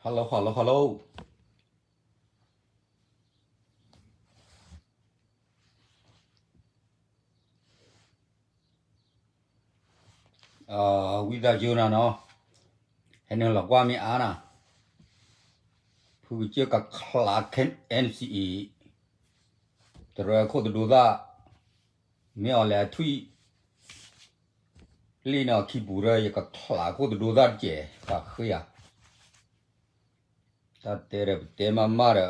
Hello, hello, hello. ဝံသးစူၤနၤနီၤ, ဟဲနုာ်လီၤကွၢ်မ့ၢ်အါနၤ, ဖုကစၢၢ်ကချး N C A တရၢခိၣ်တဒိသၣ်, မ့ၢ်အီၤလဲၤအထွံၣ် လံၣ်န့ၣ်အခံပူၤရၢ ယကချးခိၣ်တဒိသၣ်တကဲး ဃးဃ့ဧါ. တၢ်တဲဒီးပတဲမးမးဒီး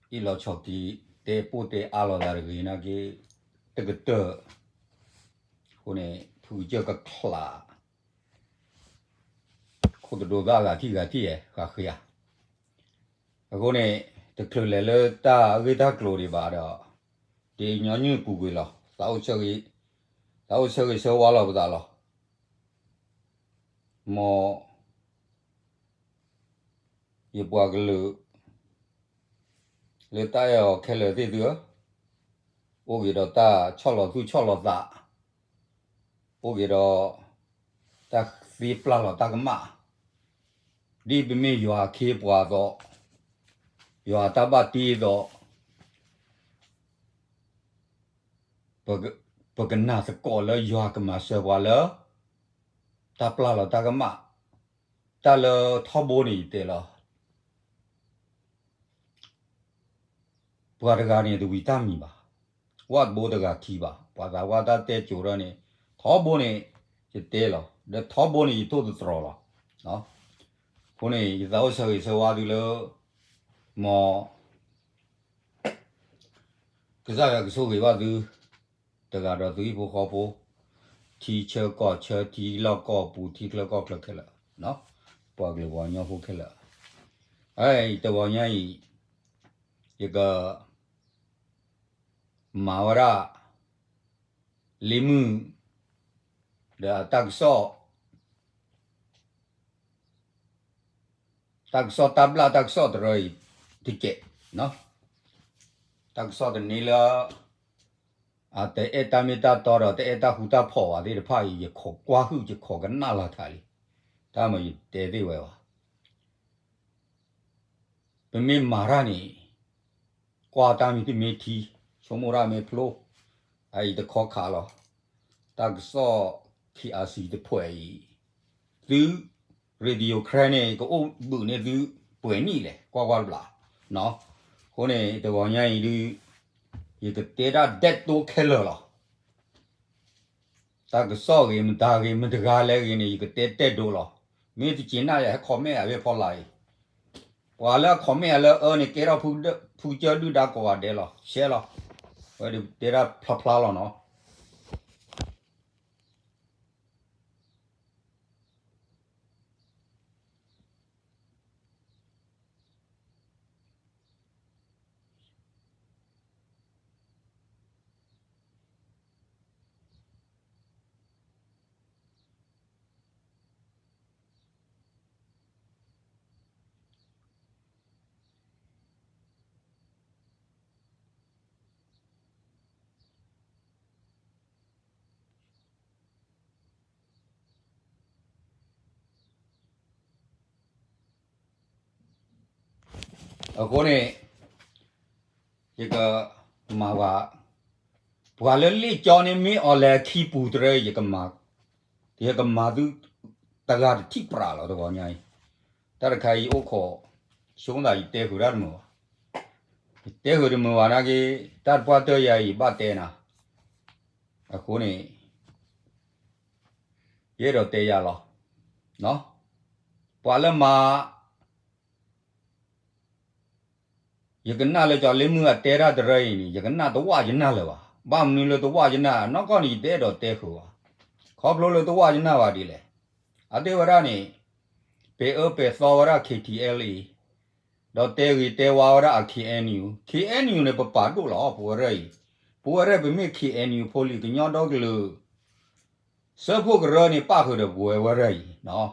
အ့ၣ်လီၤဆီၣ်က့ၤ တဲပိၢ်တဲအါလီၤသးတဂ့ၤနာ်က့ တကတၢၢ်, အဃိန့ၣ် ဖုကစၢၢ်ကချး ခိၣ်တဒိသၣ်ဂၤထံၣ်ဂၤထံၣ်ဧါ ဃးဃ့ဧါ. အဃိန့ၣ် တချုးလဲၤလၢတၢ်ဂ့ၢ်တၢ်ကျိၤဒံးဘၣ်ဒီး တညီနုၢ်ပူၤကွံာ်လီၤ. သးအိၣ်ဆၢဂ့ၤဆၢဝါလီၤပသးလီၤ. မ် ယပှၤကလုာ် လၢတၢ်အဲၣ်အီၤခဲလၢာ်သ့ၣ်သုဧၢ, အိၣ်က့ၤဒီးတၢ်ဆီၣ်လီၤသူၣ်ဆီၣ်လီၤသး, အိၣ်က့ၤဒီးတၢ်သ့ပျၢ်လီၤတၢ်ကမၣ်, ဒ်ပမ့ၢ်ယွၤအခ့အပှၤအသိး, ယွၤအတၢ်ဘၣ်တ့အသိး, ပကနာ်သကိးလၢယွၤကမၤစၢၤပှၤလၢ တၢ်ပျၢ်လီၤတၢ်ကမၣ်, တၢ်လၢထီဘိန့ၣ်ယတဲလီၤ. ပှၤတဂၤန့ၣ်တဝံၤတၢ်မံၤဘၣ်, ဝၣ်တဘိတဂၤခံဘၣ်, ပှၤသးဝါတၢ်တဲကိၤထီၣ်န့ၣ်, ထီဘိန့ၣ် ယတဲလီၤ, ဒီးထီဘိန့ၣ်ယတိၢ်တတြီၤလီၤ. အဃိန့ၣ် ယသးအိၣ်ဆၢဂ့ၤဆၢဝါသုလၢ မ် ကစၢ်ယွၤကဆိၣ်ဂ့ၤဘၣ်သု တဂၤဒီးသုဟံၣ်ဖိဃီဖိ, ထံဆၢကီၢ်ဆၢ ထံလီၢ်ကီၢ်ပူၤ ထံချၢကီၢ်ချၢခဲလၢာ်, ပှၤကလုာ်ပှၤကညီဖိခဲလၢာ်, တဂီၤညါအံၤ ယက မၤဝဲဒၣ် လ့မုၢ် ဒီးတၢ်ကစီၣ် တၢ်ကစီၣ်တၢ်ဘျၣ်တၢ်ကစီၣ်တရၢအံၤ တကဲး, တၢ်ကစီၣ်တန့ၢ်လၢ အတအဲၣ်တၢ်မ့ၢ်တၢ်တီဒီး တအဲၣ်တၢ်ဃူတၢ်ဖိးဘၣ်သ့ၣ်တဖၣ်အံၤ ယခိးကွၢ်ဟုၣ် ယခိးကနၣ်လၢထးလံ, တၢ်မၤယတဲသ့ၣ်ဝဲဘၣ်. ပမ့ၢ်မၤတၢ်န့ၣ် ကွၢ်တၢ်မ့ၢ်တမ့ၢ်ထံ, ဆိကမိၣ်တၢ်မ့ၢ်ဖျိ, အအံၤတခီခးလီၤ. တၢ်ကစီၣ် K R C တဖှဲးအံၤ, သု Radio Karen န့ၣ် ကအိၣ်ဘုးန့ၢ်သု ပှဲၤနံၣ်လဲၣ် ကွၢ်ကွၢ်တဘျီ. အဃိန့ၣ် တဂီၤညါအံၤဒုး ယကတဲတၢ်ဒဲးတိခဲလၢာ်လီၤ. တၢ်ကစီၣ်ဂ့ၤ မတၤဂ့ၤ မတၤတဂၤလဲၣ်ဂ့ၤန့ၣ် ယကတဲတဲဒိလီၤ. မ့ၢ်တက့ၤနၣ်ယၤ ဟဲ comment အဝဲဖီလာ်အံၤ, ပှၤလၢအ comment အလၢအအၢန့ၣ် ကဲထီၣ်ဖုကစၢၢ်ဒုၣ်ဒါကိးဂၤဒဲးလီၤ. ရှဲလီၤ. ဝဲဒုးတဲတၢ်ဖျါဖျါလီၤနီၤ. အဃိန့ၣ် ယကမၤဝဲ, ပှၤလၢလ့ၣ်ကၠီန့ၣ် မ့ၢ်အီၤလဲၤခံပူၤတရၢ ယကမၤသု တဂၤတထံၣ်ပြးလီၤ တဂီၤညါအံၤ. တၢ်တခါအံၤအိၣ်ခိး ဆိသး ယတဲဃုာ်တၢ်တမုာ်ဘၣ်. ယတဲဃုာ်တမုာ်ဘၣ်နာ်က့ တၢ်တပှၢ်တၢၢ်ယၤအံၤ ယဘၣ်တဲနၤ. အဃိန့ၣ် ယအဲၣ်ဒိးတဲယၤလီၤ. ပှၤလၢမၤ ယကနၣ်လၢကၠီၤလ့မုၢ်အတဲတၢ်တရၢအံၤန့ၣ် ယကနၣ်တဝၣ်ယနၢ်လၢၤဘၣ်. ဘၣ်မနုၤလၢတဝၣ်ယနၢ် နီၢ်ကီၢ်န့ၣ် ယတအဲၣ်ဒိးတဲဃုာ်ဘၣ်. ခီဖျိလၢတဝၣ်ယနၢ်ဘၣ်ဒ်လဲၣ်. အတဲဝဲဒၣ်န့ၣ် ပအၢပသီဝဲဒၣ် K T L A ဒီးတဲဂ့ၤတဲဝါဝဲဒၣ်အ K N U, K N U န့ၣ် ပပာ်ဒိၣ်လီၤ ပဝဲရဲၣ်အံၤ. ပဝဲရဲၣ်ပမ့ၢ် K N U ဖိလံၤ ကညီဒီကလုာ် စၢဖှိၣ်ကရၢန့ၣ် ပၣ်ဃုာ်ဒီးပဝဲဝဲရဲၣ်အံၤ.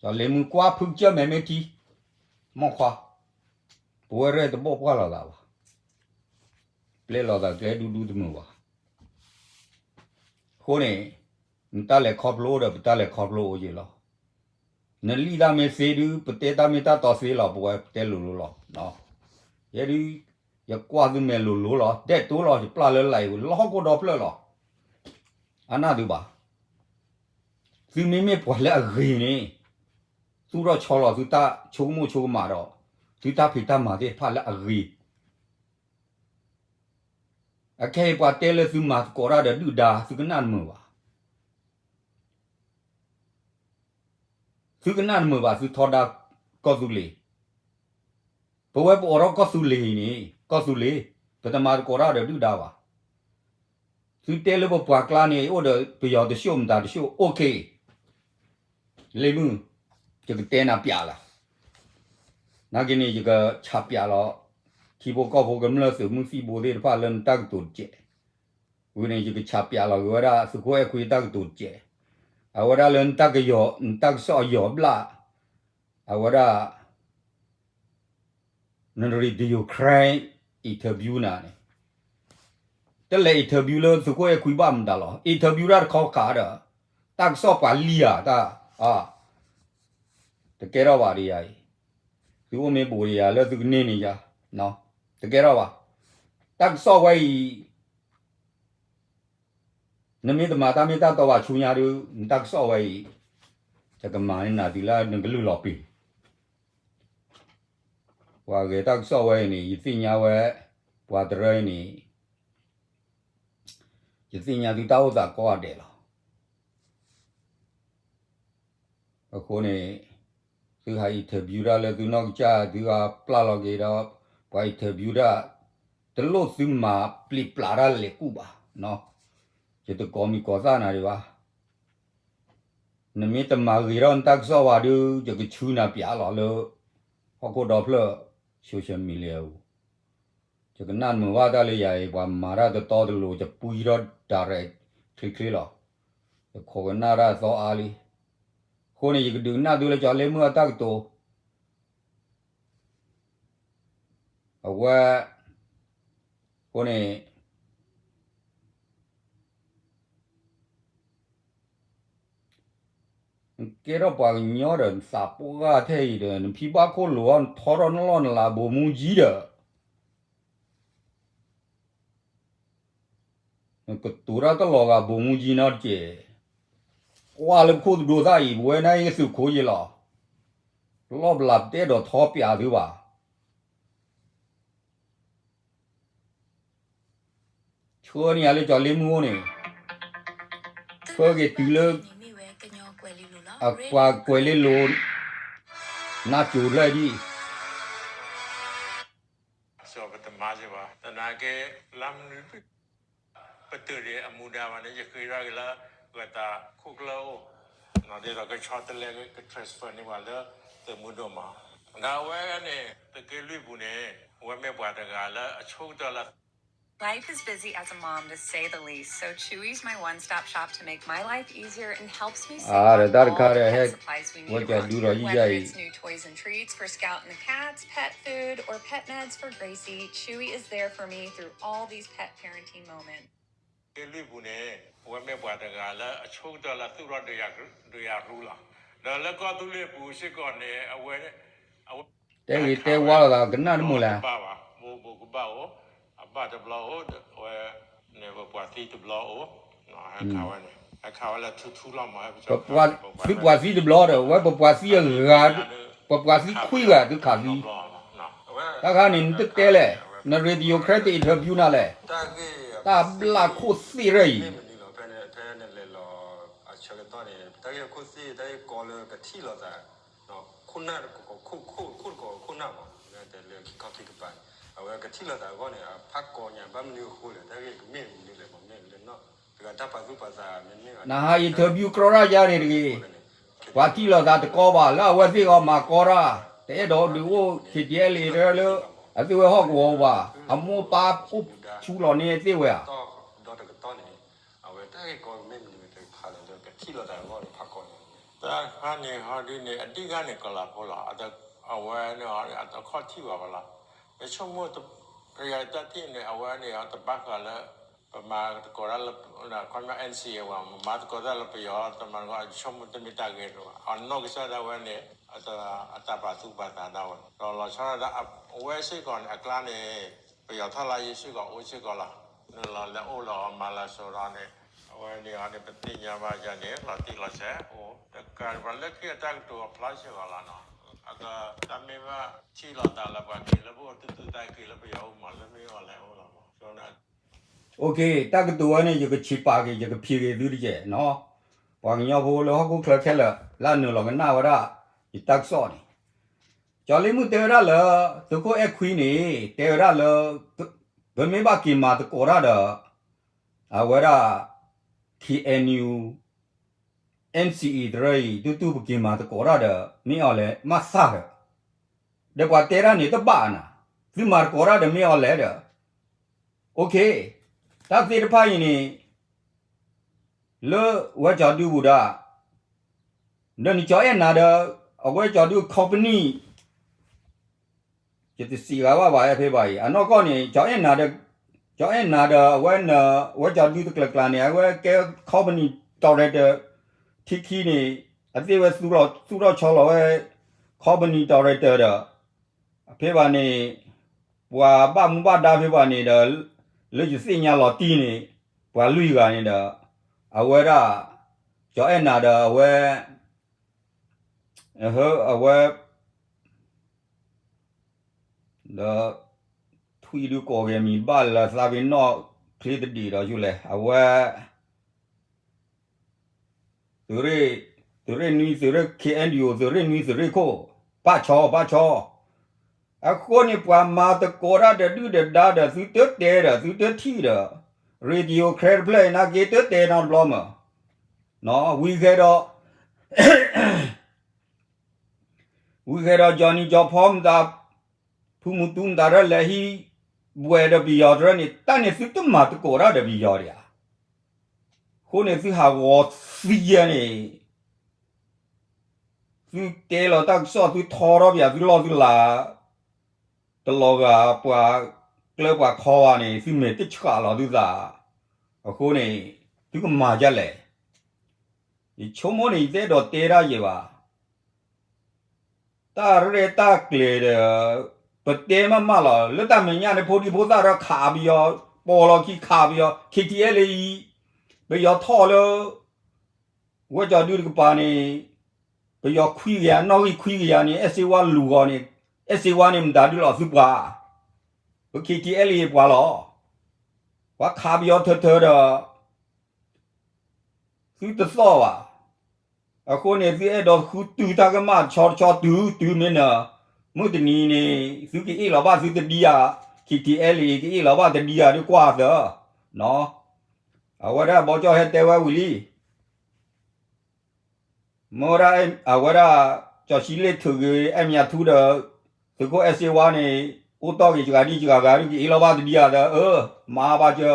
ကၠီၤလ့မုၢ်ကွၢ်ဖုကစၢၢ်မဲာ်မ့ၢ်ထံ, မိၢ်ခွါ, ပဝဲရဲၣ်တဘီၣ်ပှၢ်လိာ်သးဘၣ်. ပျဲလိာ်သးကျဲဒူဒူတမုာ်ဘၣ်. အဃိန့ၣ် နတၢ်လဲၤခီဖျိဒီးပတၢ်လဲၤခီဖျိအိၣ်က့ၤလီၤ. နလံၣ်တၢ်မ့ၢ်သ့ဒုး ပတဲတၢ်မ့ၢ်တၢ်တီသ့လီၤ ပဝဲပတဲလိၤလိၤလီၤ. ယဲဒုး ယကွၢ်သုမဲာ်လိၤလိၤလီၤ ဒဲးတိလီၤ ယပျၢ်လၢ live လၢဟီၣ်ခိၣ်ဒီဖျၢၣ်လီၤ. အနၢ်သုဘၣ်. သုမ့မ့ၢ်ပှၤလၢအဂ့ၤန့ၣ် သူၣ်ထီၣ်ဆီလီၤသုတၢ်ဆိကမိၣ်ဆိကမးဒီး သုတၢ်ဖံးတၢ်မၤသ့ၣ်တဖၣ်လၢအဂ့ၤ. အခဲအံၤပှၤတဲလၢသုမၤသကိးတၢ်ဒီးဒုၣ်ဒါ သုကနၣ်တမုာ်ဘၣ်. သုကနၣ်တမုာ်ဘၣ် သုထီဒါကီၢ်သူလ့ၤ. ပဝဲပအိးထီၣ်ကီၢ်သူလ့ၤအံၤန့ၣ် ကီၢ်သူလ့ၤ ပတမၤသကိးတၢ်ဒီးဒုၣ်ဒါဘၣ်. သုတဲလၢပပှၤကျါန့ၣ် အိၣ်ဒီးပယီၤတဆှိၣ်မတၤတဆှိၣ် OK. လ့မုၢ် ယကတဲနၤပျးလီၤ. နာ်က့န့ၣ် ယကဆးပျးလီၤ ထံဖိကီၢ်ဖိကမျၢၢ်သုးမုၢ်သံၣ်ဘိသ့ၣ်တဖၣ်လၢနတၢ်ကတိၤတစဲး. ဝံၤန့ၣ် ယကဆးပျးလီၤက့ၤဝဲဒၣ်သုးခိၣ်အဲၣ်ခွံတၢ်ကတိၤတစဲး. အဝဲဒၣ်လၢနတၢ်ကယီၤ နတၢ်ကစီၣ်အယီၤဘျၣ် အဝဲဒၣ် နရံးတယိၤ crime interview နၤန့ၣ် တလဲၤ interview လၢသုးခိၣ်အဲၣ်ခွံဘၣ်မတၤလီၤ interview တၢ်တခီခးဒီး တၢ်ကစီၣ်ပှၤလံဧါ တၢ် တကဲထီၣ်ဘၣ်ဒ်ယၤအံၤ သုအိၣ်မ့ၢ်ဘူးဒ်ယၤလၢသုကန့ၢ်န့ၣ်ယၤ တကဲထီၣ်ဘၣ်. တၢ်ကစီၣ်ဝဲအံၤ နမ့ၢ်တမၤတၢ်မ့ၢ်တၢ်တီဘၣ်ဆူညါဒီး နတၢ်ကစီၣ်ဝဲအံၤ ယကမၤန့ၢ်နၤတုၤလၢနကလုၢ်လီၤပျံၤ. ပှၤဂဲၤတၢ်ကစီၣ်ဝဲအံၤန့ၣ် ယသ့ၣ်ညါဝဲ ပှၤတရၢအံၤန့ၣ် ယသ့ၣ်ညါသုတၢ်အိၣ်သးကိးဂၤဒဲးလီၤ. အဃိန့ၣ် သုဟး interview တၢ်လၢသုနီၢ်ကစၢ် သုဟးပျၢ်လီၤက့ၤဒီး ပှၤ interview တၢ် တလိၣ်သုမၤပျံၤပျါတၢ်လဲၤကူၣ်ဘၣ်. ယတကိးမံၤကိးသၣ်နၤဒံးဘၣ်. နမ့ၢ်တမၤဂ့ၤထီၣ်နတၢ်ကစီၣ်ဘၣ်ဒီး ယကဆူနၤပျးလီၤလၢ ဟီၣ်ခိၣ်ဒီဖျၢၣ် social media ပူၤ ယကနၣ်မုာ်ဘၣ်တၢ်လၢယၤအံၤ ပှၤမၤတၢ်တတီတလိၤ ယပှံထီၣ် direct ချ့ချ့လီၤ. ယခိးကနၣ်တၢ်သီအါလံ. အဃိန့ၣ် ယကဒုးကနၣ်သုလၢကၠီၤလ့မုၢ်အတၢ်ကတိၤ အဝဲ အဃိန့ၣ် နကဲထီၣ်ပှၤကညီဒီး နသးပှၢ်ထဲအံၤဒီး နဖံဘၣ်ခိၣ်လိာ်အီၤ နထီထီၣ်နလီၢ်နလၤ ဗိုလ်မှူးကြီး ဒီး နကတိၤတၢ်တလီၤဂာ် ဗိုလ်မှူးကြီး နီတကဲး. ကွၢ်လၢပခိၣ်သဒိသၣ်အံၤ ပဝဲန့ၣ်သုးခိၣ်ယံၤလီၤ. လီၢ်ပလၤပတဲဒီးထီပျးသုဘၣ်. ဆှၢန့ၢ်ယၤလၢကၠီၤလ့မုၢ်အိၣ်န့ၣ် ဆှၢက့ၤတုၤလၢ အပှၤကွဲးလ့လိၤ နၢ်စိၤဖျၢၣ်ဒံၣ် စီၤပတမၤစ့ၢ်ဘၣ် သနာ်က့ လါမနုၤ ပတုာ်ဒံးအမူဒါဘၣ်န့ၣ် ယဃ့ထီၣ်က့ၤလၢ ဂၤတၢ်ခိၣ်ကျၢၢ်အိၣ် ဒ်သိးကဆီတလဲက transfer န့ၢ်ပှၤလၢ သုးမုၢ်ဒိၣ်မး ဒီးအဝဲန့ၣ် သုးက့လွံၢ်ပူၤန့ၣ် အဝဲမ့ၢ်ပှၤတဂၤလၢအဆိကတၢၢ်လၢ Life is busy as a mom, to say the least, so Chewy's my one-stop shop to make my life easier and helps me save on all the pet supplies we need across all the ဝဲကဒူဒီးယံယါအံၤ whether it's new toys and treats for Scout and the cats, pet food, or pet meds for Gracie, Chewy is there for me through all these pet parenting moments. က့လွံၢ်ပူၤန့ၣ် အဝဲမ့ၢ်ပှၤတဂၤလၢအဆိကတၢၢ်လၢသူၣ်ထီၣ်ဒုးယၤရူလီၤ. ဒီးလၢကီၢ်သူလ့ၤပူၤစ့ၢ်ကီးန့ၣ် အဝဲ တဲဂ့ၤတဲဝါလိာ်သးကနၣ်တမုာ်လဲၣ်. ဘိးဘိးကဘၣ်အိၣ် အဘၣ်တဘျီအိၣ် အဝဲန့ၣ် ပပှၤသံတဘျီအိၣ် ဟဲခးဝဲန့ၣ် ဟဲခးဝဲလၢထူထူလီၤမး သုပှၤသံတဘျီဒီး ဝဲပပှၤသံအဂၤ ပပှၤသံခွံဂၤသုခးသံ တၢ်ခါန့ၣ် နတတဲလဲၣ်, နရ့တယိၤ credit interview နၤလဲၣ်, တၢ်ဘျၣ်ခိၣ်သ့ၣ်ရဲၣ်အံၤ ဖဲနလဲၤလီၤအဆၢကတီၢ်န့ၣ် တၢ်ဂ့ၢ်ခိၣ်သ့ၣ် တၢ်ဂ့ၢ်ကီလၢကထံၣ်လိာ်သး ခိၣ်နၢ်တကီၢ်ခိၣ်ခိၣ်တကီၢ်ခိၣ်နၢ်မး တဲလၢခံခီခံကပၤန့ၣ် အဝဲကထံၣ်လိာ်သးအဂီၢ်န့ၣ် အဖးကီညါ ဘၣ်မနုၤအဃိလဲၣ် တၢ်ဂ့ၢ်ကမ့ၢ်မနုၤလဲၣ် မ့ၢ်လၢနီၢ်တဂၤတၢ်ပာ်သူၣ်ပာ်သးမ့ၢ်မ့ၢ် နဟး interview ကြီရၢ်ယါန့ၣ်တဂ့ၤ, ပှၤထံၣ်လိာ်သးတကီဘၣ် လၢအဝဲသ့ၣ်ဂီၢ်မၤကီတၢ်, တအဲၣ်ဒိးဒုးအိၣ် KTLA လၢ အသ့ၣ်ဝဲဟီၣ်ကဝီၤဘၣ်, အမိၢ်ပၢ်အိၣ်ဆူလီၤန့ၢ်သ့ၣ်ဝဲဧါ. ဒီတကတီၢ်န့ၣ် အဝဲတၢ်ဂ့ၢ်ကီမ့ၢ်မနုၤတဖၣ်လဲၣ် လၢကထံၣ်လိာ်သးအဂီၢ်န့ၣ် ဖးကီညါန့ၣ် တၢ်ခါန့ၣ်ဟီဒုန့ၣ် အဓိကန့ၣ်ကီၤလၤဖိလီၤ. အဝဲန့ၣ် အတခီထံၣ်ဘၣ်ဘၣ်လီၤ. ယဆိကမိၣ် ပယီၤတၢ်ထံၣ်န့ၣ် အဝဲန့ၣ်တဘၣ်ဃးလၢ ပမၤသကိးတၢ်လၢ ခီပညီ N C A ဝဲ မၤသကိးတၢ်လၢပယီၤတမၤသကိး အဆိကမိၣ်တမ့ၢ်တၢ်ဂ့ၤတအိၣ်ဘၣ် အနီၢ်ကစၢ်ဒၣ်ဝဲန့ၣ် အတၢ်ပာ်သူၣ်ပာ်သးဒၣ်ဝဲ ဒီးလီၤဆီဒၣ်တၢ် အဝဲစ့ၢ်ကီးန့ၣ် အကျါန့ၣ် ပယီၤထီၣ်လၢယ့ၢ်စ့ၢ်ကီးအိၣ်စ့ၢ်ကီးလီၤ နုာ်လီၤလဲၤအိၣ်လီၤအီၤမၤလၢစိၤဒီးန့ၣ် အဝဲန့ၣ်အီၤန့ၣ် ပသ့ၣ်ညါဘၣ်ယၤန့ၣ် လီၤတံၢ်လီၤဆဲးအိၣ် တကးပှၤလၢခံအတၢ်ကတိၤအဖျါစ့ၢ်ကီးလီၤနီၤ အကတၢ်မ့ၢ်ဘၣ်ထံၣ်လိာ်သးလၢပှၤက့ၤလၢပအိၣ်တူၢ်တူၢ်တၢ်က့ၤလၢပယီၤအိၣ်မးလၢမ့ၢ်အီၤလဲၤအိၣ်လီၤမး OK တၢ်ကတိၤဝဲန့ၣ် ယကဆံးပာ်က့ၤ ယကဖံးက့ၤသုတက့ၢ်နီၤ ပှၤကညီဖိလၢဟီၣ်ခိၣ်ချၢခဲလၢာ် လၢအနုာ်လီၤကနၣ်ဝဲဒၣ် ယတၢ်ကစီၣ်န့ၣ် ကၠီၤလ့မုၣ်တဲဝဲဒၣ်လၢ သုးခိၣ်အဲၣ်ခွံန့ၣ် တဲဝဲဒၣ်လၢ ပမ့ၢ်ဘၣ်က့ၤမၤသကိးတၢ်ဒီး အဝဲဒၣ် K N U N C A တရၢအံၤ တူၢ်တူၢ်ပက့ၤမၤသကိးတၢ်ဒီး မ့ၢ်အီၤလဲၣ် မးသၣ်ဒီး ဒီးပှၤတဲတၢ်န့ၣ်တဘၣ်နၤ သုမၤသကိးတၢ်ဒီးမ့ၢ်အီၤလဲၣ်ဒီး OK တၢ်သ့ၣ်တဖၣ်အံၤန့ၣ် လၢဝဲကၠီၤဒုပူၤဒီး ဒီးနကၠီၤအဲၣ်နၤဒီး အဝဲကၠီၤဒု company ယတစံးဂၤဘၣ်ဘၣ် အဲၣ်ဖဲဘၣ်အံၤ အနီၢ်ကီၢ်န့ၣ် ကၠီၤအဲၣ်နၤဒီး ကၠီၤအဲၣ်နၤဒီး အဝဲန အဝဲကၠီၤဒုတကျဲၤကျါန့ၣ် အဝဲကဲ company director ထံခံန့ၣ် အသ့ၣ်ဝဲသူၣ်ထီၣ်ဆီလီၤဝဲ company director ဒီး ဖဲဘၣ်န့ၣ် ပှၤဘၣ်မူဘၣ်ဒါဖဲဘၣ်န့ၣ်ဒီး လၢယသ့ၣ်ညါလီၤတံၢ်န့ၣ် ပှၤလွံၢ်ဂၤန့ၣ်ဒီး အဝဲဒၣ် ကၠီၤအဲၣ်နၤဒီးအဝဲ အဝဲ ဒီး ထွံၣ်ဒုကိးဂဲၤမံၤဘၣ်လၢသးပ့ၤနီၣ်ချ့တဒံးဒီးယိလဲၣ် အဝဲ သုးရ့ၣ် သုးရ့ၣ်နွံ သုးရ့ၣ် K N D O သုးရ့ၣ်နွံ သုးရ့ၣ်ခိၣ် ဘၣ်ဆီ ဘၣ်ဆီ အဃိန့ၣ် ပှၤမၤသကိးတၢ်ဒီးဒုၣ်ဒီးဒါဒီး သုတတဲဒီး သုတထံၣ်ဒီး radio ခဲတဖျၢၣ်အံၤနာ်က့ တတဲနီတဘျီမး ဝံၤဃဲဒီး ဝံၤဃဲဒီး ကၠီနံၤကၠီဖီမတၤ ဖုမူတူမတၤရၢလဲၤဟံး ဘှဲးဒီးပယီၤတရၢန့ၣ် တၢ်န့ၣ်သုတမၤသကိးတၢ်ဒီးပယီၤဒံးဧါ. အဃိန့ၣ်သုဟးဂီၤသံယဲန့ၣ် သုတဲလီၤတၢ်ကစီၣ် သုထီထီၣ်ပယၤ သုလီၢ်သုလၤ တလီၤဂာ်ပှၤကျၢပှၤခီဘၣ်န့ၣ် သုမဲာ်တဆှးလီၤသုသး. အဃိန့ၣ် သုကမၤဒ်လဲၣ်. ယဆိကမိၣ်န့ၣ် ယတအဲၣ်ဒိးတဲတၢ်ယဲၢ်ဘၣ်. တၢ်ရဲၣ်တၢ်ကျဲၤဒီး ပတဲမးမးလီၤ. လၢတၢ်မဲာ်ညါန့ၣ် ဖိဒံဖိသၣ်ဒီးခးပယီၤ, ပိာ်လီၤခံခးပယီၤ, K T L A အံၤ ပယီၤထီၣ်လၢ ဝဲကၠီၤဒုတကပၤန့ၣ် ပယီၤခွံကယၤ, နီၣ်ဂံၢ်ခွံကယၤန့ၣ် အဲၣ်စ့ဝါလူၤဂီၤန့ၣ်, အဲၣ်စ့ဝါန့ၣ်မတၤဒုလီၤ သုပှၤ, ပ K T L A ပှၤလီၤ. ပှၤခးပယီၤထၢထၢဒီး သုတသီၣ်ဘၣ်. အဃိန့ၣ် သုအဲၣ်ဒိးဃုတုၤတၢ်ကမၣ်တဆီတဆီတုၤ တုၤမ့ၢ်နၢၤ, မုၢ်တနံၤန့ၣ် သုကအ့ၣ်လီၤဘၣ်သုတဒံဧါ, K T L A ကအ့ၣ်လီၤဘၣ်တဒံဧါ ဒုကွၢ်သၢ, အဝဲဒၣ်ဘီကၠီၣ်ဟဲတဲဝဲဝံၤလံ မ့ၢ်ဝဲဒၣ် အဝဲဒၣ် ကၠီၤဆံလ့ၣ်ထုးက့ၤ အဲၣ်မၠးထူဒီး သုးခိၣ်အဲၣ်စ့ဝါန့ၣ် အိၣ်တီၢ်က့ၤစှၤဒံစှၤဂၤဒု ကအ့ၣ်လီၤဘၣ်တဒံဧါသၢ, အၢ မၤဘၣ်ကၢ,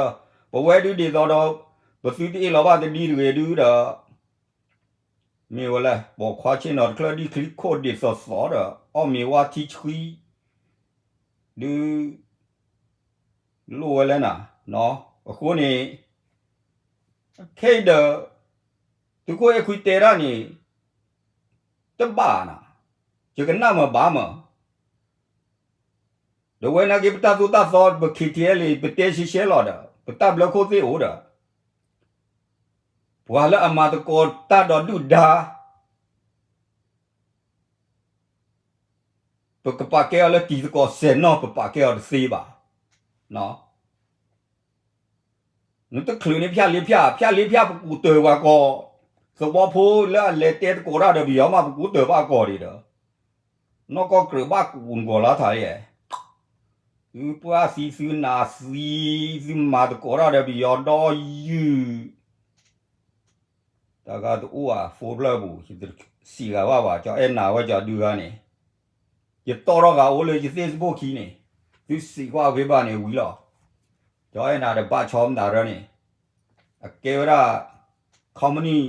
ပဝဲဒုဒ်သိးဒီး ပသုတအ့ၣ်လီၤဘၣ်တဒံတဂ့ၤဒုဒီး မ့ၢ်ဝဲလဲၣ် ပိာ်ခွါဆ့ၣ်နီၤတချၢဒ်ချံခိၣ်ဒ်သိးသိးဒီး အီၣ်မ့ၤဝါထံဆှံ ဒု လိၣ်ဝဲလဲၣ်နၤ, အဃိန့ၣ် ခဲအံၤဒီး သုးခိၣ်အဲၣ်ခွံတဲဒၣ်န့ၣ် တဘၣ်နၤ, ယကနၣ်မးဘၣ်မး, ဒီးဝဲနာ်က့ ပတၢ်သိၣ်တၢ်သီ ပ K T L A ပတဲရှဲရှဲလီၤဒီး ပတၢ်ဘျၢခိၣ်သ့ၣ်အိၣ်ဒီး ပှၤလၢအမၤသကိးတၢ်ဒီးဒုၣ်ဒါ ပကပာ်ကဲအီၤလၢတံၤသကိးစဲးနီၢ် ပပာ်ကဲအီၤတသ့ဘၣ်. နတချုးန့ၣ်ဖၠၣ်လ့ဖၠၣ်, ဖၠၣ်လ့ဖၠၣ်ပကူးတၢၢ်ပှၤကီၢ်, သဝီဖိလၢအလဲၤတဲသကိးတၢ်ဒီးပယီၤမး ပကူးတၢၢ်ဘၣ်ကီၢ်ဒံးဒီး, နီၢ်ကီၢ်ကြၢးဘၣ်ကူးနကွီၤလါထးယဲၢ်, သုပှၢ်သံသုနၢ်သံ, သုမၤသကိးတၢ်ဒီးပယီၤဒီယုၢ် တၢ်ဂၤတအိၣ်ဧါ ဖိဖျၢၣ်ပူၤ ယတစံးဂၤဘၣ်ဘၣ် ကၠီၤအဲၣ်နၤဝဲကၠီၤဒုဂၤန့ၣ်, ယတီၢ်ထီၣ်ဂၤအိၣ်လၢယFacebookခံန့ၣ်, သုစံးကွၢ်ဖဲဘၣ်န့ၣ်ဝံၤလီၤ. ကၠီၤအဲၣ်နၤဒီးဘၣ်ဆီမတၤရၢန့ၣ်, အကဲဝဲဒၣ် company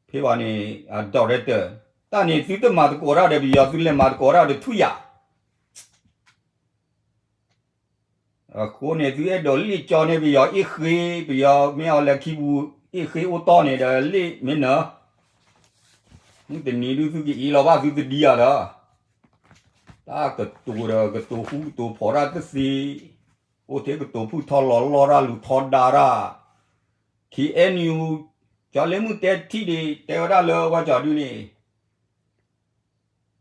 ဖဲဘၣ်န့ၣ် အ director, တၢ်န့ၣ်သုတမၤသကိးတၢ်ဒီးပယီၤ သုလဲၤမၤသကိးတၢ်ဒီးထွံၣ်ယၤ အဃိန့ၣ် သုအဲၣ်ဒိးလ့ၣ်ကၠီန့ၢ်ပယီၤအ့ၣ်ဃ့, ပယီၤမ့ၢ်အီၤလဲၤခံပူၤ အ့ၣ်ဃ့အိၣ်တီၢ်န့ၣ်ဒီးလ့ၣ်မ့ၢ်နၢၤ, မုၢ်တနံၤဒုးသုကအံးလီၤဘၣ်သုတဒံဧါဒီး, တၢ်ကတိၤဒီးကတိၤဃူကတိၤဖိးတၢ်တသ့, အိၣ်ထဲကတိၤဖုၣ်ထီလီၤလီၢ်တၢ်လူၤထီဒါတၢ်, ခ့ၣ်အဲၣ်ယူၣ်, ကၠီလ့မုၢ်တဲထံၣ်ဒံး တဲဝဲဒၣ်လၢဝဲကၠီဒုန့ၣ်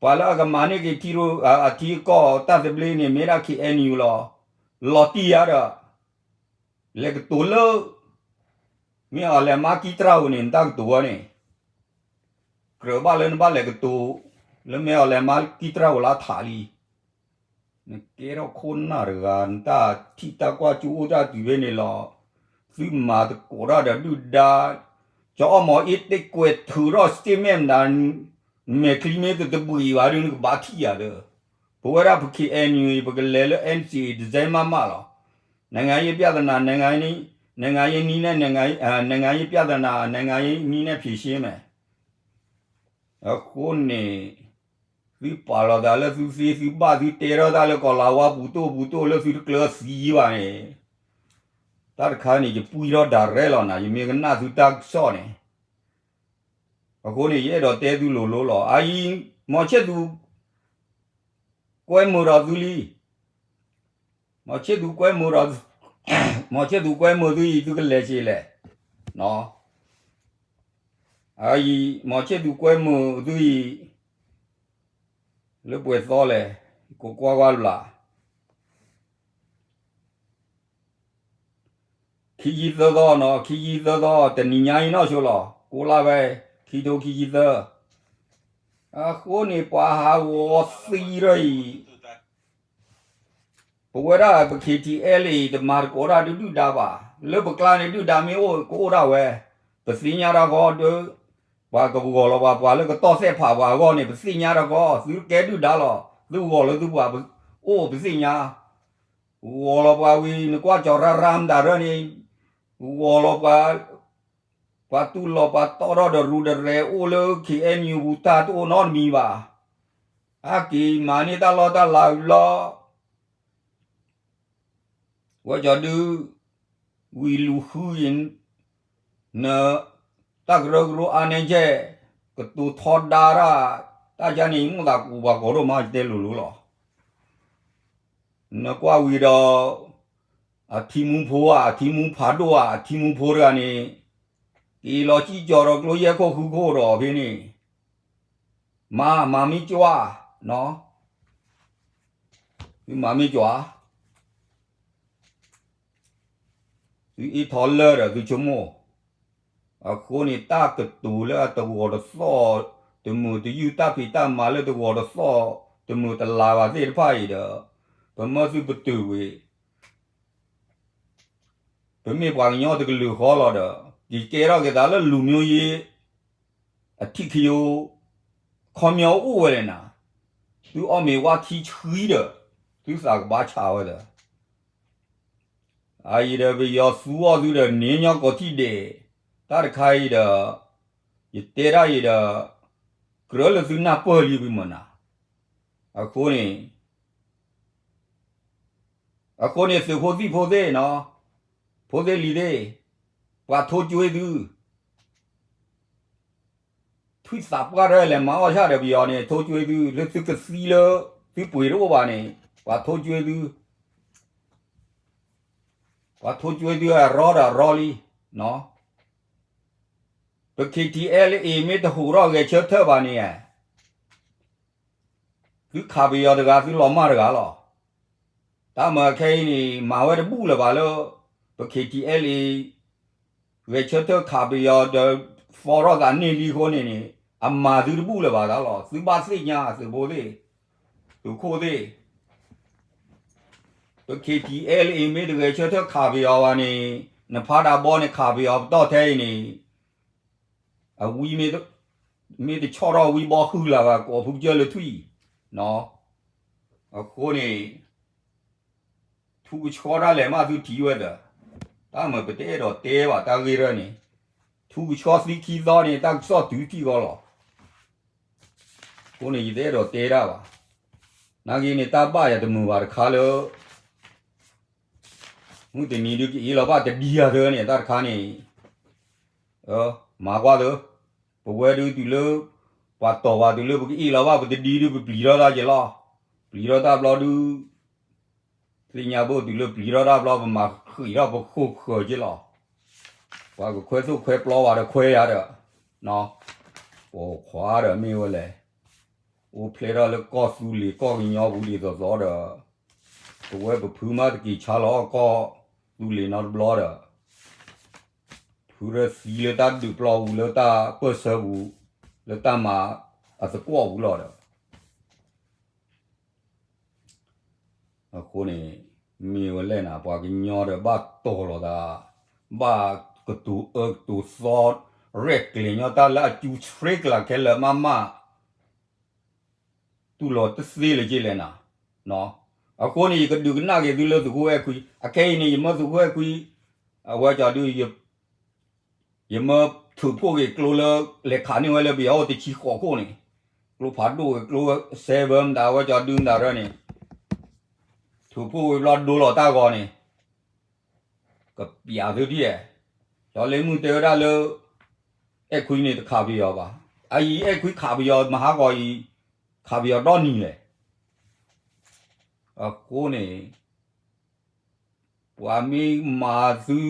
ပှၤလၢအကမၤန့ၢ်က့ၤထံရူၢ် အထံအကီၢ်တၢ်သဘျ့န့ၣ် မ့ၢ်ဒၣ် ခ့ၣ်အဲၣ်ယူၣ် လီၤ. လီၤတံၢ်ဧါဒီး လဲၤကတိၤလၢ မ့ၢ်အီၤလဲၤမၤကံတြၢ်ဧိၤန့ၣ် နတၢ်ကတိၤဝဲန့ၣ် ကြၢးဘၣ်လၢနဘၣ်လဲၤကတိၤ လၢမ့ၢ်အီၤလဲၤမၤကံတြၢ်ဧိၤလၢထးလံ နကဲထီၣ်ခိၣ်နၢ်တဂၤ နတၢ်ထံၣ်တၢ်ကွၢ်ကၠူအိၣ်တၢ်တုၤဖဲန့ၣ်လီၤ. သုမၤသကိးတၢ်ဒီးဒုၣ်ဒါ, ကၠီအီၣ်မီၤအ့ၣ်တ့ၢ်ကွဲးထုးထီၣ် statement မတၤ, မဲာ်ချံမ့ၢ်တတဘှံးဘၣ်ဒီး နကဘၣ်ထံၣ်ယၤဒီး, ပဝဲဒၣ်ပ ခ့ၣ်အဲၣ်ယူၣ် ပကလဲၤလၢ NCA တစဲမးမးလီၤ. နိုင်ငံရေးပြဿနာ နိုင်ငံရေးနည်းနဲ့ နိုင်ငံရေးပြဿနာ နိုင်ငံရေးနည်းနဲ့ဖြေရှင်းမယ်. အဃိန့ၣ် သုပာ်လီၤသးလၢသုသ့သုဘၣ် သုတဲထီၣ်တၢ်လၢကီၢ်လၤဝါပူၤတိၢ်ပူၤတိၢ်လၢသုတကျၢၤသံဘၣ်န့ၣ်, တၢ်တခါန့ၣ် ယပှံထီၣ်ဒၣ်ရဲၣ်လီၤနၤ ယမ့ၢ်ကနၣ်သုတၢ်ကစီၣ်န့ၣ်, အဃိန့ၣ် ယအဲၣ်ဒိးတဲသုလိၤလိၤလီၤ. အအံၤ မီၤဆ့ၣ်သူး ကွဲမုာ်ဒီးသုလံ မီၤဆ့ၣ်သူးကွဲမုာ်ဒီး, မီၤဆ့ၣ်သူးကွဲမုာ်သုအံၤ သုကလဲၤက့ၤလဲၣ်, အအံၤ မီၤဆ့ၣ်သူးကွဲမုာ်သုအံၤ လၢပှဲၤသီလဲၣ်, ကိးကွၢ်ကွၢ်လၢ် ခံဆံသၢသီနီၤ ခံဆံသၢသီ တနံၤညါအံၤနီၢ်ဆိလီၤ ကိးလါဝဲ ခံထိခံဆံသၢ, အဃိန့ၣ် ပှၤဟးဂီၤသံထီၣ်အံၤ ပဝဲဒၣ်ပ ခ့ၣ်ထံၣ်အဲလ်အ့ တမၤသကိးတၢ်ဒုဒုၣ်ဒါဘၣ်, လၢပကျါန့ၣ်ဒုၣ်ဒါမ့ၢ်အိၣ်ကအိၣ်ဒၣ်ဝဲ, ပသ့ၣ်ညါတၢ်ဂီၢ်ဒီး ပှၤကဂီၤလီၤပှၤ ပှၤလၢကတီၢ်သဲၣ်ဖးပှၤအဂီၢ်န့ၣ် ပသ့ၣ်ညါတၢ်ဂီၢ် သုကဲဒုၣ်ဒါလီၤ သုဂီၤလၢသုပှၤအိၣ်ပသ့ၣ်ညါ, ဂီၤလီၤပှၤဝံၤ နကွၢ်ကၠီၤရၢ်ရၢ်မတၤရၢ်န့ၣ် ဂီၤလီၤပှၤ ပှၤတူၢ်လိာ်ပှၤတီထီၣ်ဒီးရူးဒီးရဲၣ်အိၣ်လၢ ခ့ၣ်အဲၣ်ယူၣ် ပူၤတၢ်တအိၣ်နီတမံၤဘၣ်, အက့ၤမၤန့ၢ်တၢ်လီၢ်တၢ်လၤဝံၤလီၤ ဝဲကၠီဒု ဝံၤလူၤဃုအံၤ န တၢ်ကရၢကရိအါန့ၢ်ကဲ ကတိၤထီဒါတၢ် တၢ်ကါန့ၣ် ယမိၣ်သးကူးပှၤကိးဒိၣ်မး ယတဲလိၤလိၤလီၤ. နကွၢ်ဝံၤဒီး အထံမူဖိဧါ အထံမူဖးဒိၣ်ဧါ အထံမူဖိတဂၤန့ၣ် က့ၤလီၤစံၣ်ကၠီၤဒီးကျိယဲၢ်ခိၣ်ဃုခိၣ်ဒီးဖဲန့ၣ် မၤ မၤမ့ၢ်ကွၢ် သုမၤမ့ၢ်ကွၢ် သုအ့ၣ်ထီၣ်လၢဒီးသုဆိကမိၣ်, အဃိန့ၣ် တၢ်ကတိၤလၢအတဂီၤတသီၣ် တမုာ်တယုၢ်တၢ်ဖံးတၢ်မၤလၢတဂီၤတသီၣ် တမုာ်တလၤဘၣ်သ့ၣ်တဖၣ်အံၤဒီး ပမၢသုပတုာ်ဝံၤ ပမ့ၢ်ပှၤကညီတကလုာ်ဃီလီၤဒီး ယကဲထီၣ်က့ၤသးလၢလူၤမျိုးရေး အထံၣ်ခယိ ခီပညီအိၣ်ဝဲလဲၣ်နၤ, သုအီၣ်မ့ၤဝါထံဆှံဒီး သုသးကဘၣ်ဆးဝဲဒီး အအံၤဒီးပယီၤသူအီၣ်သုဒီးန့ၣ်ညီကီၢ်ထံၣ်ဒဲး, တၢ်တခါအံၤဒီး ယတဲဒၣ်အံၤဒီး ကြၢးလၢသုနၢ်ပၢၢ်လံဝံၤမၢ်နၤ, အဃိန့ၣ် အဃိန့ၣ် သုးဖိသံၣ်ဖိသ့ၣ်နီၤ, ဖိသ့ၣ်လံၤသ့ၣ်, ပှၤထိကွ့သု, ထွံၣ်သးပှၢ်ရဲၣ်လဲၤမၤအီၣ်ဆၣ်ဒီးပယီၤန့ၣ် ထိကွ့သု, လၢသုကသံလၢ သုပှ့ၤတအိၣ်ဘၣ်န့ၣ် ပှၤထိကွ့သု, ပှၤထိကွ့သုအရီဒီးအရီလံ, ပ ခ့ၣ်ထံၣ်အဲလ်အ့ မ့ၢ်တဟူးထီၣ်ဂဲၤဆၢထၢၣ်ဘၣ်န့ၣ် သုခးပယီၤတဂၤ သုလီၤမၢ်တဂၤလီၤ. တၢ်မၤခဲအံၤန့ၣ် မၤဝဲတဘူၣ်လၢၤဘၣ်လၢ ပ ခ့ၣ်ထံၣ်အဲလ်အ့ ဂဲၤဆၢထၢၣ်ခးပယီၤဒီး ဖီထီၣ်သးန့ၢ်လံအဃိန့ၣ်န့ၣ် အမၤသုတဘူၣ်လၢၤဘၣ်တၢ်လီၤ. သုဘၣ်သ့ၣ်ညါသုးဖိသ့ၣ်, သုးခိၣ်သ့ၣ်, ပ ခ့ၣ်ထံၣ်အဲလ်အ့ မ့ၢ်တဂဲၤဆၢထၢၣ်ခးပယီၤဘၣ်န့ၣ် နဖးဒၣ်ဘီန့ၣ် ခးပယီၤပတီၢ်ထဲအံၤန့ၣ် အဝံမ့ၢ်တဆီၣ်ထီၣ်ဝံဘီဃုလၢၤဘၣ် ကိးဖုကစၢၢ်လၢထွံၣ်, အဃိန့ၣ် ထူကဆှီတၢ်လဲၤမးသုထံၣ်ဝဲသၢ, တၢ်မၤပတအဲၣ်ဒိးတဲဘၣ်တၢ်ဂ့ၢ်ရၢန့ၣ်, ထူကဆှီသံခံသီန့ၣ် တၢ်ကစီၣ်တုၤထံၣ်ဃီလီၤ. အဃိန့ၣ် ယတအဲၣ်ဒိးတဲတၢ်ဘၣ်. နာ်က့န့ၣ် တၢ်ဘၣ်ယၤတမုာ်ဘၣ်တခါလၢ မုၢ်တနံၤဒုးကအ့ၣ်လီၤဘၣ်တဒံယၤသၢန့ၣ် တၢ်တခါန့ၣ် မၤကွၢ်သၢ, ပဝဲဒုးတုၤလၢ ပှၤတီၢ်ပှၤတုၤလၢပကအ့ၣ်လီၤဘၣ်ပတဒံဒုး ပပျံၤထီၣ်တၢ်က့ၤလီၤ. ပျံၤထီၣ်တၢ်ဘျီဒုး သ့ၣ်ညါဘၣ်တုၤလၢပျံၤထီၣ်တၢ်ဘျီ ပမၤဃံးထီၣ်ပခိၣ်ဃၢၤက့ၤလီၤ. ပှၤကခွဲသိၣ်ခွဲပျီဝဲဒီးခွဲယၤဒီး ပိာ်ခွါဒီးမ့ၢ်ဝဲလဲၣ်, အိၣ်ဖျဲၣ်ထီၣ်လၢကီၢ်သူလ့ၤကီၢ်ကညီပူၤဒ်သိးသိးဒီး ပဝဲပဖုမးတက့ၤဆါလီၤကီၢ်သူလ့ၤနီတဘျီဒီး ဖုရၢသံလၢတၢ်ဒုးပျီပူၤ လၢတၢ်ပၢၢ်ဆၢပူၤ လၢတၢ်မၤအသကွီၢ်ပူၤလီၤဒီး အဃိန့ၣ် မ့ၢ်ဝဲလဲၣ်နၤ ပှၤကညီဒီးဘၣ်တီၢ်လိာ်သး, ဘၣ်ကတိၤအၢကတိၤသီ, ရဲၣ်ကျဲၤညီတၢ်လၢအကၠူဆှ့ကျးခဲလၢာ်မးမး, တူၢ်လိာ်တသ့လၢၤက့လဲၣ်နၤ. အဃိန့ၣ် ယကဒုးကနၣ်က့ၤသုလၢသုးခိၣ်အဲၣ်ခွံ, အခဲအံၤန့ၣ် ယမၢသုးခိၣ်အဲၣ်ခွံ, အဝဲကီဒုး ယမၢထုးဖှိၣ်က့ၤကျိလၢ လဲၤခးန့ၢ်ဝဲလၢပယီၤအိၣ်တဆံဃိးခိၣ်န့ၣ်, ကျိဖးဒိၣ်ဝဲကျိ seven မတၤဝဲကီဒုမတၤရၢန့ၣ်, ထုးဖှိၣ်ဝဲဘျီဒိလီၤတၢ်ဂီၤန့ၣ်, ကပျးသုဒ်လဲၣ်, ကၠီၤလ့မုၢ်တဲဝဲဒၣ်လၢ အဲၣ်ခွံန့ၣ်တခးပယီၤဘၣ်, အအံၤအဲၣ်ခွံခးပယီၤမဟါဂီၤအံၤ, ခးပယီၤဒီနံၤလဲၣ်. အဃိန့ၣ် ပှၤမ့ၢ်မၤသု,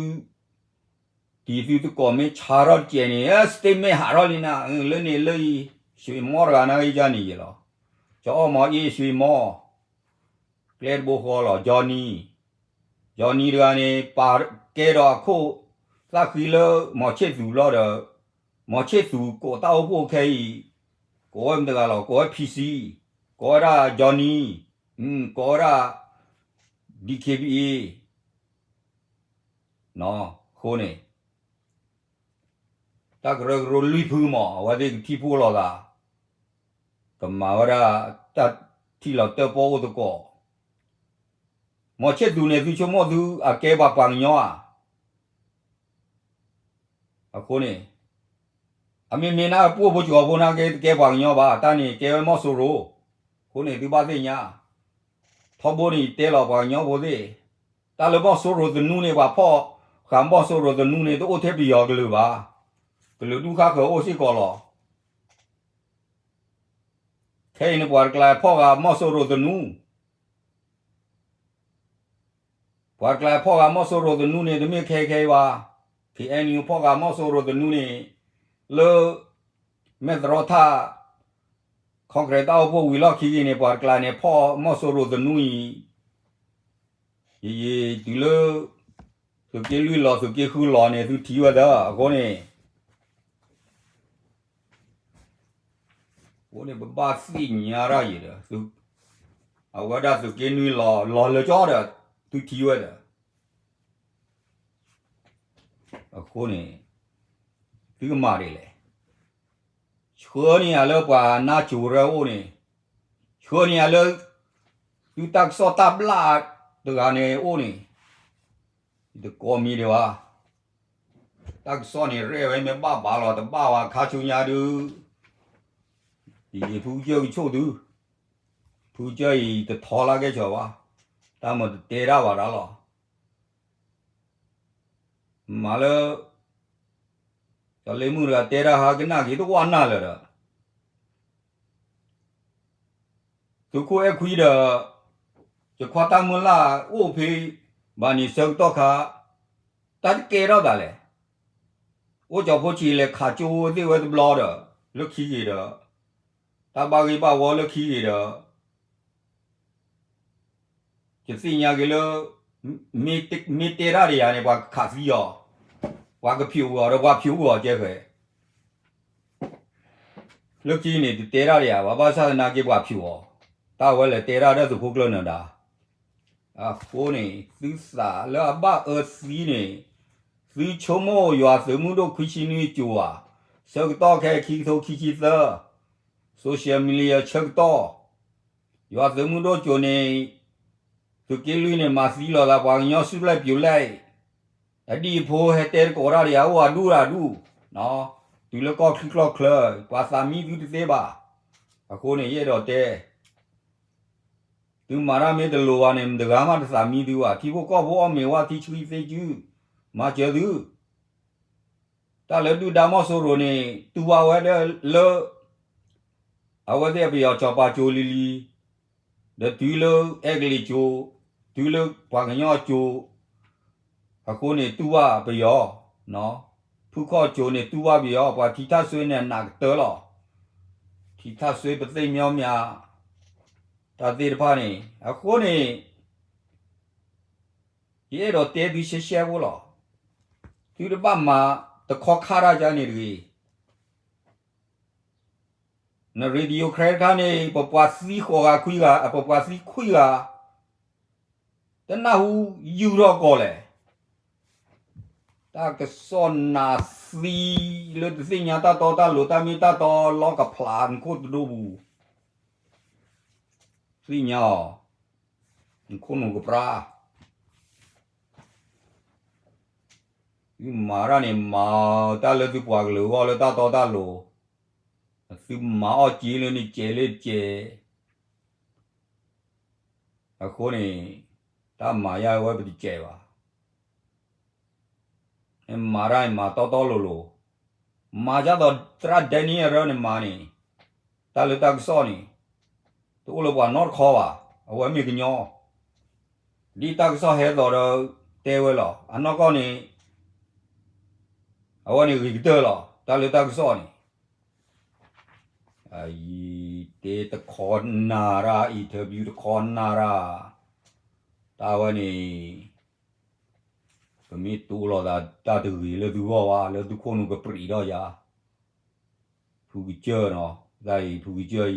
တံၤသုသကိးမ့ၢ်ဆါထီၣ်တကဲးန့ၣ် statement ဟးထီၣ်လံနၤ, လၢန့ၣ်လၢအံၤ, ဆွ့မီတဂၤနၤဂ့ၤကန့ၣ်ယဲလီၤ, ကၠီအီၣ်မီအ့ၣ်ဆွ့မီ, ကျဲတဘိဃီလီၤ, Johnny, Johnny တဂၤန့ၣ် ပာ်ကဲဒီးအခိၣ်, သၣ်ဃံလၢ မီၤဆ့ၣ်သူးလီၤဒီး, မီၤဆ့ၣ်သူးကိးတၢ်အိၣ်ဖှိၣ်ခဲအံၤ, ကိးဝဲမတဂၤလီၤ, ကိးဝဲ PC, ကိးဝဲဒၣ် Johnny, ကိးဝဲဒၣ် DKBA အဃိန့ၣ် တၢ်ကရၢကရိလွံၢ်ဖုမး အဝဲသ့ၣ်ကထံၣ်ဖှိၣ်လိာ်သး, ကမၤဝဲဒၣ်တၢ်ထံၣ်လီၤတၢၣ်ပီၣ်အိၣ်သကိး, မီၤဆ့ၣ်သူးန့ၣ် သုဆိကမိၣ်သုအကဲပှၤပှၤကညီဧါ. အဃိန့ၣ် အမ့မ့ၢ်နပှိၢ်ဖိကီၤဖိနကဲတကဲပှၤကညီဘၣ်, တၢ်န့ၣ်ကဲဝဲမီၢ်စိရိၤ, အဃိန့ၣ်သုဘၣ်သ့ၣ်ညါ, ထီဘိန့ၣ်ယတဲလီၤပှၤကညီဖိသ့ၣ်, တၢ်လၢမီၢ်စိရိၤသနူန့ၣ် ပှၤဖီၣ်ဃာ်မီၢ်စိရိၤသနူန့ၣ် တအိၣ်ထဲပယီၤကလုာ်ဘၣ်, ကလုာ်ဒူၣ်ဃၣ်ဃၢၤအိၣ်စ့ၢ်ကီးလီၤ. ခဲအံၤန့ၣ်ပှၤတကျါဖီၣ်ဃာ်မီၢ်စိရိၤသနူ ပှၤတကျါဖီၣ်ဃာ်မီၢ်စိရိၤသနူန့ၣ် တမ့ၢ်ခဲခဲအံၤဘၣ်, KNU ဖီၣ်ဃာ်မီၢ်စိရိၤသနူန့ၣ် လၢ မဲၢ်သရီထၣ် ခီကရဲးတၢ်အိၣ်ဖှိၣ်ဝံၤလီၢ်ခံက့ၤန့ၣ် ပှၤတကျါန့ၣ် ဖီၣ်မီၢ်စိရိၤသနူအံၤ, ယယံာ်တုၤလၢ သုးက့လွံၢ်လီၤ သုးက့ဃုလီၤန့ၣ် သုထံၣ်ဝဲသၢ, အဃိန့ၣ် အဃိန့ၣ် ပဘၣ်သ့ၣ်ညါတၢ်ယံာ်ဒီး အဝဲဒၣ်သုးက့နွံလီၤ လီၤလၢကၠီဒီး သုထံၣ်ဝဲဒီး အဃိန့ၣ် သုကမၤဒ်လဲၣ်. ဆှၢန့ၢ်ယၤလၢပှၤနါစိၤရဲအိၣ်န့ၣ်, ဆှၢန့ၢ်ယၤလၢ သုတၢ်ကစီၣ်တၢ်ဘျၣ်တဂၤန့ၣ်အိၣ်န့ၣ်, ယတကိးမံၤဒံးဘၣ်. တၢ်ကစီၣ်န့ၣ်ရဲၣ်ဝဲမ့ၢ်ဘၣ်ဘၣ်လီၤ တဘၣ်ဘၣ်ခါဆူညါဒုး ယယံာ်ဖုကစၢၢ်ကဆိၣ်သု, ဖုကစၢၢ်အံၤတထီလၢကဲၣ်ဆိးဘၣ်, တၢ်မၤတတဲတၢ်ဘၣ်တၢ်လီၤ. မၤလၢ စီၤလ့မုၣ်တဂၤတဲတၢ်ဟါကနၣ်က့ၤတဝၢ်နၢ်လၢာ်ဒီး သုးခိၣ်အဲၣ်ခွံဒီး ယခွါတၢ်မုၢ်လၢ်အိၣ်ဖဲဘၣ်န့ၣ်ဆၢကတီၢ်ခါ တၢ်တကဲထီၣ်သးလဲၣ်. အိၣ်ကၠီဖိဆံးလဲၤခးကၠိသ့ၣ်ဝဲတဘျီဒီး လၢခံဂ့ၤဒီး တၢ်ဘၣ်ဂ့ၢ်ဘၣ်ဝီလၢခံဂ့ၤဒီး ယသ့ၣ်ညါက့ၤလၢ မ့ၢ်တဲတၢ်ဒီးယၤန့ၣ် ပှၤကခးသံအီၤ, ပှၤကဖျိးအီၤဒီးပှၤဖျိးအီၤကဲဃဲ လၢခံန့ၣ် တတဲတၢ်ဒီးယၤဘၣ် ဘၣ်ဆၣ်သနာ်က့ပှၤဖျိးအီၤ, တၢ်ဝဲလဲၤတဲတၢ်ဒီးသုးခိၣ်ကျၢၢ်နၢၤဒါ. အဃိန့ၣ် သုသးလၢအဘၣ်အၢသံန့ၣ် သုဆိကမိၣ်ယွၤသုးမုၢ်ဒိၣ်ခွံဆံနွံကၠိၤဧါ, ဆၢကတီၢ်ခဲခံကထိခံဆံသၢ social media ဆၢကတီၢ် ယွၤသုးမုၢ်ဒိၣ်ကၠိၤန့ၣ် သုးက့လွံၢ်န့ၣ် မၤသံလီၤသးပှၤကညီစုလဲၣ်ပျိၤလဲၣ်, အဒံၣ်အဖိဟဲတဲတကိးတၢ်ဒီးယၤအိၣ်အဒူၣ်တၢ်ဒူၣ်, တုၤလၢကီၢ်ချံကျီၢ်ချၢ ပှၤသးမံသုတသ့ဘၣ်. အဃိန့ၣ် ယအဲၣ်ဒိးတဲ သုမၤတၢ်မ့ၢ်တလိၤဘၣ်န့ၣ် မတဂၤမးတသးမံသုဘၣ်. ထံဖိကီၢ်ဖိအီၣ်မ့ၤဝဲထံဆှံသ့စု, မၤစၢၤသု. တၢ်လၢဒုၣ်ဒါမီၢ်စိရိၤန့ၣ် တူၢ်ဘၣ်ဝဲဒၣ်လၢ အဝဲသ့ၣ်အပယီၤစီၤပၤကၠိလံၤလံၤ, ဒီးတုၤလၢအဲကလံးကၠိ, တုၤလၢပှၤကညီကၠိ, အဃိန့ၣ်တူၢ်ဘၣ်ပယီၤ, ဖုခီၣ်ကၠိန့ၣ်တူၢ်ဘၣ်ပယီၤ, ပှၤထံထၣ်စွ့န့ၣ်အနးကတၢၢ်လီၤ. ထံထၣ်စွ့ပသ့ၣ်မညီမညီ, တၢ်သ့ၣ်တဖၣ်န့ၣ် အဃိန့ၣ် ယအဲၣ်ဒိးတဲသုရှဲရှဲဖိလီၤ. သုတဘၣ်မၤတခီခါတၢ်ကါန့ၣ်တဂ့ၤ. န radio ခရဲတခါန့ၣ် ပပှၤသံဃိးဂၤခွံဂၤ, ပပှၤသံခွံဂၤ, တနၢ်ဟူယူၢ်ထီၣ်ကီးလဲၣ်. တၢ်ကစီၣ်နးသံလၢတသ့ၣ်ညါတၢ်တီတၢ်လိၤ တၢ်မ့ၢ်တၢ်တီလီကဖျးနခိၣ်တဒိပူၤ, သ့ၣ်ညါအီၤ, နခိၣ်နူာ်ကပြၢ သုမၤတၢ်န့ၣ် မၤတၢ်လၢသုပှၤကလုာ်အဂီၢ်လၢတၢ်တီတၢ်လိၤ, သုမၤအီၣ်က့ၤလၢနကဲးလၢကဲး, အဃိန့ၣ် တၢ်မၤယါဝဲပတကဲးဘၣ်. မၤတၢ်န့ၣ်မၤတီတီလိၤလိၤ, မၤဒ်သိးသရၣ်ဒဲနံၣ်အရၢန့ၣ်မၤန့ၣ်, တၢ်လၢတၢ်ကစီၣ်န့ၣ် တအိၣ်လၢပှၤနီတခီဘၣ်, အဝဲမ့ၢ်ကညီ, ဒ်တၢ်ကစီၣ်ဟဲသိးဒီး တဲဝဲလီၤ, အနီၢ်ကီၢ်န့ၣ် အဝဲန့ၣ်ဂ့ၤကတၢၢ်လီၤ, တၢ်လၢတၢ်ကစီၣ်န့ၣ် ယတဲတခီနၤရၣ် interview တခီနၤရၣ်, တၢ်ဝဲန့ၣ် ပမ့ၢ်တူၢ်လိာ်သးတၢ်တဂ့ၤလၢသုဂီၢ်ဘၣ် လၢသုခိၣ်နူာ်ကပြံးထီၣ်ယၤ, ဖုကစၢၢ်နီၤ, တၢ်အံၤဖုကစၢၢ်အံၤ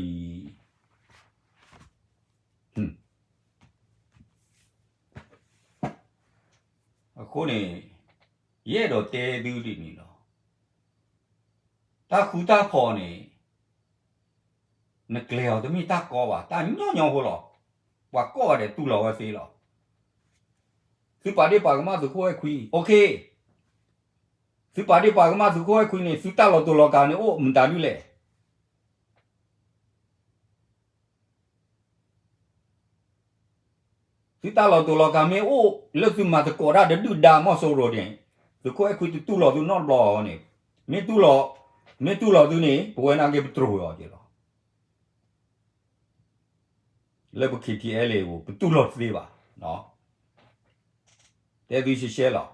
အဃိန့ၣ် ယအဲၣ်ဒိးတဲသုဒ်န့ၣ်လီၤ. တၢ်ဃူတၢ်ဖိးန့ၣ် နကျဲၤအီၤတမ့ၢ်တၢ်ကီဘၣ်, တၢ်ညီညီဖိလီၤ. ပှၤကိးဂၤဒဲးတူၢ်လိာ်ဝဲသ့လီၤ. သုပာ်ဒ့ၣ်ပာ်ကမၣ်သုးခိၣ်အဲၣ်ခွံ OK, သုပာ်ဒ့ၣ်ပာ်ကမၣ်သုးခိၣ်အဲၣ်ခွံန့ၣ် သုတၢ်လီၤတူာ်လီၤကာ်န့ၣ်အိၣ်မတၤဒ်လဲၣ်. သုတၢ်လီၤတူာ်လီၤကာ်မ့ၢ်အိၣ်လၢသုမၤသကိးတၢ်ဒီးဒုၣ်ဒါမီၢ်စိရိၤန့ၣ်, သုးခိၣ်အဲၣ်ခွံတတူၢ်လိာ်သုနီတဘျီန့ၣ်, မ့ၢ်တူၢ်လိာ်, မ့ၢ်တူၢ်လိာ်သုန့ၣ် ပဝဲနာ်က့ပတြူာ်အီၤက့လီၤ. လၢပ KTLA ပူၤ ပတူၢ်လိာ်တသ့ဘၣ်. တဲသုရှဲရှဲလီၤ.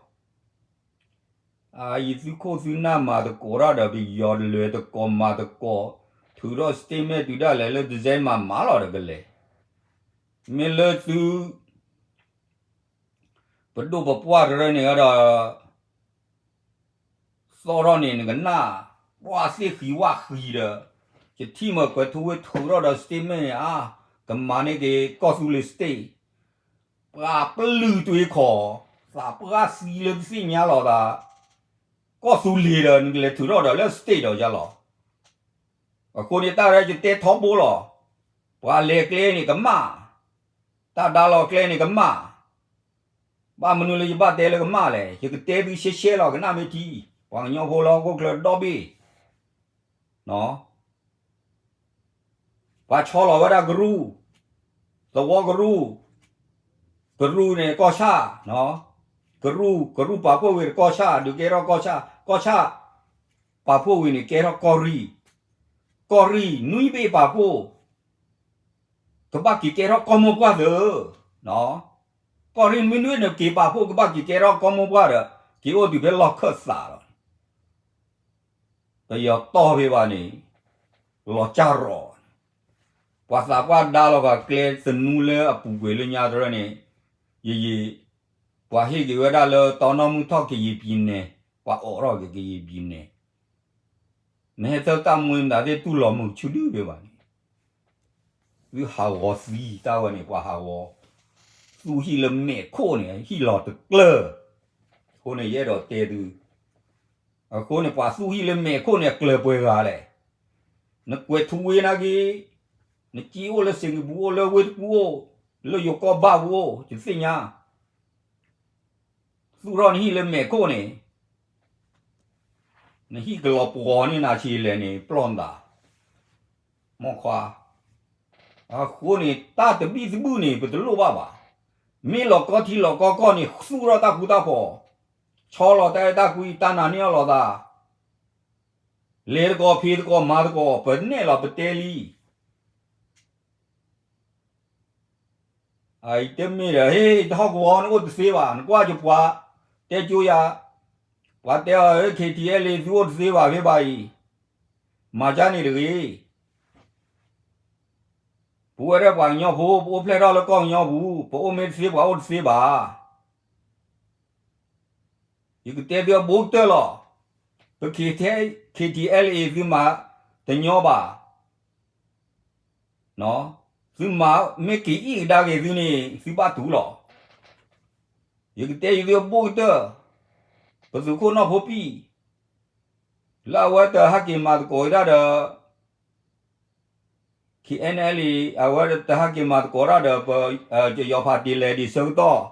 အအံၤသုခိၣ်သုနၢ်မၤသကိးတၢ်ဒီးပယီၤလဲၤသကိးမၤသကိး, ထုးထီၣ် statement တုၤဒၣ်လဲာ်လၢ December မၤလီၤဒီးကလဲၤ. မ့ၢ်လၢသု ပဒိၣ်ပပှၢ်တရၢန့ၣ်ဒီး သီၣ်ထီၣ်န့ၣ်နကနၣ်, ပှၤသ့ၣ်ဃံဝၣ်ဃံဒီး, ယထံၣ်မ့ၢ်ကွဲးထူဝ့ထုးထီၣ်ဒီး statement န့ၣ်ဧါ, ကမၤန့ၢ်က့ၤကီၢ်သူလ့ၤ state, ပှၤပလုၢ်တွ့ခီ, သးပှၢ်သံလၢတသ့ၣ်ညါလီၤသး, ကီၢ်သူလ့ၤဒီး နကလဲၤထုးထီၣ်ဒီးလၢ state ဒီးယါလီၤ. အဃိန့ၣ်တၢ်ရဲယတဲထီဘိလီၤ. ပှၤလဲၤကျဲန့ၣ်ကမၣ်, တၢ်ဒါလီၤကျဲန့ၣ်ကမၣ်, ဘၣ်မနုၤလၢယဘၣ်တဲလၢကမၣ်လဲၣ်, ယကတဲသုရှဲရှဲလီၤ ကနၣ်မ့ၢ်ထံ, ပှၤကညီဖိလၢဟီၣ်ခိၣ်ချၢဒီဘ့ၣ်, ပှၤဆီလီၤဝဲဒၣ်ကရူၢ်, သဝီကရူၢ်, ကရူၢ်န့ၣ်ကီၢ်ဆၣ်, ကရူၢ်, ကရူၢ်ပာ်ဖှိၣ်ဝံၤဒီးကီၢ်ဆၣ်, ဒုးကဲထီၣ်ကီၢ်ဆၣ်, ကီၢ်ဆၣ်ပာ်ဖှိၣ်ဝံၤန့ၣ် ကဲထီၣ်ကီၢ်ရ့ၣ်, ကီၢ်ရ့ၣ်နွံဘ့ၣ်ပာ်ဖှိၣ် ကဘၣ်က့ၤကဲထီၣ်ကီၢ်မိၢ်ပှၢ်သၢ, ကီၢ်ရ့ၣ်မ့ၢ်နွံန့ၣ်က့ၤပာ်ဖှိၣ် ကဘၣ်က့ၤကဲထီၣ်ကီၢ်မိၢ်ပှၢ်ဒီး က့ၤအိၣ်တုၤဖဲလီၢ်ခၢၣ်သးလီၤ. ပယီၤတီၢ်ဖဲဘၣ်န့ၣ် လီၤကၢ်ရီၤ, ပှၤသးပှၢ်ဒါလီၤဂာ်ကျဲသနူလၢအပူၤကွံာ်လၢညါတရၢန့ၣ်, ယယံာ်, ပှၤဟ့ၣ်က့ၤဝဲဒၣ်လၢတီနီၢ်မုၢ်ထီၣ်ကယံာ်ပံၤနဲ, ပှၤအိးထီၣ်က့ၤကယံာ်ပံၤနဲ, နဟဲသၢတၢ်မူမတၤသ့ၣ်တူၢ်လိာ်မုာ်ဆူၣ်ဒုဘ့ၣ်ဘၣ်န့ၣ်, သုဟးဂီၤသံတၢ်ဝဲန့ၣ် ပှၤဟးဂီၤ, သူၣ်ဟံၣ်လၢမဲာ်ခိၣ်န့ၣ် ဟံၣ်လီၤတကျၢၢ်, အဃိန့ၣ် ယအဲၣ်ဒိးတဲသု, အဃိန့ၣ် ပှၤသူၣ်ဟံၣ်လၢမဲာ်ခိၣ်န့ၣ် အကျၢၤပှဲၤဂၤလဲၣ်, နကွဲးထူဝ့နာ်က့, နကံအိၣ်လၢစ့ၣ်ကပူၤအိၣ် လၢဝ့ၢ်တကူၣ်အိၣ်, လၢယိၤကီၢ်ဘၣ်ပူၤအိၣ် ယသ့ၣ်ညါ သူၣ်ထီၣ်နဟံၣ်လၢမဲာ်ခိၣ်န့ၣ်, နဟံၣ်ကလီၤပှီၤန့ၢ်နၤဆံးလဲၣ်န့ၣ် ပျီၢ်နသး, မိၢ်ခွါ, အဃိန့ၣ် တၢ်တဘံၣ်တဘုၣ်န့ၣ် ပတလိၣ်ဘၣ်ဘၣ်. မ့ၢ်လီၤကီထံလီၤကီကီၢ်န့ၣ် သူၣ်ထီၣ်တၢ်ဃူတၢ်ဖိး, ဆီလီၤတၢ်အဲၣ်တၢ်ကွံ တၢ်နာ်န့ၢ်အီၤလိာ်သး, လဲၤသကိးဖံးသကိးမၤသကိး ပနဲၣ်လီၤပတဲလံ. အအံၤတမ့ၢ်ဒီး ဟ့ၣ် တဟီၣ်ကဝီၤ နအိၣ်တသ့ဘၣ်, နကွၢ်ကပှၤတဲကၠိယၤ, ပှၤတဲအီၤ KTLA သုအိၣ်တသ့ဘၣ် ဖဲဘၣ်အံၤ, မၤကၢ်န့ၣ်တဂ့ၤ. ပဝဲဒၣ်ပှၤကညီဖိ ပအိၣ်ဖျဲၣ်ထီၣ်လၢကီၢ်ကညီပူၤ, ပအိၣ်မ့ၢ်တသ့ ပှၤအိၣ်တသ့ဘၣ်. ယကတဲသုအဘိကတၢၢ်လီၤ. ပ KTLA သုမၤတညီဘၣ်. သုမၤမ့ၢ်က့ၤအံၣ်ကဒါက့ၤသုန့ၣ် သုဘၣ်တူၢ်လီၤ. ယကတဲယသုအဘိကတၢၢ်, ပသုးခိၣ်နီၢ်ဖိပံၣ် လၢအဝဲတဟဲက့ၤမၤသကိးဝဲဒၣ်ဒီး KNLA အဝဲတဟဲက့ၤမၤသကိးတၢ်ဒီး ပ ယီၤဖးတ့လဲၤဒံးဆၢကတီၢ်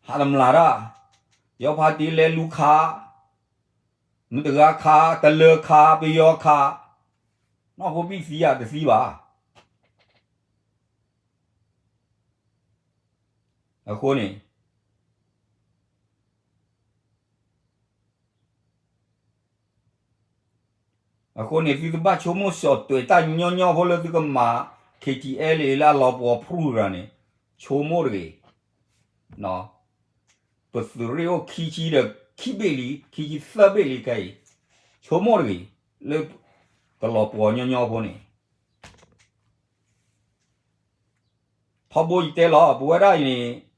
ဟးတမျၢ်တၢ်, ယီၤဖးတ့လဲၤလူၤခး, မတဂၤခး, တလၢၤခး, ပယီၤခး, နီၢ်ဖိပံၣ်သံဧါ တသံဘၣ်. အဃိန့ၣ် အဃိန့ၣ် သုတဘၣ်ဆိကမိၣ် ဆီၣ်ထွဲတၢ်ညီညီဖိလၢသုကမၤ KTLA လၢအလီၤပှီၤဖရူရၤန့ၣ် ဆိကမိၣ်တဂ့ၤ. ပသုးရ့ၣ်အိၣ်ခံဆံဒီးခံဘ့ၣ်လံ, ခံဆံသၢဘ့ၣ်လံခဲအံၤ, ဆိကမိၣ်တဂ့ၤ, လၢကလီၤပှီၤညီညီဖိန့ၣ် ထီဘိယတဲလီၤ ပဝဲဒၣ်အံၤန့ၣ်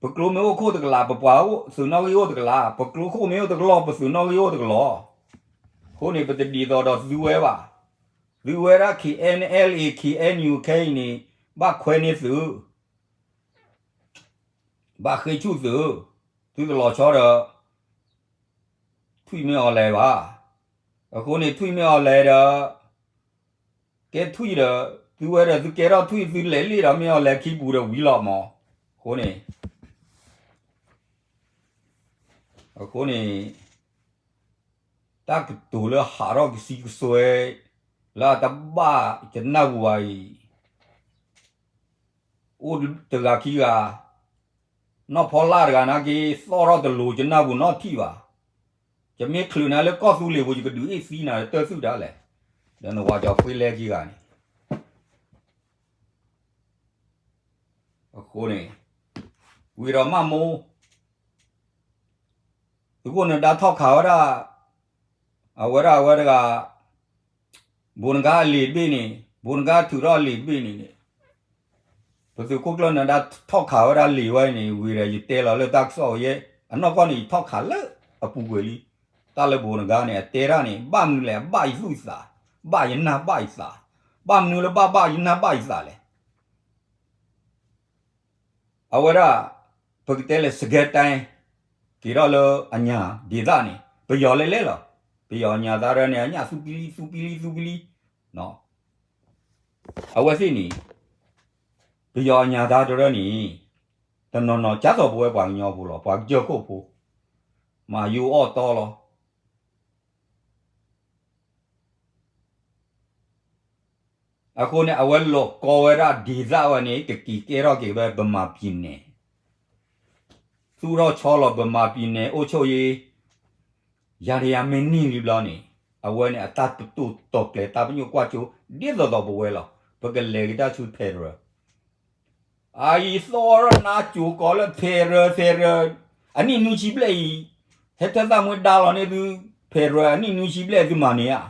ပကျိမ့ၢ်အိၣ်ခိၣ်တကလး ပပှၤသုးနီၣ်ဂံၢ်အိၣ်တကလး, ပကျိခိၣ်မ့ၢ်အိၣ်တကလီၢ် ပသုးနီၣ်ဂံၢ်အိၣ်တကလီၢ်. အဃိန့ၣ် ပတဒ်သိးဒီးသုဝဲဘၣ်. သုဝဲဒၣ် KNLA KNU ခဲအံၤန့ၣ် ဘၣ်ခွဲန့ၢ်သုး, ဘၣ်ဃ့ဆူၣ်သုး, သုတလီၤဆီဒီး ထွံၣ်မ့ၢ်အီၤလဲၤဘၣ်. အဃိန့ၣ် ထွံၣ်မ့ၢ်အီၤလဲၤဒီး ကဲထွံၣ်ဒီး သုဝဲဒီးသုကဲထီၣ်ထွံၣ် သုလဲၤလ့ၣ်ဒီးမ့ၢ်အီၤလဲၤခံပူၤဒီးဝံၤလီၤမး. အဃိန့ၣ် အဃိန့ၣ် တၢ်ကတိၤလၢဟးထီၣ်ကဆံကစွဲ လၢအတဘၣ်ကနၣ်ပူၤဘၣ်အံၤ အိၣ်တဂၤခံဂၤ, နီၢ်ဖီလာ်တဂၤနာ်က့ သီၣ်ထီၣ်တလိၤကနၣ်ပူၤနီတထံၣ်ဘၣ်. ယမ့ၢ်ချုးနၤလၢကီၢ်သူလ့ၤပူၤ ယကဒုးအ့ၣ်သံနၤတၢ်သုးဒၣ်လဲာ်, ဒီးနဝၤကၠီၤဖှ့လဲခံဂၤန့ၣ် အဃိန့ၣ် ဝံၤဒီးမၢ်မိၢ် သုးခိၣ်နၢၤဒါထီၣ်ခးဝဲဒၣ် အဝဲဒၣ်အဝဲတဂၤ ဘိးနကါအလံာ်တဘ့ၣ်န့ၣ် ဘိးနကါထုးထီၣ်အလံာ်တဘ့ၣ်န့ၣ်န့ၣ် ပသုးခိၣ်ကျၢၢ်နၢၤဒါထီၣ်ခးဝဲဒၣ်လံာ်ဝဲန့ၣ် ဝံၤဒီးယတဲလီၤလၢတၢ်ကစီၣ်ဝဲ အနီၢ်ကီၢ်န့ၣ် ယထီၣ်ခးလၢအပူၤကွံာ်လံ. တၢ်လၢဘိးနကါန့ၣ် အတဲဒၣ်န့ၣ် ဘၣ်မနုၤလဲၣ် ဘၣ်ယသူၣ်ယသး, ဘၣ်ယနၢ်ဘၣ်ယသး, ဘၣ်မနုၤလၢဘၣ်ဘၣ်ယနၢ်ဘၣ်ယသးလဲၣ်. အဝဲဒၣ် ပကတဲလဲၣ် စကဲတၢ် က့ၤထီၣ်လၢအညၣ်ဒံးသၣ်န့ၣ် ပယီၤလဲၤလဲၤလီၤ. ပယီၤအညၣ်သၣ်တရၢန့ၣ် အညၣ်သူပံလံ သူပံလံ သူပံလံ အဝဲသ့ၣ်န့ၣ် ပယီၤအညၣ်သၣ်တရၢန့ၣ် တနီၤနီၤ ကၢ်သိးပဝဲပှၤကညီဖိလီၤ. ပှၤကစၢၢ်ခိၣ်ဖိ မၤယိအီၣ်တီလီၤ. အဃိန့ၣ် အဝဲလိာ်ကီဝဲဒၣ်ဒ်သၣ်ဝဲန့ၣ် ကက့ၤကဲထီၣ်က့ၤဝဲ ဗမာပြည်နယ် သူၣ်ထီၣ်ဆီလီၤ ဗမာပြည်နယ် အုပ်ချုပ်ရေး ယၤတယၤမ့ၢ်န့ၢ်လံဘျီန့ၣ် အဝဲန့ၣ်အတၢ်ပတိၢ်တီၤကျဲၤတၢ်ပညိၣ်ကွၢ်စိ ဒ်သိးသိးပဝဲလီၤ. ပကလဲၤက့ၤတၢ်ဆူ federal အအံၤသီၣ်ထီၣ်နါစိၤကီးလၢ federal federal အနံၣ်နွံဆံဘျဲၣ်အံၤ ဟဲထၢၣ်သၣ်မွ့ဒါလီၤန့ၢ်သု federal အနံၣ်နွံဆံဘျဲၣ်သုမၤန့ၢ်ဧါ.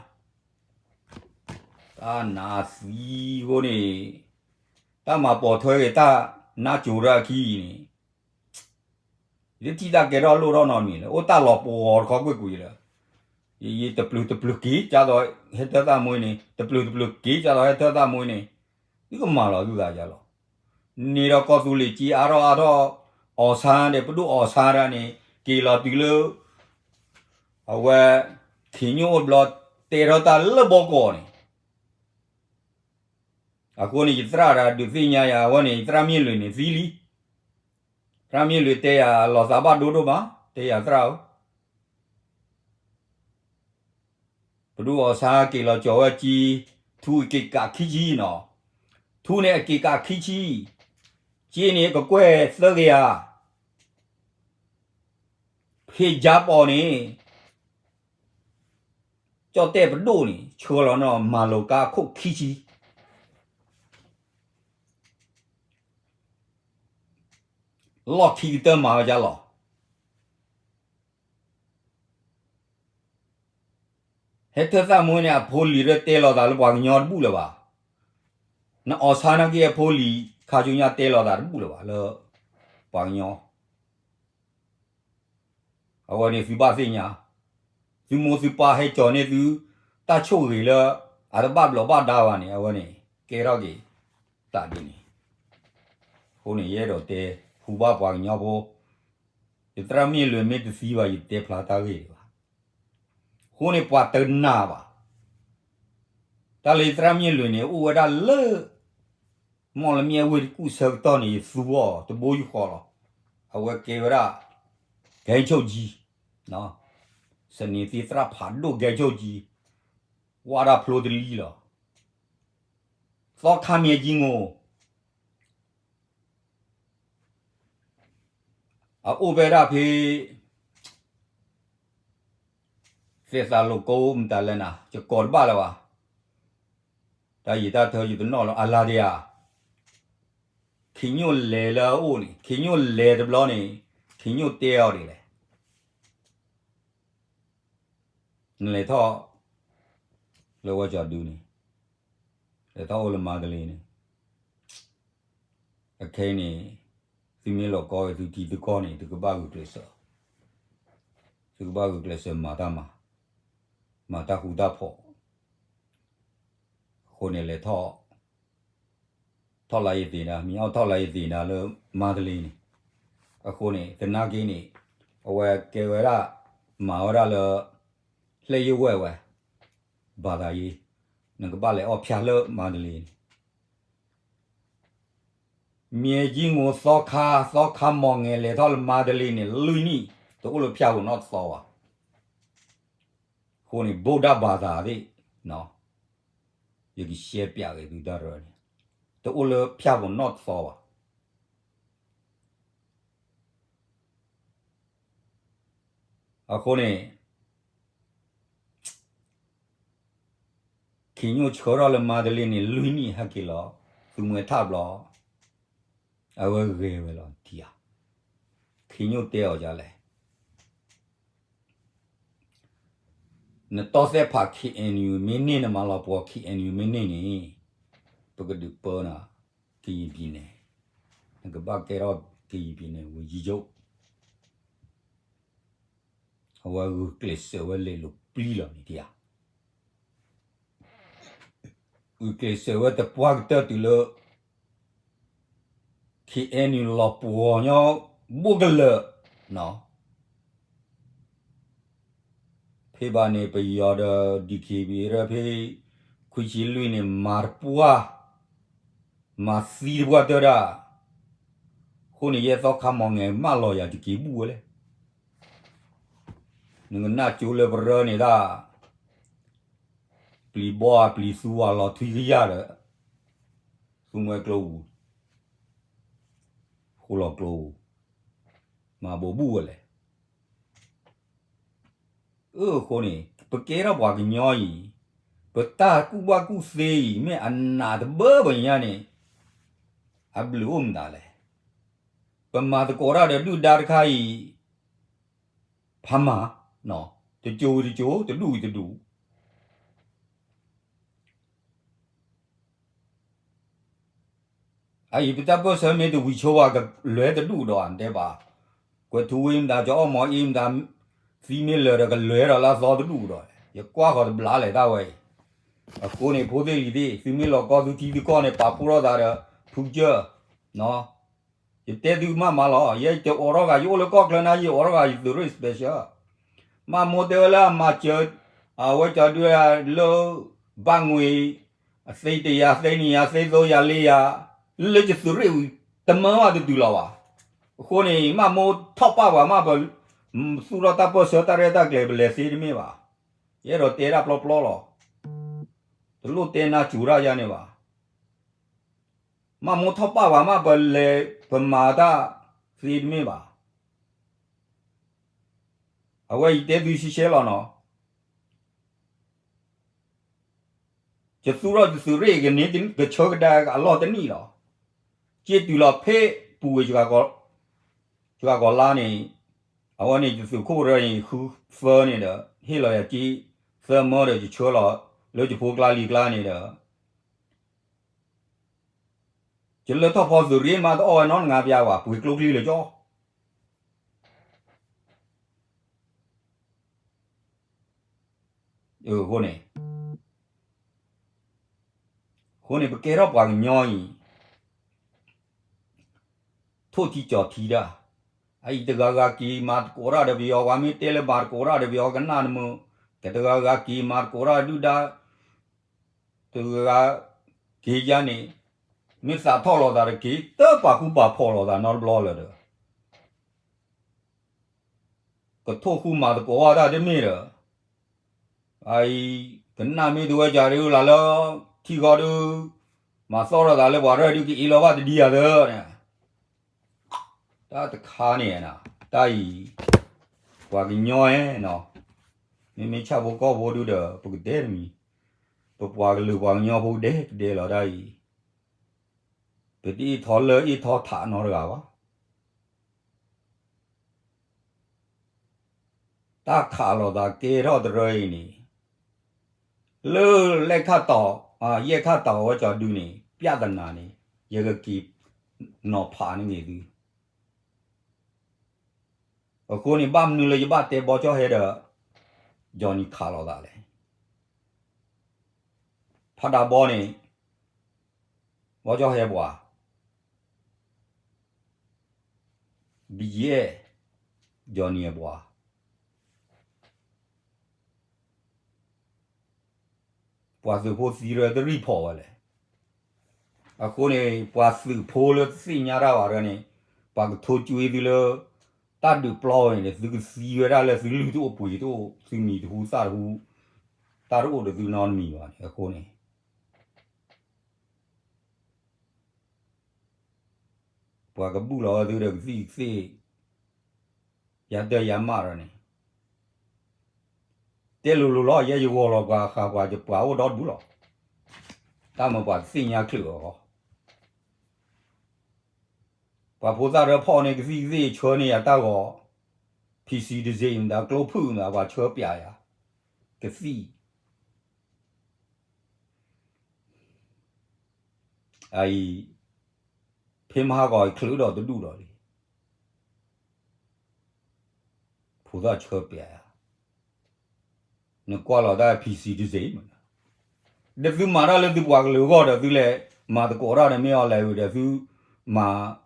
တၢ်နါသံအဃိန့ၣ် တၢ်မၤပိာ်ထွဲက့ၤတၢ်နါစိၤတၢ်အခံအံၤန့ၣ် ယတထံၣ်တၢ်ကဲထီၣ်လိၣ်ထီၣ်နီတမံၤလၢၤ အိၣ်တၢ်လီၤပှီၤတခီကွ့ၢ်ကွ့ၢ်လၢ ယတပျုာ်တပျုာ်က့ၤ ကၢ်သိးဟဲထၢၣ်သၣ်မွ့န့ၣ် တပျုာ်တပျုာ်က့ၤ ကၢ်သိးဟဲထၢၣ်သၣ်မွ့န့ၣ် သုကမၤလီၤသုသးယၤလီၤ. န့ၣ်ဒီးကီၢ်သူလ့ၤက့အါထီၣ်အါထီၣ် အီၣ်ဆါဒီး ပဒိၣ်အီၣ်ဆါဒၣ်န့ၣ် က့ၤလီၤတုၤလၢ အဝဲ ခ့ညိၣ်အိၣ်ဘျီ တဲထီၣ်တၢ်လၢဘီကီးန့ၣ် အဃိန့ၣ် ယသရၣ်တဂၤဒုးသ့ၣ်ညါယၤ အဝဲန့ၣ် ယသရၣ်မ့ၢ်လွံၢ်န့ၣ်သံလံ. သရၣ်မ့ၢ်လွံၢ်တဲယၤ လီၤသးဘၣ်ဒိဒိၣ်မး တဲယၤသရၣ်ဧၢ ပဒိၣ်အီၣ်ဆါက့ၤလီၤကၠီၤဝဲကၠံ ထူက့ၤကးခံဆံနီၤ, ထ ထူန့ၣ်အက့ၢ်ကးခံဆံ, က့န့ၣ်ကကွဲၢ်သၢကယၤ, ဖ့ၣ်ယါပီၣ်န့ၣ် ကၠီၣ်တဲၣ်ပဒိၣ်န့ၣ် ဆှၢလီၤန့ၣ်မၤလိာ်ကါခိၣ်ခံဆံ, လီၢ်ခံကတၢၢ်မၤဝဲဒ်လီၤ. ဟဲထၢၣ်သးမူန့ၣ် အဖိလံၤလၢတဲလီၤသးလၢပှၤကညီတဘူၣ်လၢၤဘၣ်. နအီၣ်ဆါနာ်က့အဖိလံၤ ခါဆူညါတဲလီၤသးတဘူၣ်လၢၤဘၣ်လၢ ပှၤကညီ အဝဲန့ၣ်သုဘၣ်သ့ၣ်ညါ, သုမိၢ်သုပၢ်ဟဲကၠီၤန့ၢ်သု တၢ်ဆိၣ်ဂ့ၤလၢ အတဘၣ်ဘျီးဘၣ်ဒါဘၣ်န့ၣ် အဝဲန့ၣ် ကဲထီၣ်က့ၤ သးဒ်န့ၣ်, အဃိန့ၣ် ယအဲၣ်ဒိးတဲ ဟူဘၣ်ပှၤကညီဖိ, ယသရၣ်မ့ၢ်လွံၢ်မ့ၢ်တသံဘၣ် ယတဲဖျါတၢ်ဂ့ၢ်ဒံးဘၣ်. အဃိန့ၣ်ပှၤတနာ်ဘၣ် တၢ်လၢယသရၣ်မ့ၢ်လွံၢ်န့ၣ် အိၣ်ဝဲဒၣ်လၢ မီၣ်လမၠဲၣ်ဝ့ၢ်တကူၣ်ဆၢကတီၢ်န့ၣ် ယသူအီၤတဘိယူၢ်ဃီလီၤ. အဝဲကဲဝဲဒၣ် ကဲဆိၣ်ကၠံ, စနေသ့ၣ်သရၣ်ဖးဒိၣ်ကဲဆိၣ်ကၠံ, ဝၣ်ဒၣ်ဖျိတလံလီၤ. သီခါမၠဲကၠံငိၣ် အအိၣ်ဖဲဒၣ်ဖဲ သဲးသးလိာ်ကိးမတၤလဲၣ်နၤ ယကိးတဘၣ်လၢၤဘၣ်, တၢ်ယံာ်တၢ်ထၢယတနီၣ်လီၤ အလၤဒံးဧါ, ခ့ညိၣ်လဲၤလၢအအိၣ်န့ၣ် ခ့ညိၣ်လဲၤတဘျီန့ၣ် ခ့ညိၣ်တဲအီၤဒ်လဲၣ် နလဲၤထီၣ် လၢဝဲကၠီၤဒုန့ၣ် လဲၤထီၣ်အိၣ်လၢမါတလ့န့ၣ် အခဲအံၤန့ၣ် သုမ့ၢ်လီၤကီဝဲသုထံသုကီၢ်န့ၣ် သုကဘၣ်ဂုာ်ကျဲးစၢး, သုကဘၣ်ဂုာ်ကျဲးစၢးမၤတၢ်မၤ, မၤတၢ်ဃူတၢ်ဖိး, အဃိန့ၣ်လဲၤထီၣ် ထီၣ်လါယသ့ၣ်နၤ မ့ၢ်အီၣ်ထီၣ်လါယသ့ၣ်နၤလၢမါတလ့န့ၣ်, အဃိန့ၣ် သနာ်က့န့ၣ် အဝဲကဲဝဲဒၣ် မၤဝဲဒၣ်လၢ လှည့်ယဝဲၢ်ဝဲ ဘၣ်သးယ့ နကဘၣ်လဲၤအီၣ်ဖၠၣ်လၢမါတလ့န့ၣ် မၠဲကၠံငိၣ်သီခါ သီခါမီၢ်ငဲၤလဲၤထီၣ်လၢမါတလ့န့ၣ် လွံၢ်နံၣ် တအိၣ်လၢဖၠၣ်ပူၤနီတသီဘၣ်. အဃိန့ၣ် ဗုဒ္ဓဘာသာသ့ၣ်, ယကရှဲပၠးက့ၤသုတၢ်ရၢန့ၣ်, တအိၣ်လၢဖၠၣ်ပူၤနီတသီဘၣ်. အဃိန့ၣ် ခ့ညိၣ်ဆှၢထီၣ်လၢမါတလ့န့ၣ် လွံၢ်နံၣ်ဟဲက့ၤလီၤ, သုမှဲထၣ်ဘျီ, အဝဲဂဲၤဝဲလီၤတံၢ်ဧါ, ခ့ညိၣ်တဲအီၤဒ်လဲၣ်, နတီၢ်သဲၣ်ဖး ခ့အဲၣ်အၣ်ယူၣ် မ့ၢ်န့ၢ် နမၤလီၤပှီၢ် ခ့အဲၣ်အၣ်ယူၣ် မ့ၢ်န့ၢ်န့ၣ်, ပကဒုးပၢနၤ ကရင်ပြည်နယ်, နကဘၣ်ကဲထီၣ် ကရင်ပြည်နယ် ဝန်ကြီးချုပ် အဝဲဂုာ်ကျဲးစၢးဝဲလဲၤလိာ်ပျံၤလီၤန့ၣ်ဧါ, ဂုာ်ကျဲးစၢးဝဲတပှၢ်ကတၢၢ်တုၤလၢ ခ့အဲၣ်အၣ်ယူၣ် လီၤပှီၢ်ညီ ဘိၣ်ကလၢာ်, ဖဲဘၣ်န့ၣ် ပယီၤဒီး DKBA ဖဲ ခွံဆံလွံၢ်န့ၣ် မၤတပှၢ်, မၤသံတပှၢ်တၢၢ်ဒၣ်, အဃိန့ၣ် ယဲသီခါမီၢ်ငဲၤ မၢလီၤယၤတက့ၤဘူၣ်ဝဲလဲၣ်. နကနၢ်ကၠိလၢပရၢန့ၣ်ဒၣ် ပျံၤဘီဧါ ပျံၤသူဧါ လီၤထွံကယၢ်ဒီး သူမှဲကျိပူၤ, ဃိလီၤကျိပူၤ, မၤဘိးဘူၣ်ဝဲလဲၣ်. အဃိန့ၣ် ပကဲထီၣ်ပှၤကညီအံၤ, ပတၢ်ကူၣ်ဘၣ်ကူၣ်သ့အံၤ မ့ၢ်အနးတဘၢဘၣ်ညါန့ၣ် အဘျုးအိၣ်မတၤလဲၣ်. ပမၤသကိးတၢ်ဒီးဒုၣ်ဒါတခါအံၤ ဖးမၤ, တစိၤဝံၤတစိၤ တဒူၣ်ဝံၤတဒူၣ် အအံၤပတၢ်ပၢၢ်ဆၢမ့ၢ်တဝံၤဆိဘၣ် ကလဲၤတဒူၣ်ဒီး တဲဘၣ်, ကွဲၤထူဝ့မတၤ ကအီၣ်မီၤအ့မတၤ သံမ့ၢ်လၢာ်ဒီး ကလဲၤဒီးလၢအသီတဒူၣ်ဒီး ယကွၢ်ဃီၤတဘျါလဲၣ်တၢ်ဝဲအံၤ. အဃိန့ၣ် ဖိသ့ၣ်လံၤသ့ၣ် သုမ့ၢ်လီၤကီသုထံသုကီၢ်န့ၣ် ပာ်ဖှိၣ်ထီၣ်သးဒီး ဖုကစၢၢ် ယတဲသုမးမးလီၤ. ယဲယတအိးထီၣ်ဂၤ ယအိၣ်လၢကီၢ်ချၢနၤ ယအိးထီၣ်ဂၤ ယသုးရ့ၣ် special. မးမိၢ်တဲဝဲလၢအမၤစၢၤ အဝဲကဒုလၢ ဘၣ်ငွေ အသ့တယၤ သ့နံၤယၤ သ့သိယၤလ့ယၤ လၢယသုးရ့ၣ်ဝံၤ တမၢဘၣ်တတုၤလီၤဘၣ်. အဃိန့ၣ် မးမိၢ်ထီၣ်ပာ်ပှၤမး ပသူၣ်ထီၣ်တၢ်ပၢၢ်ဆၢတၢ်ရဲၣ်တၢ်ကျဲၤ ပလဲၤသ့တမ့ၢ်ဘၣ်. ယအဲၣ်ဒိးတဲဒၣ်ပျီပျီလီၤ. တလိၣ်တဲနါစူၤတၢ်ယါန့ၣ်ဘၣ်. မ့ၢ်မိၢ်ထီၣ်ပာ်ပှၤမး ပလဲၤပမၤတၢ်သ့တမ့ၢ်ဘၣ်. အဝဲအံၤတဲသုရှဲရှဲလီၤနီၤ. ယသူၣ်ထီၣ်ယသုးရ့ၣ်ကန့ၢ်ကဆၢကဒါအလီၢ်တနံၣ်လီၤ. က့ၤတုၤလီၤဖဲပူၤဝဲ ယဂၤကီၤလါန့ၣ်, အဝဲန့ၣ်ယသုးခိၣ်ရၢန့ၣ် ဃုသၢန့ၣ်ဒီး ဟ့ၣ်လီၤယၤက့ၤသၢမၢဒီး ယဆှၢလီၤလၢယဖိကျါလံၤကျါန့ၣ်ဒီး ယလၢထီၣ်ဖီသုးရ့ၣ်မး တအီၣ်ဝဲနီတဂၤဘၣ် ပှ့ၤကျိချံလၢကၠီ အဃိန့ၣ်, အဃိန့ၣ် ပကဲထီၣ်ပှၤကညီအံၤ ထိၣ်ထံကၠီၤထံတၢ်, အအံၤတဂၤဂၤက့ၤမၤသကိးတၢ်ဒီးပယီၤ, ပှၤမ့ၢ်တဲလၢမၤသကိးတၢ်ဒီးပယီၤကနၣ်နမုာ်, ကတဂၤဂၤက့ၤမၤသကိးတၢ်ဒုၣ်ဒါ, တဂၤဂၤက့ၤယါန့ၣ်, မ့ၢ်သးထီၣ်လိာ်သးတက့ၢ်, တပာ်ဃူပာ်ဖိးလိာ်သးနီတဘျီလၢၤဒီး ကထိၣ်ဃူမၤသကိးတၢ်တမ့ၢ်ဒီး, အအံၤ ကနၣ်မ့ၢ်တဝဲကဒီးလၢ ထံဂီၤဒုး, မၤသီၣ်ထီၣ်သးလၢပှၤရဲၣ်ဒုး ကအ့လီၤဘၣ်တဒံယၤသၢန့ၣ်, တၢ်တခါန့ၣ်, တၢ်အံၤ, ပှၤကညီဧၢနီၤ, မ့မ့ၢ်ဆၣ်ဖိကီၢ်ဖိဒုးဒီး ပကတဲတမံၤ, ပပှၤကလုာ်ပှၤကညီဖိကဒဲကဒဲလီၤတၢ်အံၤ, ပတအ့ၣ်ထီၣ်လၢအ့ၣ်ထီၣ်ထးနီတဂၤဘၣ်. တၢ်ခးလိာ်သးကဲထီၣ်တရၢအံၤန့ၣ်, လၢလဲၣ်ခၣ်တီၤ, ယဲၢ်ခၣ်တီၤဝဲကၠီၤဒုန့ၣ် ပြဿနာန့ၣ် ယကက့ၤနီၤဖးန့ၢ်ဂ့ၤသု. အဃိန့ၣ် ဘၣ်မနုၤလၢယဘၣ်တဲဘီကၠီၣ်ဟဲဒီး Johnny ခးလိာ်သးလဲၣ်. ဖးဒးဘီန့ၣ် ဘီကၠီၣ်ဟဲပှၤ, ဘံယဲၢ်, Johnny အပှၤ, ပှၤသုးဖိသံရၢတရံၣ်ဖီၣ်ဝဲလဲၣ်. အဃိန့ၣ် ပှၤသုးဖိလၢတသ့ၣ်ညါတၢ်ဘၣ်ရၢန့ၣ် ပှၤကထိကွ့သုလၢ တၢ်ဒုးပျီဝဲန့ၣ် သုကသံဝဲဒၣ်လၢသုလုၢ်တအိၣ်ပှ့ၤတအိၣ် သုမံၤတဟူသၣ်တဟူ, တၢ်တအိၣ်ဒီးသုနီတမံၤဘၣ်န့ၣ် အဃိန့ၣ် ပှၤကဘူၣ်လီၤဝဲသုဒီးကသံၣ်ကသ့ၣ်, ယၤတၢ်ယၤမးဒီးန့ၣ်, တဲလိၤလိၤလီၤ ယဲယဂီၤလီၤပှၤဃးပှၤ ယပှၤအိၣ်ဒီဒူၣ်လီၤ. တၢ်မၤပှၤတသ့ၣ်ညါချုးအဂီၢ်, ပှၤဖိသၣ်ရၢဖီၣ်န့ၣ် ကသံၣ်ကသ့ၣ်ဆှၢန့ၢ်ယၤတၢ်ဂီၤ, PC တစ့မတၤ ကျိဖုၣ်မတၤ ပှၤဆှၢပျးယၤ, ကသံၣ် အအံၤ, ဖဲမဟါဂီၤချုးဒီးတဒူၣ်ဒီးလံ, ဖိသၣ်ဆှၢပျးယၤ, နကွၢ်လီၤတၢ် PC တစ့မတၤ, ဒီးသုမၤတၢ်လၢသုပှၤကလုာ်အဂီၢ်ဒီးသုလဲၤမၤသကိးတၢ်ဒီးမ့ၢ်အီၤလဲၤဝံၤဒီးသုမၤ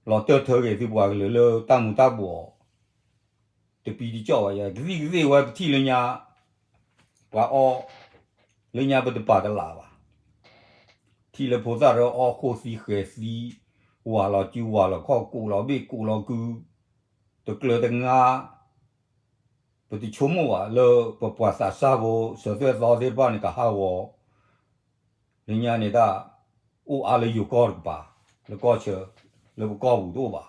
လီၤတၢၢ်ထၢက့ၤသုပှၤကလုာ်လၢတၢ်မူၤတၢ်ဘှီး တပံတကၠီၣ်ဘၣ်ယၤ ကသံၣ်ကသ့ၣ်ဝဲပထံၣ်လၢညါ, ပှၤအီ, လၢညါပတပာ်တလးဘၣ်, ထံၣ်လၢဖိသၣ်ရၢအီၣ်ဃိသံဃဲၤသံ, ဝၤလီၤစုဝၤလီၤခီၣ်ကိးလီၤဘ့ၣ်ကိးလီၤကု, တကျၢၤတငါ, ပတဆိကမိၣ်ဘၣ်လၢပပှၤသးစၢ်ဖိ စၢၤသွဲၣ်သီသ့ၣ်တဖၣ်န့ၣ် ကဟးဂီၤ လၢညါန့ၣ်တၢ်အိၣ်အါလၢယိၤကီၢ်တကပၤ, လၢကီၢ်ဆၢ, လၢပကီၢ်ပူၤတအိၣ်ဘၣ်.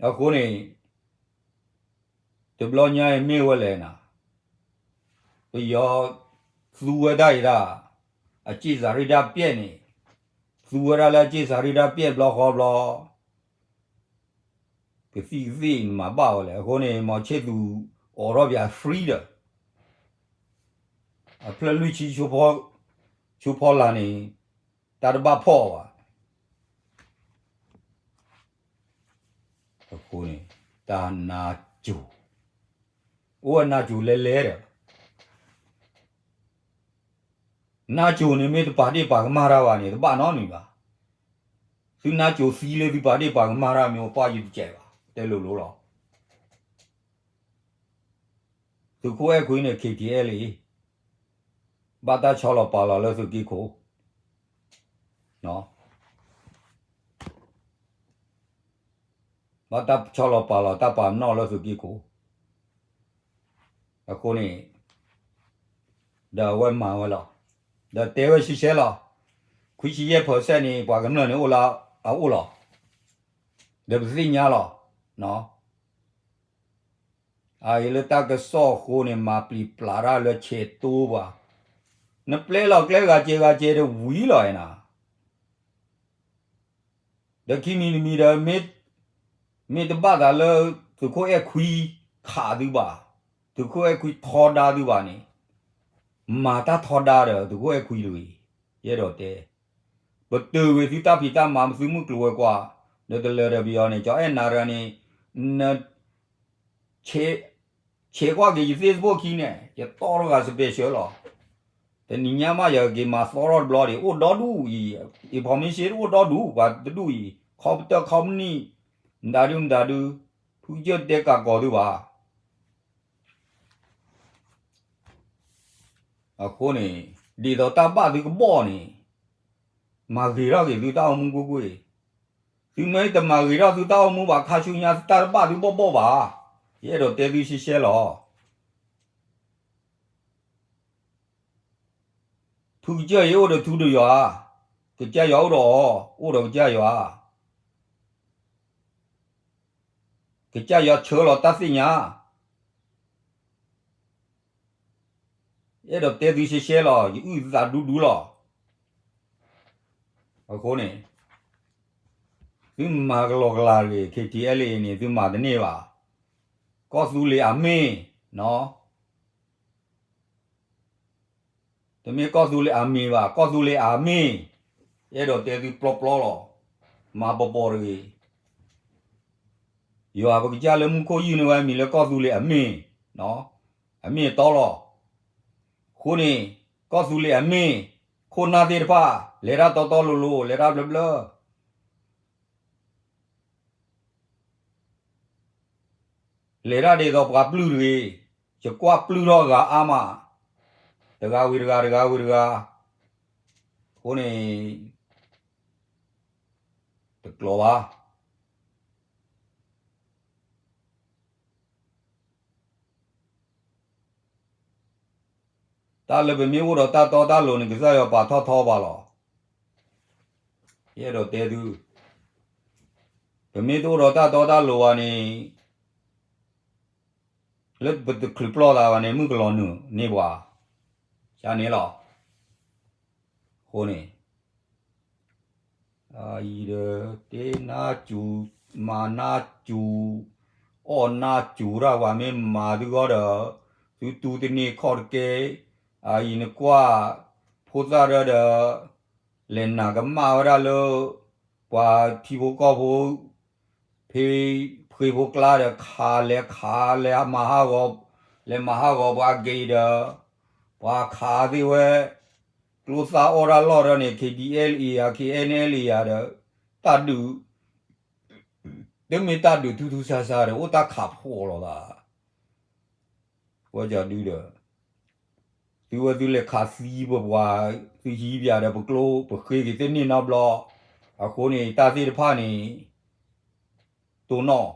အဃိန့ၣ်, တဘျီညါအံၤမ့ၢ်ဝဲလဲၣ်နၤ, ပယီၤသူဝဲဒၣ်အံၤဒၣ်, အက့ၢ်စၤရံၣ်ဒၣ်ပျဲၣ်န့ၣ်, သူဝဲဒၣ်လၢအက့ၢ်စၤရံၣ်ဒၣ်ပျဲၣ်ဘျီဃီဘျီ ကသံၣ်ကသ့ၣ်နမၤဘၣ်ဝဲလဲၣ်. အဃိန့ၣ် မီၤဆ့ၣ်သူးအိးထီၣ်ပၠး free ဒီး အဖျၢၣ်လွံၢ်ဆံ ဆိဖီလာ်န့ၣ် တၢ်တဘၣ်ဖီၣ်ဘၣ်. အဃိန့ၣ် တၢ်နါစိၤ, အိၣ်ဝဲနါစိၤလဲၤလဲၤဒီး နါစိၤန့ၣ်မ့ၢ်တပာ်ဒ့ၣ်ပာ်ကမၣ်တၢ်ဘၣ်န့ၣ် တဘၣ်နီတမံၤဘၣ်. သုနါစိၤသံလၢသုပာ်ဒ့ၣ်ပာ်ကမၣ်တၢ်မ့ၢ်အိၣ်ပှၢ်ယတကဲးဘၣ် တဲလိၤလိၤလီၤ. သုးခိၣ်အဲၣ်ခွံန့ၣ် KTLA ဘၣ်တၢ်ဆီလီၤပာ်လီၤလၢသုးက့ခိၣ်, ဘၣ်တၢ်ဆီလီၤပာ်လီၤတၢ်ပာ်ပနီၣ်လၢသုးက့ခိၣ်, အဃိန့ၣ် ဒီးအဝဲမၤဝဲလီၤ. ဒီးတဲဝဲရှဲရှဲလီၤ. ခွံဆံယဲၢ် percent န့ၣ် ပှၤကမျၢၢ်န့ၣ်အိၣ်လၢအအိၣ်လီၤ. ဒီးပသ့ၣ်ညါလီၤ. အအံၤလၢတၢ်ကစီၣ်အဃိန့ၣ် မၤပျံၤပျါတၢ်လၢဆဲးတိပှၤ, နပျဲလီၤကျဲဂၤကဲဂၤကဲဒီးဝံၤလီၤနၤ. ဒီးခံမံၤတမံၤဒီး မ့ၢ်တဘၣ်သးလၢသုးခိၣ်အဲၣ်ခွံခးသုဘၣ်, သုးခိၣ်အဲၣ်ခွံထီဒါသုဘၣ်န့ၣ်, မၤတၢ်ထီဒါဒီးသုးခိၣ်အဲၣ်ခွံတဂ့ၤ, ယအဲၣ်ဒိးတဲ, ပတုာ်ကွံာ်သုတၢ်ဖံးတၢ်မၤ သုမုၢ်ကျိၤဝဲၤကွာ်, ဒီးတလၢာ်ဒီးပယီၤန့ၣ် ကၠီအဲၣ်နၤတဂၤန့ၣ်, န ဆဲးကွၢ်က့ၤယ Facebook ခံန့ၣ် ယတီၢ်ထီၣ်ဂၤ special လီၤ. တနံၤညါမး ယက့ၤမၤသီထီၣ်တဘျီဒံး အိၣ်ဒီဒူၣ်အံၤ, information အိၣ်ဒီဒူၣ် ပှၤတဒူၣ်အံၤ, ခီပတၢၢ်ခီပနံၣ်, မတၤဒုမတၤဒု, ဖုကစၢၢ်တဲကးကီၤသုဘၣ်. အဃိန့ၣ်, ဒ်သိးတၢ်ဘၣ်သုကဘီၣ်န့ၣ်, မၤဂ့ၤထီၣ်က့ၤသုတၢ်အိၣ်မူကွ့ၢ်ကွ့ၢ်, သုမ့ၢ်တမၤဂ့ၤထီၣ်သုတၢ်အိၣ်မူဘၣ် ခါဆူညါသုတၢ်တဘၣ်သုဘီၣ်ဘီၣ်ဘၣ်. ယအဲၣ်ဒိးတဲသုရှဲရှဲလီၤ. ဖုကစၢၢ်အံၤအိၣ်ဒီးထူဒီးယွၤ, ကစၢ်ယွၤအိၣ်ဒီးအီၤ, အိၣ်ဒီးကစၢ်ယွၤ, ကစၢ်ယွၤဆှၢလီၤတၢ်သ့ၣ်ညါ. အဲၣ်ဒိးတဲသုရှဲရှဲလီၤ, ယအုၣ်သးဒူဒူလီၤ. အဃိန့ၣ်, သုမၤကလီကလီတဂ့ၤ, KTLA န့ၣ် သုမၤတန့ၢ်ဘၣ်. ကီၢ်သူလ့ၤအမ့ၢ်, တမ့ၢ်ကီၢ်သူလ့ၤအမ့ၢ်ဘၣ်, ကီၢ်သူလ့ၤအမ့ၢ်, အဲၣ်ဒိးတဲသုပျီပျီလီၤ. မၤပီၤပီၤတဂ့ၤ. ယွၤပကစၢ်လၢမူခိၣ်ယုၢ်န့ၢ်ဝဲအမံၤလၢကီၢ်သူလ့ၤအမ့ၢ်, အမ့ၢ်အတီလီၤ. အဃိန့ၣ်, ကီၢ်သူလ့ၤအမ့ၢ်, ခိၣ်နၢ်သ့ၣ်တဖၣ်, လဲၤတၢ်တီတီလိၤလိၤ, လဲၤတၢ်ဘျၢဘျၢ လဲၤတၢ်ဒ်သိးပှၤပျုၢ်တဂ့ၤ, ယကွၢ်ပျုၢ်ထီၣ်ဂၤအါမး, တဂၤဝံၤတဂၤ, တဂၤဝံၤတဂၤ, အဃိန့ၣ်, တကျိၤဘၣ်. တၢ်လၢပမ့ၢ်အိၣ်ဒီးတၢ်တီတၢ်လိၤန့ၣ် ကစၢ်ယွၤပာ်ထီၣ်ထီဘၣ်လီၤ. ယအဲၣ်ဒိးတဲသု, ပမ့ၢ်တအိၣ်ဒီးတၢ်တီတၢ်လိၤဘၣ်န့ၣ်, လၢပတချုးပျီၢ်သးဘၣ်န့ၣ် မုၣ်ကလီၤနုာ်န့ၢ်ပှၤ, ယန့ၣ်လီၤ. အဃိန့ၣ်, အံၤဒီး, တ့နါစူၤ, မၤနါစူၤ, အီၣ်နါစူၤတၢ်ဝဲမ့ၢ်မၤသုဂီၢ်ဒီး, သုတူၢ်တန့ၢ်ခီၣ်တကဲ, အံၤနကွၢ်, ဖိသၣ်ဒၢဒီး, လဲၤနၤကမၣ်ဝဲဒၣ်လၢ, ပှၤထံဖိကီၢ်ဖိ, ဖဲ, ဖှ့ဖိကျါဒီးခးလဲၤခး, လဲၤမၤဟးဂီၤ, လဲၤမၤဟးဂီၤပှၤက့ၤဒီး, ပှၤခးသ့ၣ်ဝဲ, ကျိသၣ်အီၣ်တၢ်လီၢ်ဒီးန့ၣ် KTLA ဧါ KNLA ဧါဒီး, တၢ်ဒုး, တမ့ၢ်တၢ်ဒုးထူထူဆါဆါဒီး အိၣ်တၢ်ခးဖှိၣ်လီၤသး ဝဲကဒုဒီး, သုဝဲသုလဲၤခးသံပပှၤ, သုဟံးပၠးဒီးပကျိ ပဃ့က့ၤတန့ၢ်နီတဘျီ, အဃိန့ၣ် တၢ်သ့ၣ်တဖၣ်န့ၣ်, တိၢ်နီၣ်,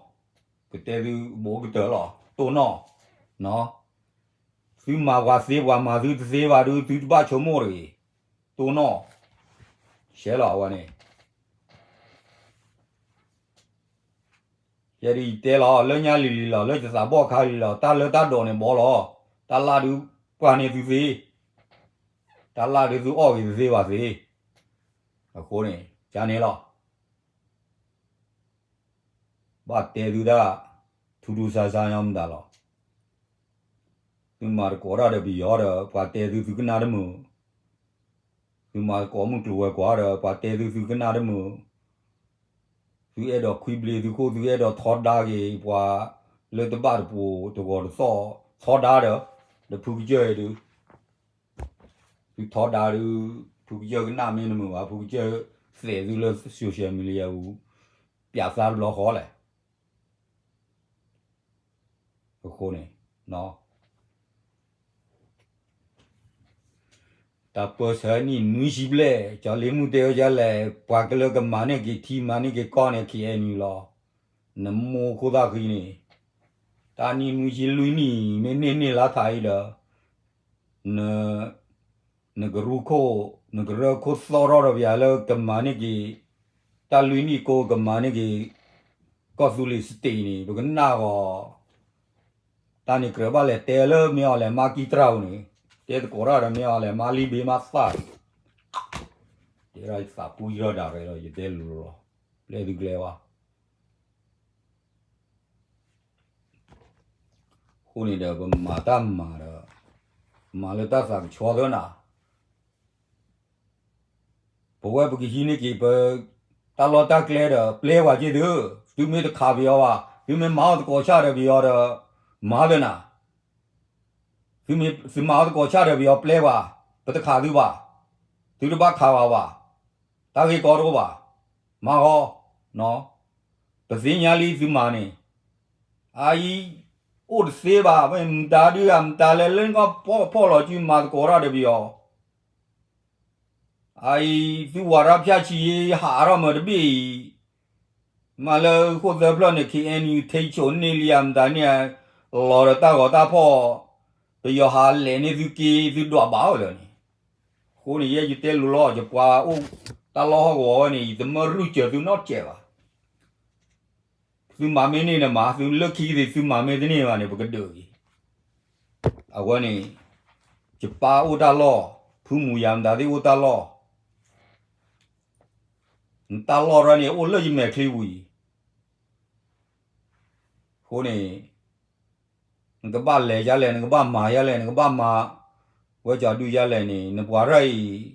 ကတဲသုဘူးကတၢၢ်လီၤ, တိၢ်နီၣ်, သုမၤပှၤသ့ပှၤမၤသုတသ့ဘၣ်ဒုး သုတဘၣ်ဆိကမိၣ်တဂ့ၤ, တိၢ်နီၣ်, ရှဲလီၤအဝဲန့ၣ် ယဲဒၣ်ယတဲလီၤ လၢညါလံၤလံၤလီၤ လၢယသးဘီၣ်ခါလံၤလီၤ တၢ်လၢတၢ်ဒိးန့ၣ်ဘီလီၤ, တၢ်လၢ်ဒုးပှၢ်န့ၢ်သုသ့, တၢ်လၢ်ဒုးသုအီၣ်က့ၤတသ့ဘၣ်သ့, အဃိန့ၣ် ကန့ၣ်လီၤ. ဘၣ်တဲသုတၢ်, ထူထူဆါဆါညီမတၤလီၤ. သုမၤသကိးတၢ်ဒီးပယီၤဒီး ပှၤတဲသုသုကနၣ်တမုာ်, သုမၤသကိးမုၢ်ကျိၤဝဲၤကွာ်ဒီး ပှၤတဲသုသုကနၣ်တမုာ်, သုအဲၣ်ဒိးခွံဘျ့သုခိၣ် သုအဲၣ်ဒိးထီဒါက့ၤ ပှၤလၢတဘၣ်တပူၤတဂီၤတသီၣ်, ထီဒါဒီး, ဒီးဖုကစၢၢ်အံၤဒုး သုထီဒါဒုး, ဖုကစၢၢ်ကနၣ်မ့ၢ်တမုာ်ဘၣ်, ဖုကစၢၢ်သဲးသုလၢ social media ပူၤ, ပၠးသါတဘျီဃီလဲၣ်. အဃိန့ၣ်, တၢ်ပၢၢ်ဆၢနံၣ်နွံဆံဘျဲၣ် ကၠီၤလ့မုၢ်တဲဝဲဒ်လဲၣ်, ပှၤကလၢကမၤန့ၢ်က့ၤထံမၤန့ၢ်က့ၤကီၢ်န့ၣ် KNU လီၤ. နမိၢ်ခိၣ်သၣ်ဃံန့ၣ်, တၢ်နံၣ်နွံဆံလွံၢ်နံၣ် မ့ၢ်န့ၢ်န့ၢ်လါထးအံၤဒီး, န နကရူၢ်ခိၣ် နကရၢခိၣ်သီၣ်ထီၣ်ဒီးပယၤလၢကမၤန့ၢ်က့ၤ တၢ်လွံၢ်နံၣ်ကိကမၤန့ၢ်က့ၤ ကီၢ်သူလ့ၤ state န့ၣ် ပကနၣ်ဂီၤ တၢ်န့ၣ်ကြၢးဘၣ်လဲၤတဲလၢမ့ၢ်အီၤလဲၤမါကံတြၢ်ပူၤန့ၣ် တဲသကိးတၢ်ဒီးမ့ၢ်အီၤလဲၤမါလံဘ့မါသၣ်န့ၣ် တဲဒၣ်ယသးပူယံၤထီၣ်ဒၣ်ရဲၣ်ဒီး ယတဲလိၤလီၤ ပျဲသုကျဲဘၣ် အဃိန့ၣ်ဒီး ပမၤတၢ်မၤဒီး မၤလၢတၢ်သးကဆှီသၢနၤ ပဝဲပကဟံးန့ၢ်က့ၤပ တၢ်လီၢ်တၢ်ကျဲဒီး ပျဲပှၤက့ၤသု, သုမ့ၢ်တခးပယီၤဘၣ်, သုမ့ၢ်မၤအီၣ်သကိးဆၣ်ဒီးပယီၤဒီး မၤသနၤ, သုမ့ၢ်သုမၤအီၣ်သကိးဆၣ်ဒီးပယီၤပျဲပှၤ, ပတခးသုဘၣ်, သုတဘၣ်ခးပှၤဘၣ်, တၢ်ဂ့ၢ်ကီတအိၣ်ဘၣ်, မၤဃီ, ပသ့ၣ်ညါလံသုမၤန့ၣ်, အအံၤ အိၣ်တသ့ဘၣ်, မတၤဒုးဧါ မတၤလဲၣ်လၢနကဖီၣ်လီၤစုမၤသကိးတၢ်ဒီးပယီၤ အအံၤ သုဝၤရၢဖၠၣ်ဆံး ဟးထီၣ်မၤတဘ့ၣ်အံၤ, မ့ၢ်လၢဃိၣ်သၢဖျၢၣ်န့ၣ် ခ့ၣ်အဲၣ်ယူၣ် ထံဆိးန့ၢ်လံဧါ မတၤန့ၣ်ဧါ, လီၤဒီးတၢ်ဂီၤတၢ်ဖီၣ်, ပယီၤဟးလဲၤန့ၢ်သုက့ သုဒွးဘၣ်ဝဲလၢာ်န့ၣ်, အဃိန့ၣ် ယဲယတဲလိၤလီၤ ယပှၤအိၣ်တၢ်လီၢ်ဟီၣ်ကဝီၤဝဲန့ၣ် ယတမၢရုၢ်စၢၤသုနီတစဲးဘၣ် သုမၤမ့ၢ်န့ၢ်န့ၣ်မၤ, သုလၢခံသ့ၣ်သုမၤမ့ၢ်တန့ၢ်ဘၣ်န့ၣ် ပကဒုးအံၤ, အဝဲန့ၣ် ယပၢ်အိၣ်တၢ်လီၢ်, ဖုမူယၤမတၤသ့ၣ်အိၣ်တၢ်လီၢ်, နတၢ်လီၢ်ရၢန့ၣ် အိၣ်လၢယမဲာ်ချံပူၤအံၤ, အဃိန့ၣ် နကဘၣ်လဲၤယါလဲၣ် နကဘၣ်မၤယါလဲၣ် နကဘၣ်မၤ ဝဲကၠီဒုယါလဲၣ်န့ၣ် နပှၤရၢ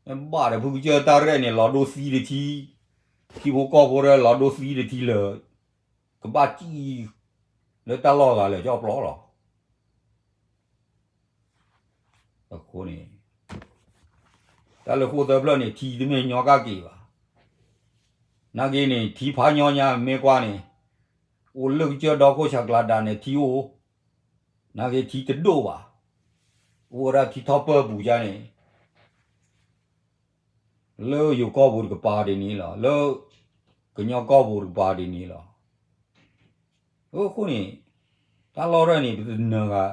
အံၤ နဘၣ်ဒီးဖုကစၢၢ်တၢ်ရဲၣ်န့ၣ် လီၤဒိသံတထံ, ထံဖိကီၢ်ဖိရဲၣ်လီၤဒိသံတထံလၢာ်, ကဘၣ်စံၣ် လၢတၢ်လီၢ်ဂၤလၢာ်ကၠီပျီလီၤ. အဃိန့ၣ် တၢ်လၢဃိၣ်သၢဖျၢၣ်န့ၣ် ထံတမ့ၢ်ညီကၣ်က့ၤဘၣ်. နာ်က့န့ၣ် ထံဖးညီညါမ့ၢ်ကွၢ်န့ၣ် အိၣ်လၢကစၢၢ်ဒီခိၣ်ဆးကျးဒၣ်န့ၣ် ထံအိၣ်, နာ်က့ထံတဒိၣ်ဘၣ်. အိၣ်ဝဲဒၣ်ထံထီၣ်ပၢၢ်ပူၤယါန့ၣ် လၢယိၤကီၢ်ပူၤတကပၤဒ်န့ၣ်လီၤ, လၢကညီကီၢ်ပူၤတကပၤဒ်န့ၣ်လီၤ. အဃိန့ၣ် တၢ်လီၢ်ရဲၣ်န့ၣ် ပတနၢၤဂၤ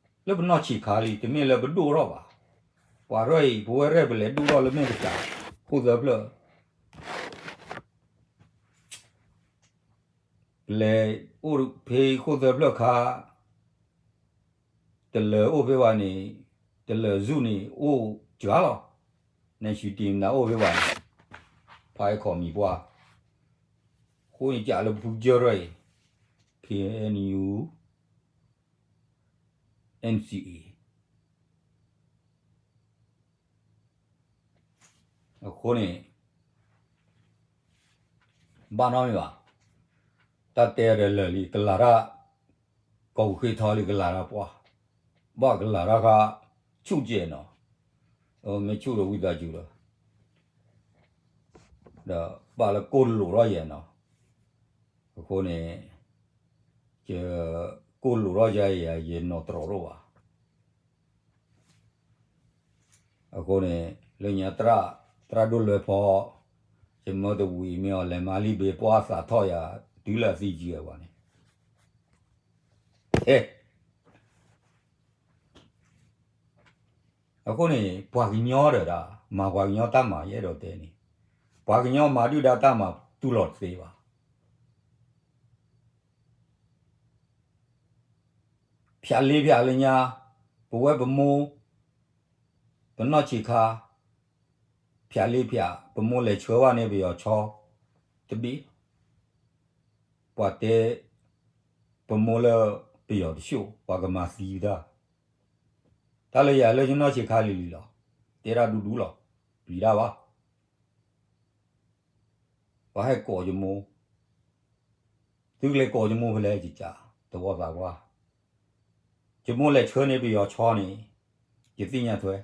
လၢပနီၢ်ဆံးခါလံ တမ့ၢ်လၢပဒိၣ်ထီၣ်ဘၣ်. ပှၤရဲၣ်အံၤ ပဝဲရဲၣ်ပလဲၤဒိၣ်ထီၣ်လၢမဲာ်ကစး ဃိၣ်သၢဖျၢၣ် ပလဲၤအိၣ်ဖဲဃိၣ်သၢဖျၢၣ်ခါ တလၢၤအိၣ်ဖဲဘၣ်န့ၣ် တလၢၤ zoo န့ၣ် အိၣ်စှၤလီၤ. နဲၣ်ဆူတံၢ်မနုၤအိၣ်ဖဲဘၣ်န့ၣ် ဖးဟဲခီၣ်မံၤပှၢ်, အဃိန့ၣ် ကးလၢပဖုကစၢၢ်ရဲၣ်အံၤ K N U N C A အဃိန့ၣ် ဘၣ်နီတမံၤဘၣ်. တၢ်တဲဒီးလၢာ်လံ ကလၤတၢ် ကီၢ်ပူၤဃ့ထီလံ ကလၤတၢ်ပှၢ်, ဘၣ်ကလၤတၢ်ဃါ ဆူၣ်ကဲးနီၤ, မ့ၢ်ဆူၣ်ဒီးဝံသးစူၤလီၤ. ဒီးဘၣ်လၢကိၢ်လိာ်ထီၣ်ယဲနီၤ, အဃိန့ၣ် ယကိၢ်လိာ်ထီၣ်ယဲအံၤ ယနီၢ်တြီၤတအိၣ်ဘၣ်. အဃိန့ၣ် လၢညါ သရၣ်ဒိၣ်လွဲဖီ ယမၢတဝံၤမ့ၢ်အီၤလဲၤမါလံဘ့ၣ်ပှၢ်သးထီၣ်ယၤ တုၤလၢအသံယံၤဝဲန့ၣ် အဃိန့ၣ် ပှၤကညီဒီးဒၣ် မၤပှၤကညီတၢ်မၤ ယအဲၣ်ဒိးတဲန့ၣ်, ပှၤကညီမၤဒုၣ်ဒါတၢ်မၤတူၢ်လိာ်တသ့ဘၣ်. ဖၠးလ့ဖၠးလၢညါ, ပဝဲပမိၢ်, ပနီၢ်ဆံးခါ, ဖၠးလ့ဖၠး ပမိၢ်လဲၤဆှၢဘၣ်န့ၣ် ပယီၤဆီတဘ့ၣ်, ပှၤတဲ ပမိၢ်လၢပယီၤတဆှိၣ် ပှၤကမၤသံပတၢ်, တၢ်လၢယၤလၢယနီၢ်ဆံးခါလံၤလံၤလီၤ, တဲတၢ်ဒူဒူလီၤ, ပျံၤတၢ်ဘၣ် ပှၤဟဲကိးယမိၢ်, သုကလဲၤကိးယမိၢ်ဖဲလဲၣ် ယကး သဝီသးပှၢ်, ယမိၢ်လဲၤဆှၢန့ၢ်ပယီၤဆီန့ၣ် ယသ့ၣ်ညါထွဲ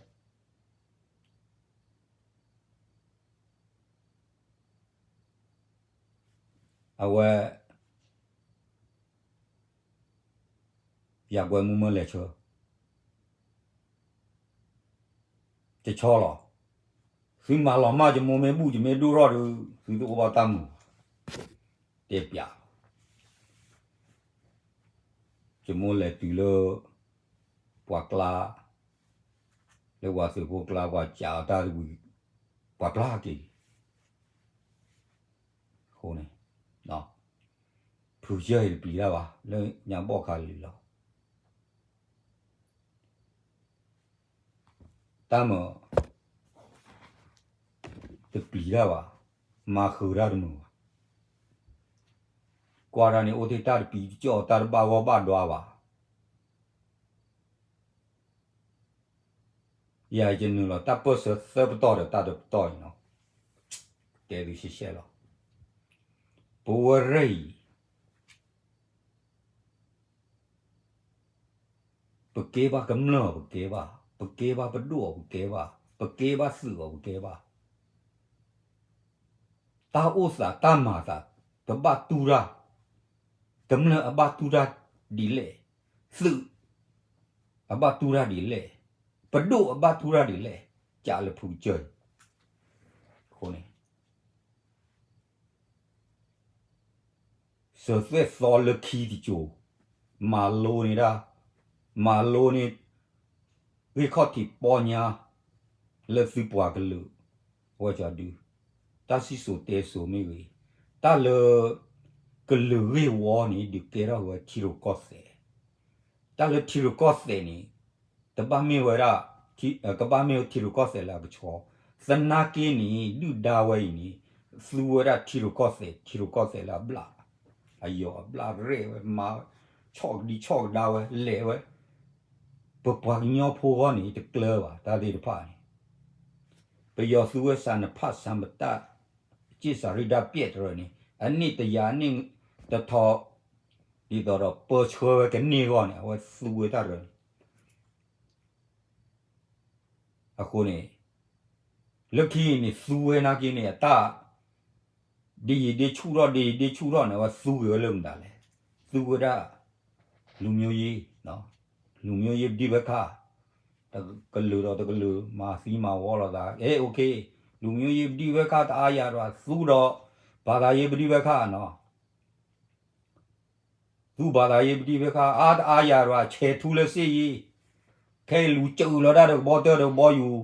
အဝဲ ယၤကွဲမုၢ်မၢလဲၤဆှၢ တဆီလီၤ. သုမၤလီၤမၢ် ယမိၢ်မ့ၢ်ဘူၣ် ယမ့ၢ်ဒိၣ်ထီၣ်ဒီး သုတအိၣ်ဘၣ်တၢ်မုာ်, တဲပျးလီၤ. ယမိၢ်လဲၤတုၤလၢ ပှၤကျါ လၢပှၤသုးဖိကျါ ပှၤစးအီၤတၢ်တဝံၤ ပှၤပျၢ်က့ၤ အဃိန့ၣ် ဖုကစၢၢ်အံၤတပျံၤတၢ်ဘၣ် လၢညါဘီၣ်ခါလံလီၤ. တၢ်မၤ တပျံၤတၢ်ဘၣ်, မၤဃုာ်တၢ်တမုာ်ဘၣ်. ကွၢ်တၢ်န့ၣ် အိၣ်ထဲတၢ်တပံၤတကီၢ် တၢ်တဘၣ်ဂီၢ်ဘၣ်ဒွါဘၣ်. ယၤယနုာ်လီၤ တၢ်ပၢၢ်ဆၢသၢပတီၢ်ဒီးတၢ်တပတီၢ်အံၤနီၤ, တဲသုရှဲရှဲလီၤ. ပဝဲရဲၣ်အံၤ ပကဲဘၣ်ကမျၢၢ်အီၤ ပကဲဘၣ်, ပကဲဘၣ်ပဒိၣ်အီၤ ပကဲဘၣ်, ပကဲဘၣ်သုးအီၤ ပကဲဘၣ်. တၢ်အိၣ်သးတၢ်မၤသး ပဘၣ်တူၢ်တၢ်, ကမျၢၢ်အဘၣ်တူၢ်တၢ်ဒ်လဲၣ်, သုး အဘၣ်တူၢ်တၢ်ဒ်လဲၣ်, ပဒိၣ်အဘၣ်တူၢ်တၢ်ဒ်လဲၣ်, ကးလၢဖုကစၢၢ်အံၤ အဃိန့ၣ် စၢၤသွဲၣ်သီလၢခံတစိၤ, မၤလိန့ၢ်ဒၣ်, မၤလိန့ၢ် ဂ့ၢ်ခီၣ်ထံးပီညါ လၢသုပှၤကလုာ် အဝဲကဒု, တၢ်စံၣ်စိၤတဲစိၤမ့ၢ်ဂ့ၤ, တၢ်လၢ ကလုာ်ဂ့ၢ်ဝီန့ၣ် ဒုးကဲထီၣ်ဝဲထံရူၢ်ကီၢ်သဲး, တၢ်လၢထံရူၢ်ကီၢ်သဲးန့ၣ် တဘၣ်မ့ၢ်ဝဲဒၣ်, ကဘၣ်မ့ၢ်ဝဲထံရူၢ်ကီၢ်သဲးလၢအကဆှီ, သနာ်က့န့ၣ် ဒုၣ်ဒါဝဲအံၤန့ၣ် သူဝဲဒၣ်ထံရူၢ်ကီၢ်သဲး ထံရူၢ်ကီၢ်သဲးလၢအဘျၣ်, အယီၤအဘျၣ်ရဲၣ်ဝဲ မၤဝဲ, ဆီၣ်ကဒံဆီၣ်ကဒါဝဲ လဲၤဝဲ, ပပှၤကညီဖိဂီၢ်န့ၣ် တကျၢၤဘၣ် တၢ်သ့ၣ်တဖၣ်န့ၣ်, ပယီၤသူဝဲစးနဖးစးမတၢ်, က့ၣ်စၤရံဒၣ်ပျဲၣ်တရၢန့ၣ် အနံၣ်တယၤအနံၣ်တထီ, ဒ်သိးဒီးပၢဆှၢဝဲကန့ၢ်အဂီၢ်န့ၣ် အဝဲသူဝဲတၢ်ရၢန့ၣ် အဃိန့ၣ် လၢခံန့ၣ် သူဝဲနာ်က့န့ၣ် အတၢ် ဒ်ယံၤဒ့ဆူၣ်ထီၣ် ဒ်ယံၤဒ့ဆူၣ်ထီၣ်န့ၣ် အဝဲသူက့ၤဝဲလၢမတၤလဲၣ်, သူဝဲဒၣ် လူမျိုးရေး, လူမျိုးရေးပဋိပက္ခ, တကလုာ်ဒီးတကလုာ် မၤသံမၤဝီလိာ်သး, အဲ OK, လူမျိုးရေးပဋိပက္ခ တအါယၤဒီး သူဒီး ဘာသာရေးပဋိပက္ခနီၤ သူဘာသာရေးပဋိပက္ခ အါတအါယၤဒီး ဆဲးထူလၢစ့ၢ်ယံၤ, ခဲအံၤလူၤစၢၤလီၤတၢ်ဒီးကဘီတၢၢ်ဒီးကဘီယူၤ,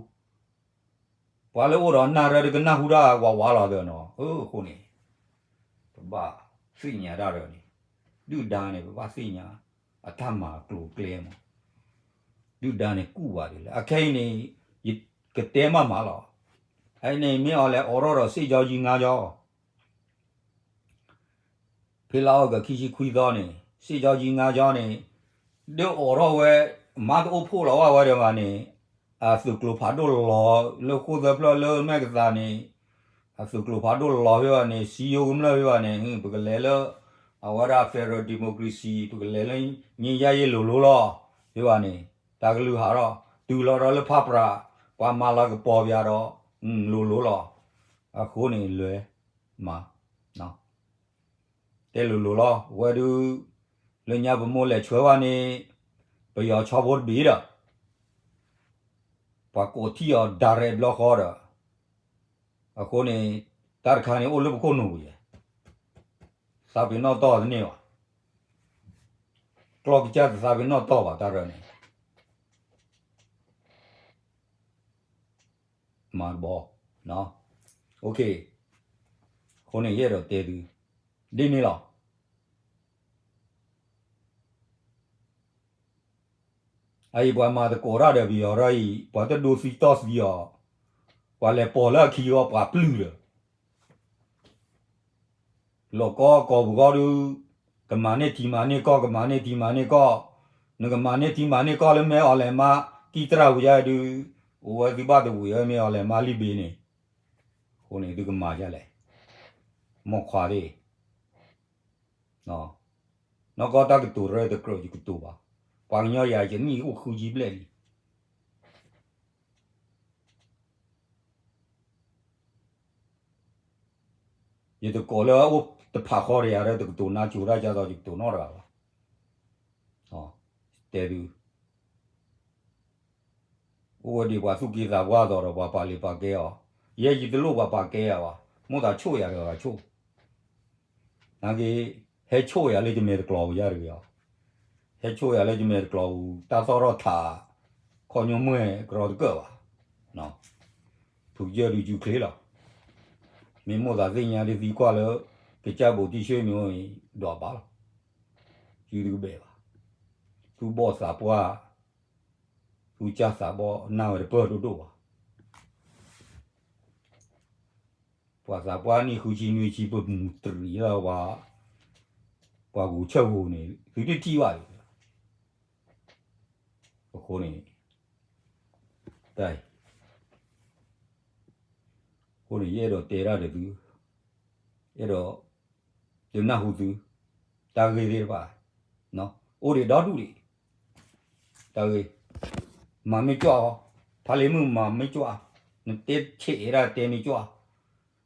ပှၤလၢအိၣ်ဒီးနၢ်ရၢတကနၢ်ဟူတၢ်ဝးဝးလီၤသၢနီၤ, အဃိန့ၣ် ပဘၣ်သ့ၣ်ညါတၢ်ဒီးန့ၣ်, ဒုၣ်ဒါန့ၣ် ပဘၣ်သ့ၣ်ညါ အတၢ်မၤကျိၤကျဲမး, ဒုၣ်ဒါန့ၣ်ကူၣ်ဘၣ်ဒ်လဲၣ်, အခဲအံၤန့ၣ် ယကတဲမးမးလီၤ, အန့ၣ်မ့ၢ်အီၤလဲၤအိးထီၣ်ဒီး စစ်ကြောင်းကြီးငါးကြောင်း ဖဲလါအီကူးခံဆံခွံသီန့ၣ် စစ်ကြောင်းကြီးငါးကြောင်းန့ၣ် ဒုးအိးထီၣ်ဝဲ မါတအိၣ်ဖှိၣ်လီၤဝဲဒၣ်ဘၣ်န့ၣ် အသုးကျိၤဖးဒိၣ်လီၤလၢဃိၣ်သၢဖျၢၣ်လၢမဲာ်ကသးန့ၣ် အသုးကျိၤဖးဒိၣ်လီၤဖဲဘၣ်န့ၣ် စည်းရုံးကမျၢၢ်ဖဲဘၣ်န့ၣ် ပကလဲၤလၢ အဝဲဒၣ် federal democracy ပကလဲၤလၢ ငြိမ်းချမ်းရေးလိၤလိၤလီၤ ဖဲဘၣ်န့ၣ် တၢ်ကလုၢ်ဟးထီၣ် တုၤလီၤဒီးလၢဖးပြး ပှၤမၤလၤကပီၤပယၤဒီး လိၤလိၤလီၤ အဃိန့ၣ် လဲၤမၤ တဲလိၤလိၤလီၤ ဝဲဒုး လၢညါပမိၢ်လဲၤဆှၢဘၣ်န့ၣ် ပယီၤဆီဖိတဘ့ၣ်ဒီး ပှၤကိးထံၣ်အီၤ direct ဘျီဃီဒီး အဃိန့ၣ် တၢ်တခါန့ၣ် အိၣ်လၢပခိၣ်နူာ်ပူၤယဲၢ် သးပ့ၤနီၣ်တီၢ်တန့ၢ်ဘၣ် ကျီၢ်ကစၢ်တသးပ့ၤနီၣ်တီၢ်ဘၣ်တၢ်ရၢန့ၣ် မၤတဘီ OK အဃိန့ၣ် ယအဲၣ်ဒိးတဲသု ဒ်န့ၣ်လီၤ အအံၤပှၤမၤသကိးတၢ်ဒီးပယီၤထီၣ်အံၤ ပှၤတဒိသံတီၢ်သံအီၤ ပှၤလဲၤပိာ်လၢအခံအဂီၢ် ပှၤပျုၢ်ဒီး လီၤကီကီၢ်ပူၤဃီဒုး ကမၤန့ၢ်ထံမၤန့ၢ်ကီၢ် ကမၤန့ၢ်ထံမၤန့ၢ်ကီၢ် နကမၤန့ၢ်ထံမၤန့ၢ်ကီၢ်လၢမ့ၢ်အီၤလဲၤမါ ကံၢ်တရၣ်ဝံၤယါဒုး အိၣ်ဝဲသုဘၣ်သဝံၤဝဲမ့ၢ်အီၤလဲၤမါလံဘ့န့ၣ် အဃိန့ၣ် သုကမၤယါလဲၣ် မိၢ်ခွါသ့ၣ် နီၢ်ကီၢ်တၢ်ကတိၤရဲတကြၢးယကတိၤဘၣ် ပှၤကညီယၤယနံၣ်အိၣ်ဃုဆံဘျဲၣ်လံ ယတကိးလၢအအိၣ်တဖးဃီဒီးယၤဒီး တကတိၤနါစိၤတၢ်ကၢ်သိး ယကတိၤနီတဂၤဘၣ် တဲသု အိၣ်ဝဲဒံးပှၤသူၣ်က့သးပှၢ်အသိးဒီး ပှၤပာ်လံာ်ပာ်ကဲအီၤ, ယဲယတလိၣ်ပှၤပာ်ကဲယၤဘၣ်, မိၣ်သးဆိၣ်ယၤတဂၤဂၤဆိၣ်, နာ်က့ ဟဲဆိၣ်ယၤလၢယမဲာ်တကျီၤပူၤယၤတဂ့ၤအီၤ, ဟဲဆိၣ်ယၤလၢယမဲာ်တကျီၤပူၤ တၢ်သီၣ်ထီၣ်ထး, ခ ခီညီမှဲၢ်ကရီတကၢၢ်ဘၣ်, ဖုကစၢၢ်ဒုးစုချ့လီၤ. မ့ၢ်မိၣ်သးသ့ၣ်ညါဒ်သံကွၢ်လၢ ကစၢ်ဘိးတံၢ်ဆှၢမံၤအိၣ်အံၤ ဒွးဘၣ်လီၤ. စုတကဘဲၣ်ဘၣ်. သူၣ်ဘီၣ်သးပှၢ်, သူၣ်စၢ်သးဘီၣ်နၢ်ဝဲတပၢၢ်ဒိၣ်ဒိၣ်ဘၣ်. ပှၤသးပှၢ်နံၣ်ဃုဆံနွံဆံ ပမူတရံးလၢပှၤ, ပှၤဂုာ်ဆၢဂိၤန့ၣ် သုတထံၣ်ဘၣ်လံ. အဃိန့ၣ်, တၢ်အံၤ, အဃိန့ၣ် ယအဲၣ်ဒိးတဲဒၣ်ဒီးသု, အဲၣ်ဒိး, ဒုးနၢ်ဟူသု, တၢ်ဂ့ၢ်သ့ၣ်တဖၣ်, အိၣ်ဒံးဒီဒူၣ်ဒံး, တၢ်ဂ့ၢ်, မၤမ့ၢ်ကွၢ်အီၤ, ဖးလံာ်မုၢ်မၤမ့ၢ်ကွၢ်, နတဲဆဲးဒၣ်တဲမ့ၢ်ကွၢ်,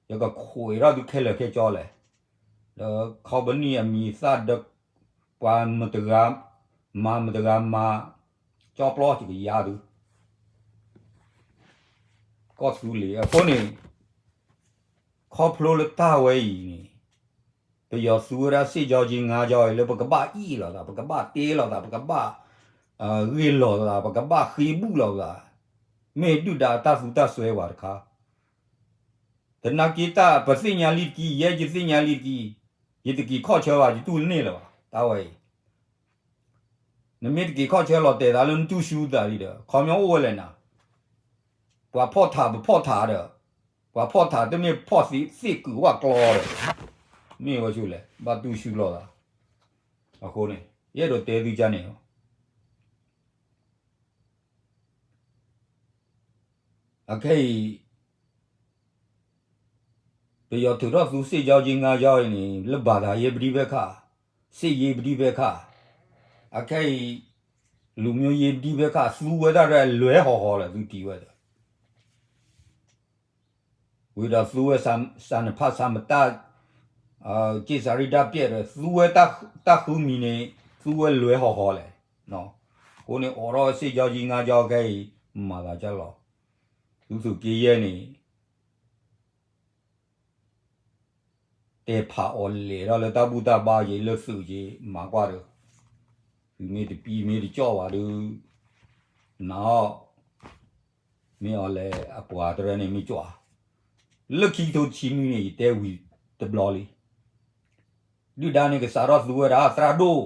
ယကခိးအံၤထီၣ်သုခဲလၢာ်ခဲကၠီလဲၣ်, ဒီးခီပနံၣ်အမံၤသၣ်ဒီး, ပှၤမတဂၤ, မၤမတဂၤမၤ, ကၠီပျီကယၤသု, ကီၢ်သူလ့ၤအဃိန့ၣ်, ခီဖျိလၢတၢ်ဝဲအံၤန့ၣ်, ပယီၤသူဝဲဒၣ် စစ်ကြောင်းကြီး ငါးကြောင်း အံၤလၢပကဘၣ်အ့ၣ်လိာ်သး ပကဘၣ်တ့လိာ်သး ပကဘၣ်, ဂ့ၢ်လိာ်သး ပကဘၣ်ဃ့ဘူၣ်လိာ်သး, မ့ၢ်ဒုၣ်ဒါအတၢ်သူတၢ်စွဲဝဲတခါ, သနာ်က့တၢ်ပသ့ၣ်ညါလံတက့ၢ် ယဲယသ့ၣ်ညါလံတက့ၢ်, ယတက့ၤခီၣ်ဆၢဘၣ် ယတူၢ်န့ၢ်လၢၤဘၣ် တၢ်ဝဲအံၤ နမ့ၢ်တက့ၤခီၣ်ဆၢလီၤတဲာ်သးလၢနတူၢ်ဆူသးလံဒီး ခီပညီအိၣ်ဝဲလဲၣ်နၤ, ပှၤဖီၣ်ထးပဖီၣ်ထးဒီး, ပှၤဖီၣ်ထးတမ့ၢ်ဖီၣ်သ့ၣ်ကုာ်ဝၣ်ကျီဒီး, မ့ၢ်ဝဲဆူလဲၣ် ဘၣ်တူၢ်ဆူလိာ်သး, အဃိန့ၣ် ယအဲၣ်ဒိးတဲသုကါန့ၣ်လီၤ. အခဲအံၤ ပယီၤထုးထီၣ်သူ စစ်ကြောင်းကြီး ငါးကြောင်း အံၤန့ၣ် လၢဘၣ်သးယ့ပဒံဘဲခါ, စစ်ရေးပဒံဘဲခါ, အခဲအံၤ လူမျိုးရေးပဒံဘဲခါ သူဝဲတၢ်ရဲၣ်လွဲဟီၣ်ဟီၣ်လၢသုထံၣ်ဝဲဒီး ဝံၤဒီးသူဝဲ စာနှစ်ဖတ်စာမတတ်, က့စၢ်ရံဒၣ်ပျဲၢ်ဒီး သူဝဲတၢ်ဃုမံၤန့ၣ် သူဝဲလွဲဟီၣ်ဟီၣ်လဲၣ်. အဃိန့ၣ် အိးထီၣ် စစ်ကြောင်းကြီး ငါးကြောင်း ခဲအံၤ မၤသးကလီၤ. သုသူၣ်က့ယဲၢ်န့ၣ် တဲဖးအီၤလဲၤထီၣ်လၢတၢ်ဘူၣ်တၢ်ဘါက့ၤ လၢသုးက့ၤ မၤကွၢ်ဒီး, သုမ့ၢ်တပံမ့ၢ်တကၠီၣ်ဘၣ်ဒီး, နၤအီၤ, မ့ၢ်အီၤလဲၤအပှၤတရၢန့ၣ်မ့ၢ်ကွၢ်, လၢခံကထိတဆံနွံန့ၣ် ယတဲဝံၤတဘျီလံ. ဒုၣ်ဒါန့ၣ် ကစးထီၣ်သူဝဲဒၣ်သရၣ်ဒိၣ်,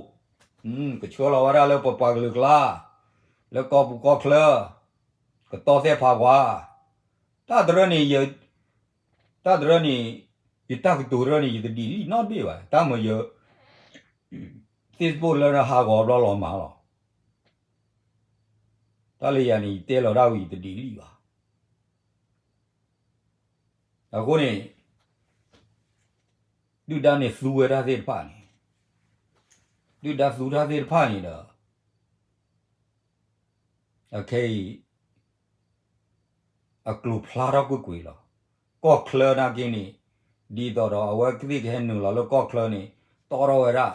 ကဆှၢလီၤဝဲဒၣ်လၢပပှၤကလုာ်ကျါ, လၢကီၢ်ပူၤကီၢ်ချၢ, ကတီၢ်သဲၣ်ဖးဝါ, တၢ်တရၢန့ၣ် တၢ်တရၢန့ၣ်, ယတၢ်ကတိၤတရၢန့ၣ် ယတဒံးလံနီတဘ့ၣ်ဘၣ်. တၢ်မၤယ Facebook လၢဟးဂီၤဘျီလီၤမၤလီၤ. တၢ်လၢယၤန့ၣ် ယတဲလီၤဒၣ်ဝံၤ ယတဒံးလံဘၣ်. အဃိန့ၣ် ဒုၣ်ဒါန့ၣ်သူဝဲတၢ်သ့ၣ်တဖၣ်န့ၣ်, ဒုၣ်ဒါသူတၢ်သ့ၣ်တဖၣ်န့ၣ်ဒီး အခဲအံၤ အကျိၤဖျါထီၣ်ကွ့ၢ်ကွ့ၢ်လီၤ. ကီၢ်ချၢနာ်က့န့ၣ်, ဒ်သိးဒီးအဝဲသ့ၣ်ကဟဲနုာ်လီၤလၢကီၢ်ချၢန့ၣ် တီထီၣ်ဝဲဒၣ်,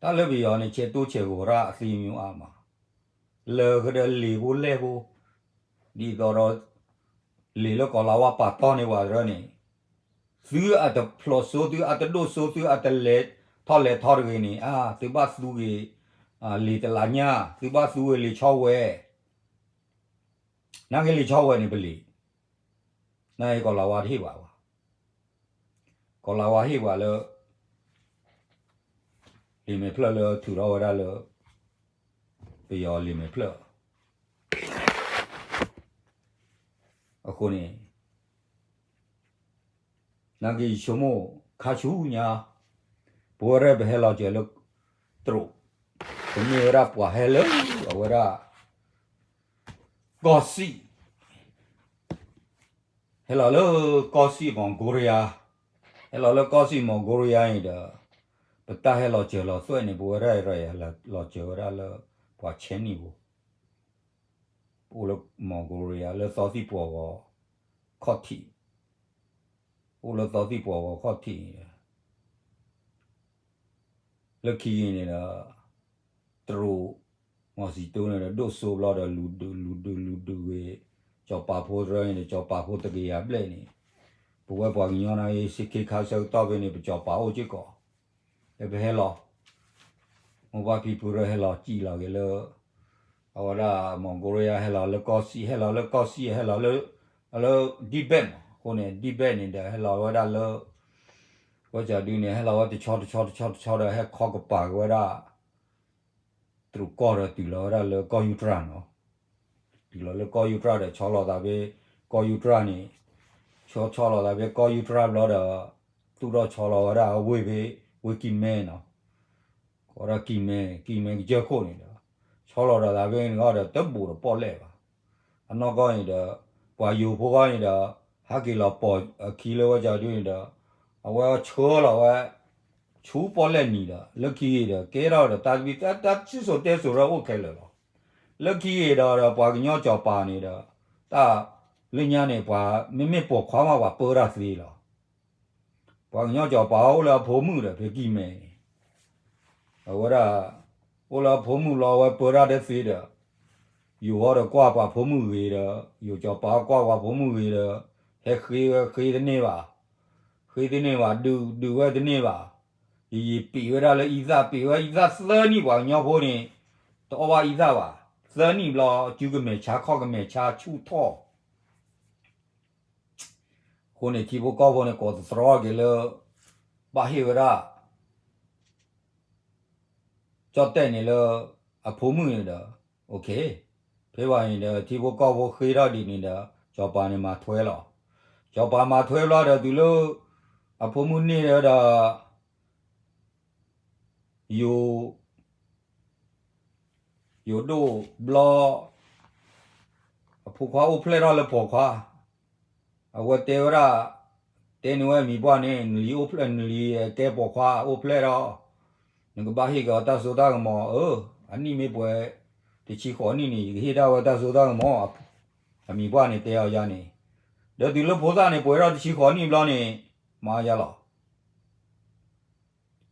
တၢ်လၢပယီၤန့ၣ် ဆဲးတိစဲးဂီၤတၢ်အသ့မံၤအါမး, လၢကဒီးလံာ်ဖိလဲၢ်ဖိ, ဒ်သိးဒီး လံာ်လၢကီၤလၤဝါပာ်တီၢ်န့ၢ်ပှၤတရၢန့ၣ်, သုအတဖျိးစိ သုအတဒိၣ်စိ သုအတလဲၤထီၣ်လဲၤထီတဂ့ၤန့ၣ် အါ သုဘၣ်သူဂ့ၤ လံာ်တလးညါ, သုဘၣ်သူဂ့ၤလံာ်ဆီဝဲ, နာ်က့လံာ်ဆီဝဲန့ၣ်ပလံာ်, နာ်က့ကီၤလၤဝါတဟ့ၣ်ပှၤဘၣ်. ကီၤလၤဝါဟ့ၣ်ပှၤလၢ လံာ်မဲာ်ဖျၢၣ်လၢထုးထီၣ်ဝဲဒၣ်လၢ ပယီၤလံာ်မဲာ်ဖျၢၣ်, အဃိန့ၣ် နာ်က့ယဆိကမိၣ်ခါဆူညါ, ပဝဲဒၣ်ပဟဲလီၤစၢၤလၢ တရူး, ပမ့ၢ်ဝဲဒၣ်ပှၤဟဲလၢ အဝဲဒၣ် ကီၢ်စံၣ်, ဟဲလီၤလၢကီၢ်စံၣ် Mongolia, ဟဲလီၤလၢကီၢ်စံၣ် Mongolia န့ၣ်ဒီး ပတၢ်ဟဲလီၤစၢၤလီၤသွဲၣ်န့ၣ် ပဝဲဒၣ်လီၤစၢၤဝဲဒၣ်လၢ ပှၤဆဲနံၣ်ဖိ, ပအိၣ်လၢ Mongolia လၢသီသံၣ်ပှီၤဂီၤခီၣ်ထံး, ပအိၣ်လၢသီသံၣ်ပှီၤဂီၤခီၣ်ထံးန့ၣ်ဒီး လၢခံက့ၤန့ၣ်ဒီး တရူး မီၤစံၤတိန့ၣ်ဒီး ဒိၣ်စိဘျီဒီး လူၤဒုး လူၤဒုး လူၤဒုးဂ့ၤ, ကၠီၤပၤဖိတရၢန့ၣ်ဒီး ကၠီၤပၤဖိတကယၤဘျဲၣ်န့ၣ်, ပဝဲပှၤကညီနာ်က့ ဆ့ခ့ခါဆၢကတီၢ်ဖဲန့ၣ် ပကၠီၤပၤအိၣ်စ့ၢ်ကီး, လၢပဟဲလီၤ မိၢ်ပၢ်ဖံဖုရၢဟဲလီၤစံၣ်လီၤက့ၤလၢ အဝဲဒၣ် Mongolia ဟဲလီၤလၢကီၢ်စံၣ် ဟဲလီၤလၢကီၢ်စံၣ် ဟဲလီၤလၢ လၢ Tibet မး အဃိန့ၣ် Tibet န့ၣ်ဒီး ဟဲလီၤဝဲဒၣ်လၢ ဝဲကဒုန့ၣ် ဟဲလီၤဝဲတဆီတဆီတဆီတဆီဒီး ဟဲခီကပၤက့ၤဝဲဒၣ် တရူးကီၢ်ဒီးတုၤလီၤဝဲဒၣ်လၢကီၢ်ယူတြၤနီၤ. တုၤလီၤလၢကီၢ်ယူတြၤဒီး ဆီလီၤသးဖဲ ကီၢ်ယူတြၤန့ၣ် ဆီဆီလီၤသးဖဲကီၢ်ယူတြၤဘျီဒီး သူၣ်ထီၣ်ဆီလီၤဝဲဒၣ်အဝ့ၢ်ဖဲ ဝ့ၢ်ကံၢ်မဲနီၤ. ကိးဒၣ်ကံၢ်မဲ ကံၢ်မဲကစၢၢ်ခိၣ်န့ၣ်ဒီး ဆီလီၤဒီးသးဖဲန့ၣ်ဒီး တဘူးဒီးပီၣ်လဲၣ်ဘၣ်. အနီၢ်ကီၢ်န့ၣ်ဒီး ပှၤယိၤဖိဂီၢ်န့ၣ်ဒီး ဟဲက့ၤလီၤပိာ်အခံလၢဝဲကဒုန့ၣ်ဒီး အဝဲဆှၢလီၤဝဲ ဆူပီၣ်လဲၣ်နံၤဒီး လၢခံဂ့ၤဒီး ကဲထီၣ်ဒီးတၢ်သဘံၣ် တၢ်စံၣ်စိၤတဲစိၤရၢအိၣ်ခဲလၢာ်လီၤ. လၢခံဂ့ၤဒီး ဒီးပှၤကညီစီၤပၤန့ၣ်ဒီး တၢ်လၢညါန့ၣ် ပှၤမ့မ့ၢ်ပိာ်ခွါမး ပှၤပၢတၢ်သ့လီၤ. ပှၤကညီစီၤပၤအိၣ်လၢအဖိမုၣ်ဒီး ဖဲကံၢ်မဲန့ၣ် အဝဲဒၣ် အိၣ်လၢအဖိမုၣ်လီၤ အဝဲပၢတၢ်တသ့ဒီး ယိၤဟီဒီးကွၢ်ပှၤဖိမုၣ်ဂ့ၤဒီး ယိၤစီၤပၤကွၢ်ပှၤဖိမုၣ်ဂ့ၤဒီး ဟဲဃ့ဝဲဃ့တန့ၢ်ဘၣ်. ဃ့တန့ၢ်ဘၣ် ဒုးဒုးဝဲတန့ၢ်ဘၣ်. ယယံာ်ပံးဝဲဒၣ်လၢအံသၣ် ပံးဝဲအံသၣ်သၢနံၣ် ပှၤကညီဖိန့ၣ် တအီၣ်ဘၣ်အံသၣ်ဘၣ်. သၢနံၣ်ဘျီ စုကမဲာ်ဆါခီၣ်ကမဲာ်ဆါဆူၣ်ထီၣ် အဃိန့ၣ် ထံဖိကီၢ်ဖိန့ၣ် ကိးသတြီက့ၤလၢ ဘၣ်ဟ့ၣ်ဝဲဒၣ် ကၠီၣ်တဲၣ်န့ၣ်လၢ အဖိမုၣ်န့ၣ်ဒီး ဖဲဘၣ်န့ၣ်ဒီး ထံဖိကီၢ်ဖိဃ့ထီၣ်ဒံးန့ၣ်ဒီး စီၤပၤန့ၣ်မၤထွဲလီၤ. စီၤပၤမၤထွဲဘျီဒီးတုၤလၢ အဖိမုၣ်န့ၢ်ဒီး ယိၤ ယိၤဒိၣ်ဘျီ အဖိခွါအိၣ်ဖျဲၣ်ထီၣ်လၢပိာ်ခွါ, အဝဲတဲဝဲဒၣ်, တဲန့ၢ်ဝဲအမံၤပှၢ်န့ၣ် နလံၤအိၣ်ဖျဲၣ် နလံၤကဲပိာ်ခွါအိၣ်ဖျဲၣ်ဒီး နကဘၣ်ဟ့ၣ်က့ၤအီၤတၢ်စိတၢ်ကမီၤ, အနံၣ်မ့ၢ်ပှဲၤ တဆံဃိးနံၣ်န့ၣ် ယကဟ့ၣ်ဒၣ်ဝဲတၢ်စိတၢ်ကမီၤ, အမံၤပှၢ်န့ၣ်တဲအီၤယၤန့ၣ်, ဒီးတုၤလၢဖိသၣ်န့ၣ် ပှဲၤထီၣ်တဆံဃိးနံၣ်ဘျီန့ၣ် မၤယၤလီၤ.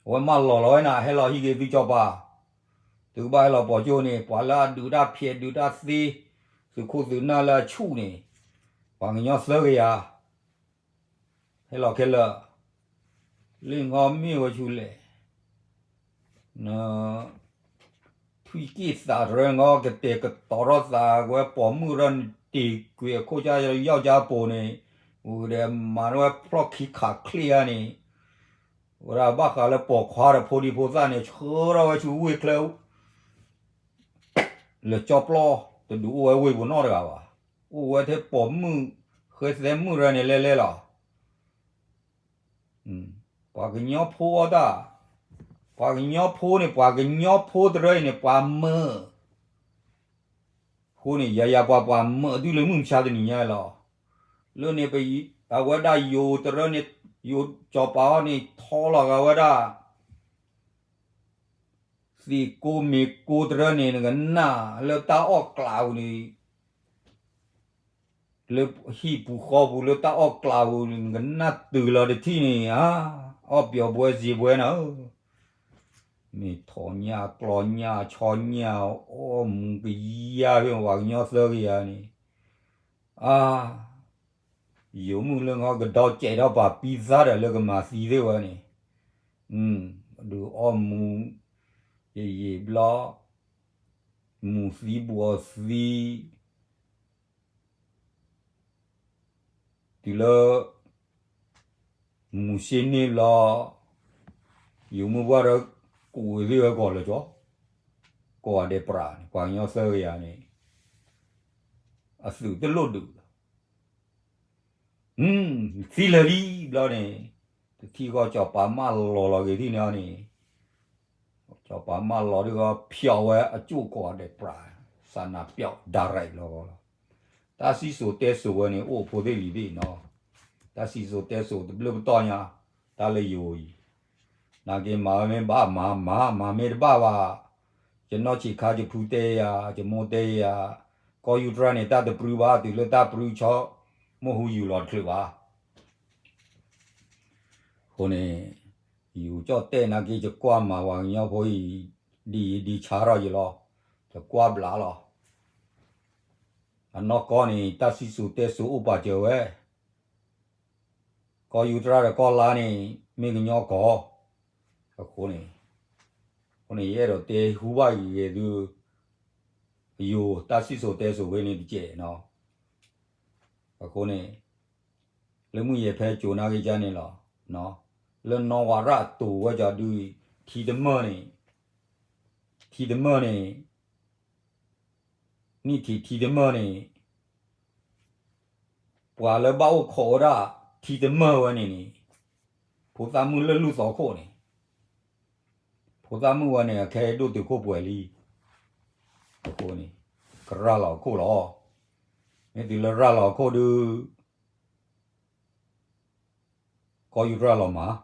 အဝဲမၢလီၤလီၤဝဲန့ၣ် ဟဲလီၤဟံးက့ၤသုစီၤပၤ, သုကဘၣ်ဟဲလီၤပိာ်ကၠိန့ၣ် ပှၤလၢအဒုးတၢ်ဖျဲးဒုးတၢ်သ့, သုးခိၣ်သုးနၢ်လၢအဆူၣ်န့ၣ်, ပှၤကညီသၢကယၤ, ဟဲလီၤခဲလၢာ်, လၢငီမ့ၢ်ဝဲဆူလဲၣ်, ထွံၣ်က့ၣ်သးတရၢ ငီကတဲာ်ကတီၤထီၣ်သးဝဲ ပိာ်မုၣ်ရၢနတ့ၢ်ကွံာ်အခိၣ်ကါယီၢ်ကါပိၤန့ၣ်, အိၣ်ဒီးမၤဝဲဖျီၣ်ခံခးချ့ဧါန့ၣ်, ဝဲဒၣ်ဘၣ်ဃးလၢပိာ်ခွါဒီးဖိဒံဖိသၣ်န့ၣ် ဆှၢထီၣ်ဝဲဆူဝ့ၢ်ချၢ လၢကၠီပျီ, တဒုးအိၣ်ဝဲဝ့ၢ်ပူၤနီတဂၤဘၣ်, အိၣ်ဝဲထဲပိာ်မုၣ် ဃဲသဲမုၣ်ရၢန့ၣ်လဲၤလဲၤလီၤ. ပှၤကညီဖိအတၢ်, ပှၤကညီဖိန့ၣ် ပှၤကညီဖိတရၢအံၤန့ၣ် ပှၤမၢ, အဃိန့ၣ် ယၤယၤပှၤပှၤမၢဒုးလၢမုၢ်မဆါတနံၤညါလီၤ. လၢန့ၣ် အဝဲဒၣ်ယိၤတရၢန့ၣ်, ယိၤစီၤပၤအီၤန့ၣ် ထီလီၤဂာ်ဝဲဒၣ် သ့ၣ်ကိးမ့ၢ်ကိးတရၢန့ၣ် နကနၣ်လၢတၢ်အီၣ်ကျးပူၤန့ၣ်, လၢဟံၣ်ပူၤဃီပူၤလၢတၢ်အီၣ်ကျးပူၤန့ၣ် နကနၣ်တုၤလီၤတထံၣ်န့ၣ်ဧါ, အီၣ်ပျီၤဘှဲစ့ဘှဲနၤဧၢ, မ့ၢ်ထိၣ်ညၣ်ကျီညၣ်ဆီညၣ် အီၣ်မူကယၤဖဲပှၤကညီသၢကယၤန့ၣ်, အါ ယိၤမုၣ်လၢငီကဒီကဲးထီၣ်ပာ်ပံသါဒီးလၢကမၤသံသ့ၣ်ဝဲန့ၣ်, ဒုးအီၣ်မူ ယယံာ်ဘျီ, မူၤသံဘှီၤသံ, တုၤလၢ မူၤဆ့န့ၢ်ဘျီ, ယိၤမုၣ်ပှၢ်ဒီး ကူးဝဲသ့ၣ်ဝဲကီၢ်လၢကီၢ်, ကီၢ်ဂၤဒဲးပြးန့ၣ် ပှၤကညီသၢကယၤန့ၣ်, အသုးတလိၣ်ဒုးလီၤ သံလၢာ်လံဘျီန့ၣ်, တထံၣ်ဃီစီၤပၤမၢလီၤလီၤက့ၤထံၣ်န့ၣ်န့ၣ်, စီၤပၤမၢလီၤဒုးဃီ ဖျီးဝဲအကၠိၣ်ကီၢ်ဂၤဒဲးပြး, စးနးပျီး direct လီၤလီၤ, တၢ်စံၣ်စိၤတဲစိၤဝဲန့ၣ် အိၣ်ဖိသ့ၣ်လံၤသ့ၣ်နီၤ, တၢ်စံၣ်စိၤတဲစိၤတဘျုးပတီၢ်ညါ, တၢ်လၢယိၤအံၤ နာ်က့မၤဝဲမ့ၢ်ဘၣ်မၤမၤ မၤမ့ၢ်တဘၣ်ဘၣ်, ယနီၢ်ဆံးခါယဖုတဲယၤ ယမိၢ်တဲယၤ, ကီၢ်ယူတြၢန့ၣ် တၢ်တပြူဘၣ် တုၤလၢတၢ်ပြူဆီ မ့ၢ်ဟူယူၤလီၤတချုးဘၣ်. အဃိန့ၣ် ယူၤကၠီၣ်တဲၣ်နာ်က့ ယကွၢ်မၤပှၤကညီဖိအံၤ ဒ်အံၤဒ်ဆါထီၣ်ယလီၤ, ယကွၢ်ဘျးလီၤ. အနီၢ်ကီၢ်န့ၣ် တၢ်စံၣ်စိၤတဲစိၤအိၣ်ပာ်စၢၤဝဲ ကီၢ်ယူတြၢဒီးကီၢ်လါန့ၣ် မ့ၢ်ကညီကီၢ်, အဃိန့ၣ် အဃိန့ၣ် ယအဲၣ်ဒိးတဲဟူဘၣ်ဂ့ၤဂ့ၤသု ယိၤတၢ်စံၣ်စိၤတဲစိၤဝဲန့ၣ်တကဲးနီၤ. အဃိန့ၣ် လၢမုၢ်ယဲၤဖဲကိၤနာ်က့ၤကန့ၣ်လီၤ. လၢနီၢ်ဝးရၣ်တိၤဝဲကဒီး ထံတမၢၢ်န့ၣ် ထံတမၢၢ်န့ၣ် နံၣ်ထံးထံတမၢၢ်န့ၣ် ပှၤလၢဘၣ်အိၣ်ခိးဝဲဒၣ် ထံတမၢၢ်ဝဲန့ၣ်န့ၣ် ဖိသၣ်မုၣ်လၢလူၢ်သီခိၣ်န့ၣ် ဖိသၣ်မုၣ်ဝဲန့ၣ် အခဲအံၤဒိၣ်တုာ်ခိၣ်ပှဲၤလံ. အဃိန့ၣ် ကရၤလီၤအခိၣ်လီၤ. မ့ၢ်တုၤလၢရၤလီၤအခိၣ်ဒုး ကီၢ်ယူၢ်ရၤလီၤမး.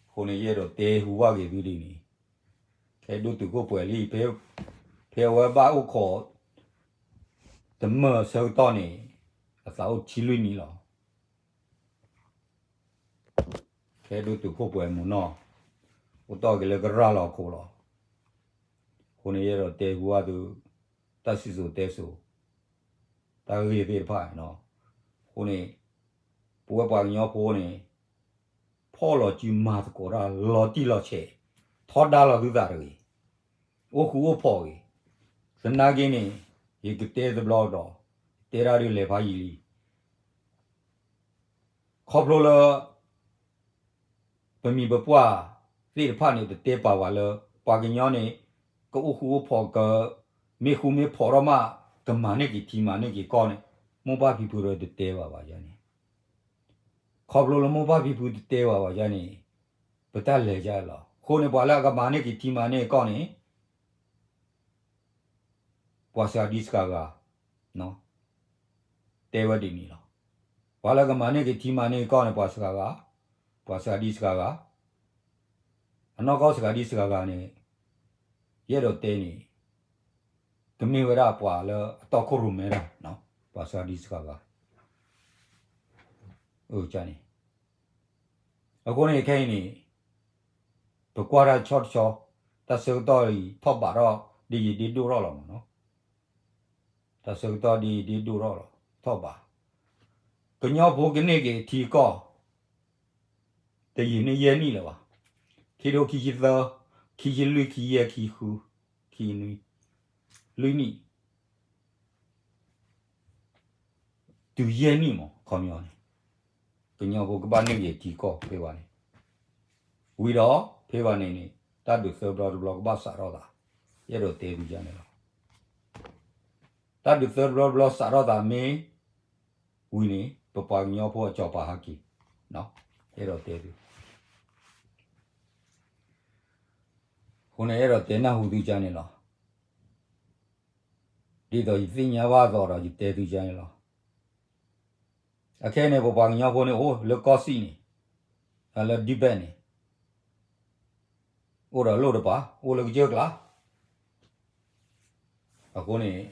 အဃိန့ၣ် ယအဲၣ်ဒိးတဲဟူဘၣ်က့ၤသုဒ်န့ၣ်, ခဲဒိၣ်တုာ်ခိၣ်ပှဲၤလံ, ဖဲအဝဲဘၣ်အိၣ်ခိး တမၢၢ်အဆၢကတီၢ်န့ၣ် အသးအိၣ်ထံလွံၢ်နံၣ်လီၤ. ခဲဒိၣ်တုာ်ခိၣ်ပှဲၤမုၢ်နီၢ် အိၣ်တီၢ်က့ၤလၢကရၤလီၤအခိၣ်လီၤ. အဃိန့ၣ် ယအဲၣ်ဒိးတဲဟူဘၣ်သု တၢ်စံၣ်စိၤတဲစိၤ တၢ်ဂ့ၢ်သ့ၣ်တဖၣ်န့ၣ်လီၤ. အဃိန့ၣ် ပဝဲပှၤကညီဖိန့ၣ် ဖီၣ်လီၤစုမၤသကိးတၢ်လီၤတံၢ်လီၤဆဲး, ထီဒါလီၤသုသးတဂ့ၤ, အိၣ်ဃူအိၣ်ဖိးဂ့ၤ. သနာ်က့န့ၣ် ယကတဲတဘျီဒီး ယတဲတၢ်ဒုးလဲၤဖးယံာ်လံ. ခီဖျိလၢ ပမိၢ်ပပၢ်သ့ၣ်တဖၣ်န့ၣ် တတဲပာ်ဝဲလၢ ပှၤကညီန့ၣ် ကအိၣ်ဃူအိၣ်ဖိး ကမ့ၢ်ဃူမ့ၢ်ဖိးထီၣ်မး ကမၤန့ၢ်က့ၤထံမၤန့ၢ်က့ၤကီၢ်န့ၣ် မိၢ်ပၢ်ဖံဖုဒီးတတဲဘၣ်ဘၣ်ယၤန့ၣ်. ခီဖျိလၢမိၢ်ပၢ်ဖံဖုတတဲဘၣ်ဘၣ်ယၤန့ၣ် ပတၢ်လဲၤယၤလီၤ. အဃိန့ၣ် ပှၤလၢအကမၤန့ၢ်က့ၤထံမၤန့ၢ်ကီၢ်န့ၣ် ပှၤစှၤဒံစှၤဂၤ, တဲဝဲဒ်န့ၣ်လီၤ. ပှၤလၢကမၤန့ၢ်က့ၤထံမၤန့ၢ်ကီၢ်န့ၣ် ပှၤစှၤဂၤ, ပှၤစှၤဒံစှၤဂၤ, အနီၢ်ကီၢ်စှၤဒံစှၤဂၤန့ၣ် ယအဲၣ်ဒိးတဲန့ၣ် ကမ့ၢ်ဝဲဒၣ်ပှၤလၢအတီခိၣ်ရိၣ်မဲတၢ်, ပှၤစှၤဒံစှၤဂၤ န့ၣ်. အဃိန့ၣ်ခဲအံၤန့ၣ် ပကွၢ်တၢ်ဆီတဆီ, တၢ်ဆၢကတီၢ်အံၤထီၣ်ဘးထီၣ် ဒ်ယံာ်ဒ်ဒိၣ်ထီၣ်လီၤမးနီၤ. တၢ်ဆၢကတီၢ်ဒ်ယံာ်ဒ်ဒိၣ်ထီၣ်လီၤ ထီၣ်ဘး. ကညီဖိကန့ၢ်က့ၤထံကီၢ် တယံာ်န့ၢ်ယဲၢ်နံၣ်လၢၤဘၣ်. ခံထိခံဆံသၢ, ခံဆံလွံၢ်, ခံယဲၢ်, ခံဃု, ခံနွံ, လွံၢ်နံၣ် တုၤယဲၢ်နံၣ်မး ခီပညီန့ၣ် ကညီဖိကဘၣ်န့ၢ်က့ၤထံကီၢ်ဖဲဘၣ်န့ၣ်, ဝံၤဒီးဖဲဘၣ်န့ၣ်န့ၣ် တၢ်ဒုးသၢဘျီတဘျီကဘၣ်စးထီၣ်သး, ယအဲၣ်ဒိးတဲသုယၤန့ၣ်လီၤ. တၢ်ဒုးသၢဘျီတဘျီစးထီၣ်သးမ့ၢ်ဝံၤန့ၣ် ပပှၤကညီဖိအစီၤပၤဟဲက့ၤ, ယအဲၣ်ဒိးတဲသု အဃိန့ၣ် ယအဲၣ်ဒိးတဲနၢ်ဟူသုယၤန့ၣ်လီၤ. ဒ်သိးယသ့ၣ်ညါဘၣ်အသိးဒီး ယတဲသုယၤန့ၣ်လီၤ. အခဲအံၤန့ၣ် ပပှၤကညီဖိန့ၣ် အိၣ်လၢကီၢ်စံၣ်န့ၣ်, လၢဒံဘဲၣ်န့ၣ် အိၣ်ဒီးလိၣ်တပၤ, အိၣ်လၢကစၢၢ်ကျါ. အဃိန့ၣ်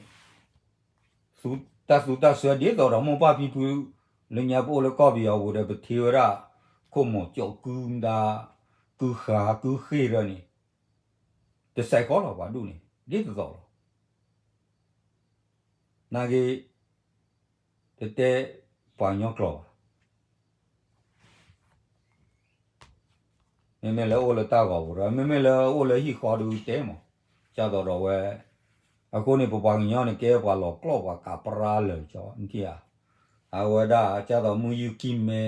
တၢ်သူတၢ်စွဲဒ်သိးဒီးမိၢ်ပၢ်ဖံဖု လၢညါပအိၣ်လၢကီၢ်ပယီၤပူၤဒီး ပထံၣ်ဝဲဒၣ် ခိၣ်မိၤကၠီၣ်ကုမတၤ ကုဃာ်ကုဃ့ၢ်ဒီးန့ၣ် တစဲးဃီလီၤ ပှၤဒူၣ်န့ၣ် ဒ်သိးသိးလီၤ. နာ်က့ တတဲပှၤကညီကျိာ်ဘၣ်. မ့မ့ၢ်လၢအိၣ်လၢတၢ်ဂီၤပူၤဒီး မ့မ့ၢ်လၢအိၣ်လၢဟံၣ်ဃီဒုးတဲမး, ကၢ်သိးဒီးဝဲ, အဃိန့ၣ် ပပှၤကညီန့ၣ် ကဲပှၤလီၤကျီၢ်ပှၤကးပြါလၢာ်ကၠီ နထံၣ်ဧါ. အဝဲဒၣ် ကၢ်သိးမုၢ်ယုၢ်ကံၢ်မဲ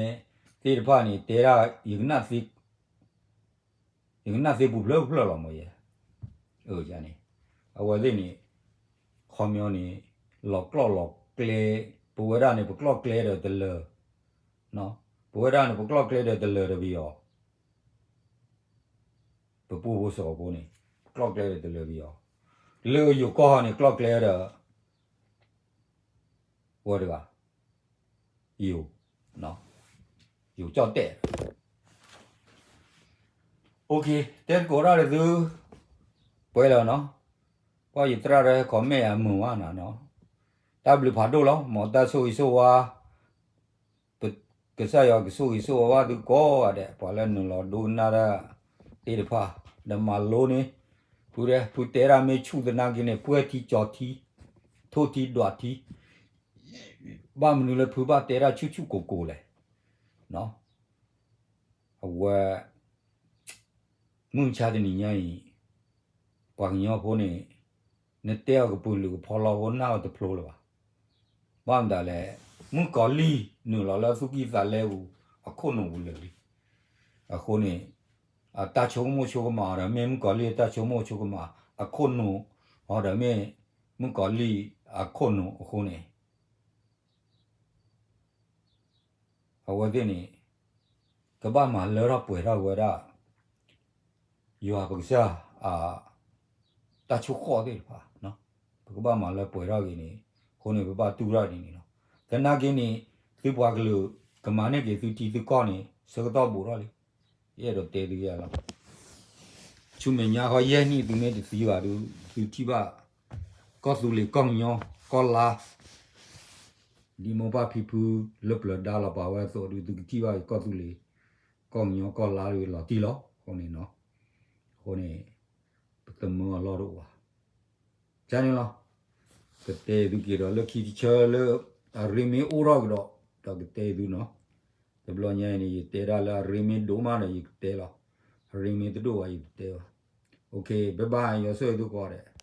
သ့ၣ်တဖၣ်န့ၣ် တဲဒၣ် ယကနၣ်သ့ ယကနၣ်သ့ပူၤဖျၢၣ်ဖျၢၣ်လီၤမးယဲ, န့ၣ်, အဝဲသ့ၣ်န့ၣ် ခီပညီန့ၣ် လီၤကျီၢ်လီၤကျဲ, ပဝဲဒၣ်န့ၣ် ပကျီၢ်ကျဲဒီးတလၢာ်, ပဝဲဒၣ်န့ၣ် ပကျီၢ်ကျဲဒီးတလၢာ်ဒီးပယီၤ, ပပူဖိစီၤဖိန့ၣ် ပကျီၢ်ကျဲဒီးတလၢာ်ပယီၤ, လၢယိၤကီၢ်န့ၣ် ကျီၢ်ကျဲဒီး ဝဲတဂၤ ယိၤ, ယိၤကၠီၣ်တဲာ်. တဲသကိးတၢ်ဒီးသု ပှဲၤလီၤနီၤ, ကွၢ်ယသရၣ်ဒီး comment အမုာ်ဝဲနၤနီၤ, တၢ်ဘျုးဖးဒိၣ်လီၤ. မ်တၢ်ဆိၣ်ဂ့ၤဆိၣ်ဝါ ကစၢ်ယွၤကဆိၣ်ဂ့ၤဆိၣ်ဝါဘၣ်သုကိးဂၤဒဲး, ပှၤလၢနုာ်လီၤဒိကနၣ်တၢ်သ့ၣ်တဖၣ်, ဒီးမၤလိန့ၢ်, ဖုတဲ, ဖုတဲဒၣ်မ့ၢ်ဆူၣ်သနာ်က့န့ၣ် ပှဲၤထံကၠီၤထံ, ထိၣ်ထံဒွးထံ, ဘၣ်မနုၤလၢဖုဘၣ်တဲဒၣ်ဆူၣ်ဆူၣ်ကိၢ်ကိၢ်လဲၣ်. အဝဲ မုၢ်မဆါတနံၤညါအံၤ ပှၤကညီဖိန့ၣ် နတဲအီၤကပုာ်လုးကဖီလီဖိနၢ်အီၤတဖျိလၢၤဘၣ်. ဘၣ်မတၤလဲၣ်, မုၣ်ကီၤလံၢ်နုာ်လီၤလၢသူၣ်ကံၢ်သးလဲပူၤ အခိၣ်နူာ်ပူၤလၢာ်လံ. အဃိန့ၣ် အတၢ်ဆိကမိၣ်ဆိကမးအီၤဒီး မ့ၢ်မုၣ်ကီၤလံၢ်အတၢ်ဆိကမိၣ်ဆိကမး အခိၣ်နူာ်အီၤဒီး မ့ၢ်မုၣ်ကီၤလံၢ်အခိၣ်နူာ်အဃိန့ၣ် အဝဲသ့ၣ်န့ၣ် ကဘၣ်မၤလၢထီၣ်ပှဲၤထီၣ်ဝဲဒၣ် ယွၤပကစၢ် တၢ်ဆိၣ်ဃီၣ်သ့ၣ်တဖၣ်, ပကဘၣ်မၤလၢပှဲၤထီၣ်ဂ့ၤန့ၣ်, အဃိန့ၣ် ပဘၣ်တူၢ်ထီၣ်ဒ်န့ၣ်လီၤ. သနာ်က့န့ၣ် သုပှၤကလုာ် ကမၤန့ၢ်က့ၤသုထံသုကီၢ်န့ၣ် ဆၢကတီၢ်ဘူးထီၣ်လံ. ယအဲၣ်ဒိးတဲသုယဲလီၤ. ဆူမဲာ်ညါဃီယဲၢ်နံၣ် သုမ့ၢ်တသံဘၣ်ဒီး သုထံၣ်ဘၣ် ကီၢ်သူလ့ၤကီၢ်ကညီကီၢ်လါ ဒ်မိၢ်ပၢ်ဖံဖုလၢပျၢၤဒါလီၤပာ်ဝဲအသိးဒီး သုကထံၣ်ဘၣ်ကီၢ်သူလ့ၤ ကီၢ်ကညီကီၢ်လါလီၤတံၢ်လီၤ. အဃိန့ၣ်နီၤ, အဃိန့ၣ် ပသမၢအလီၢ်တအိၣ်ဘၣ်. ကန့ၣ်လီၤ. ကတဲသုက့ၤဒီးလၢခံတဆၢလၢ အရ့မ့ၢ်အိၣ်ထီၣ်ကဒီး ဒီးကတဲသုနီၤ. တဘျီညါအံၤန့ၣ် ယတဲဒၣ်လၢအရ့မ့ၢ်ဒိၣ်မးဒီးယကတဲလီၤ. အရ့မ့ၢ်တဒိၣ်ဘၣ်ယတတဲဘၣ်. ယွၤဆိၣ်ဂ့ၤသုကိးဂၤဒဲး.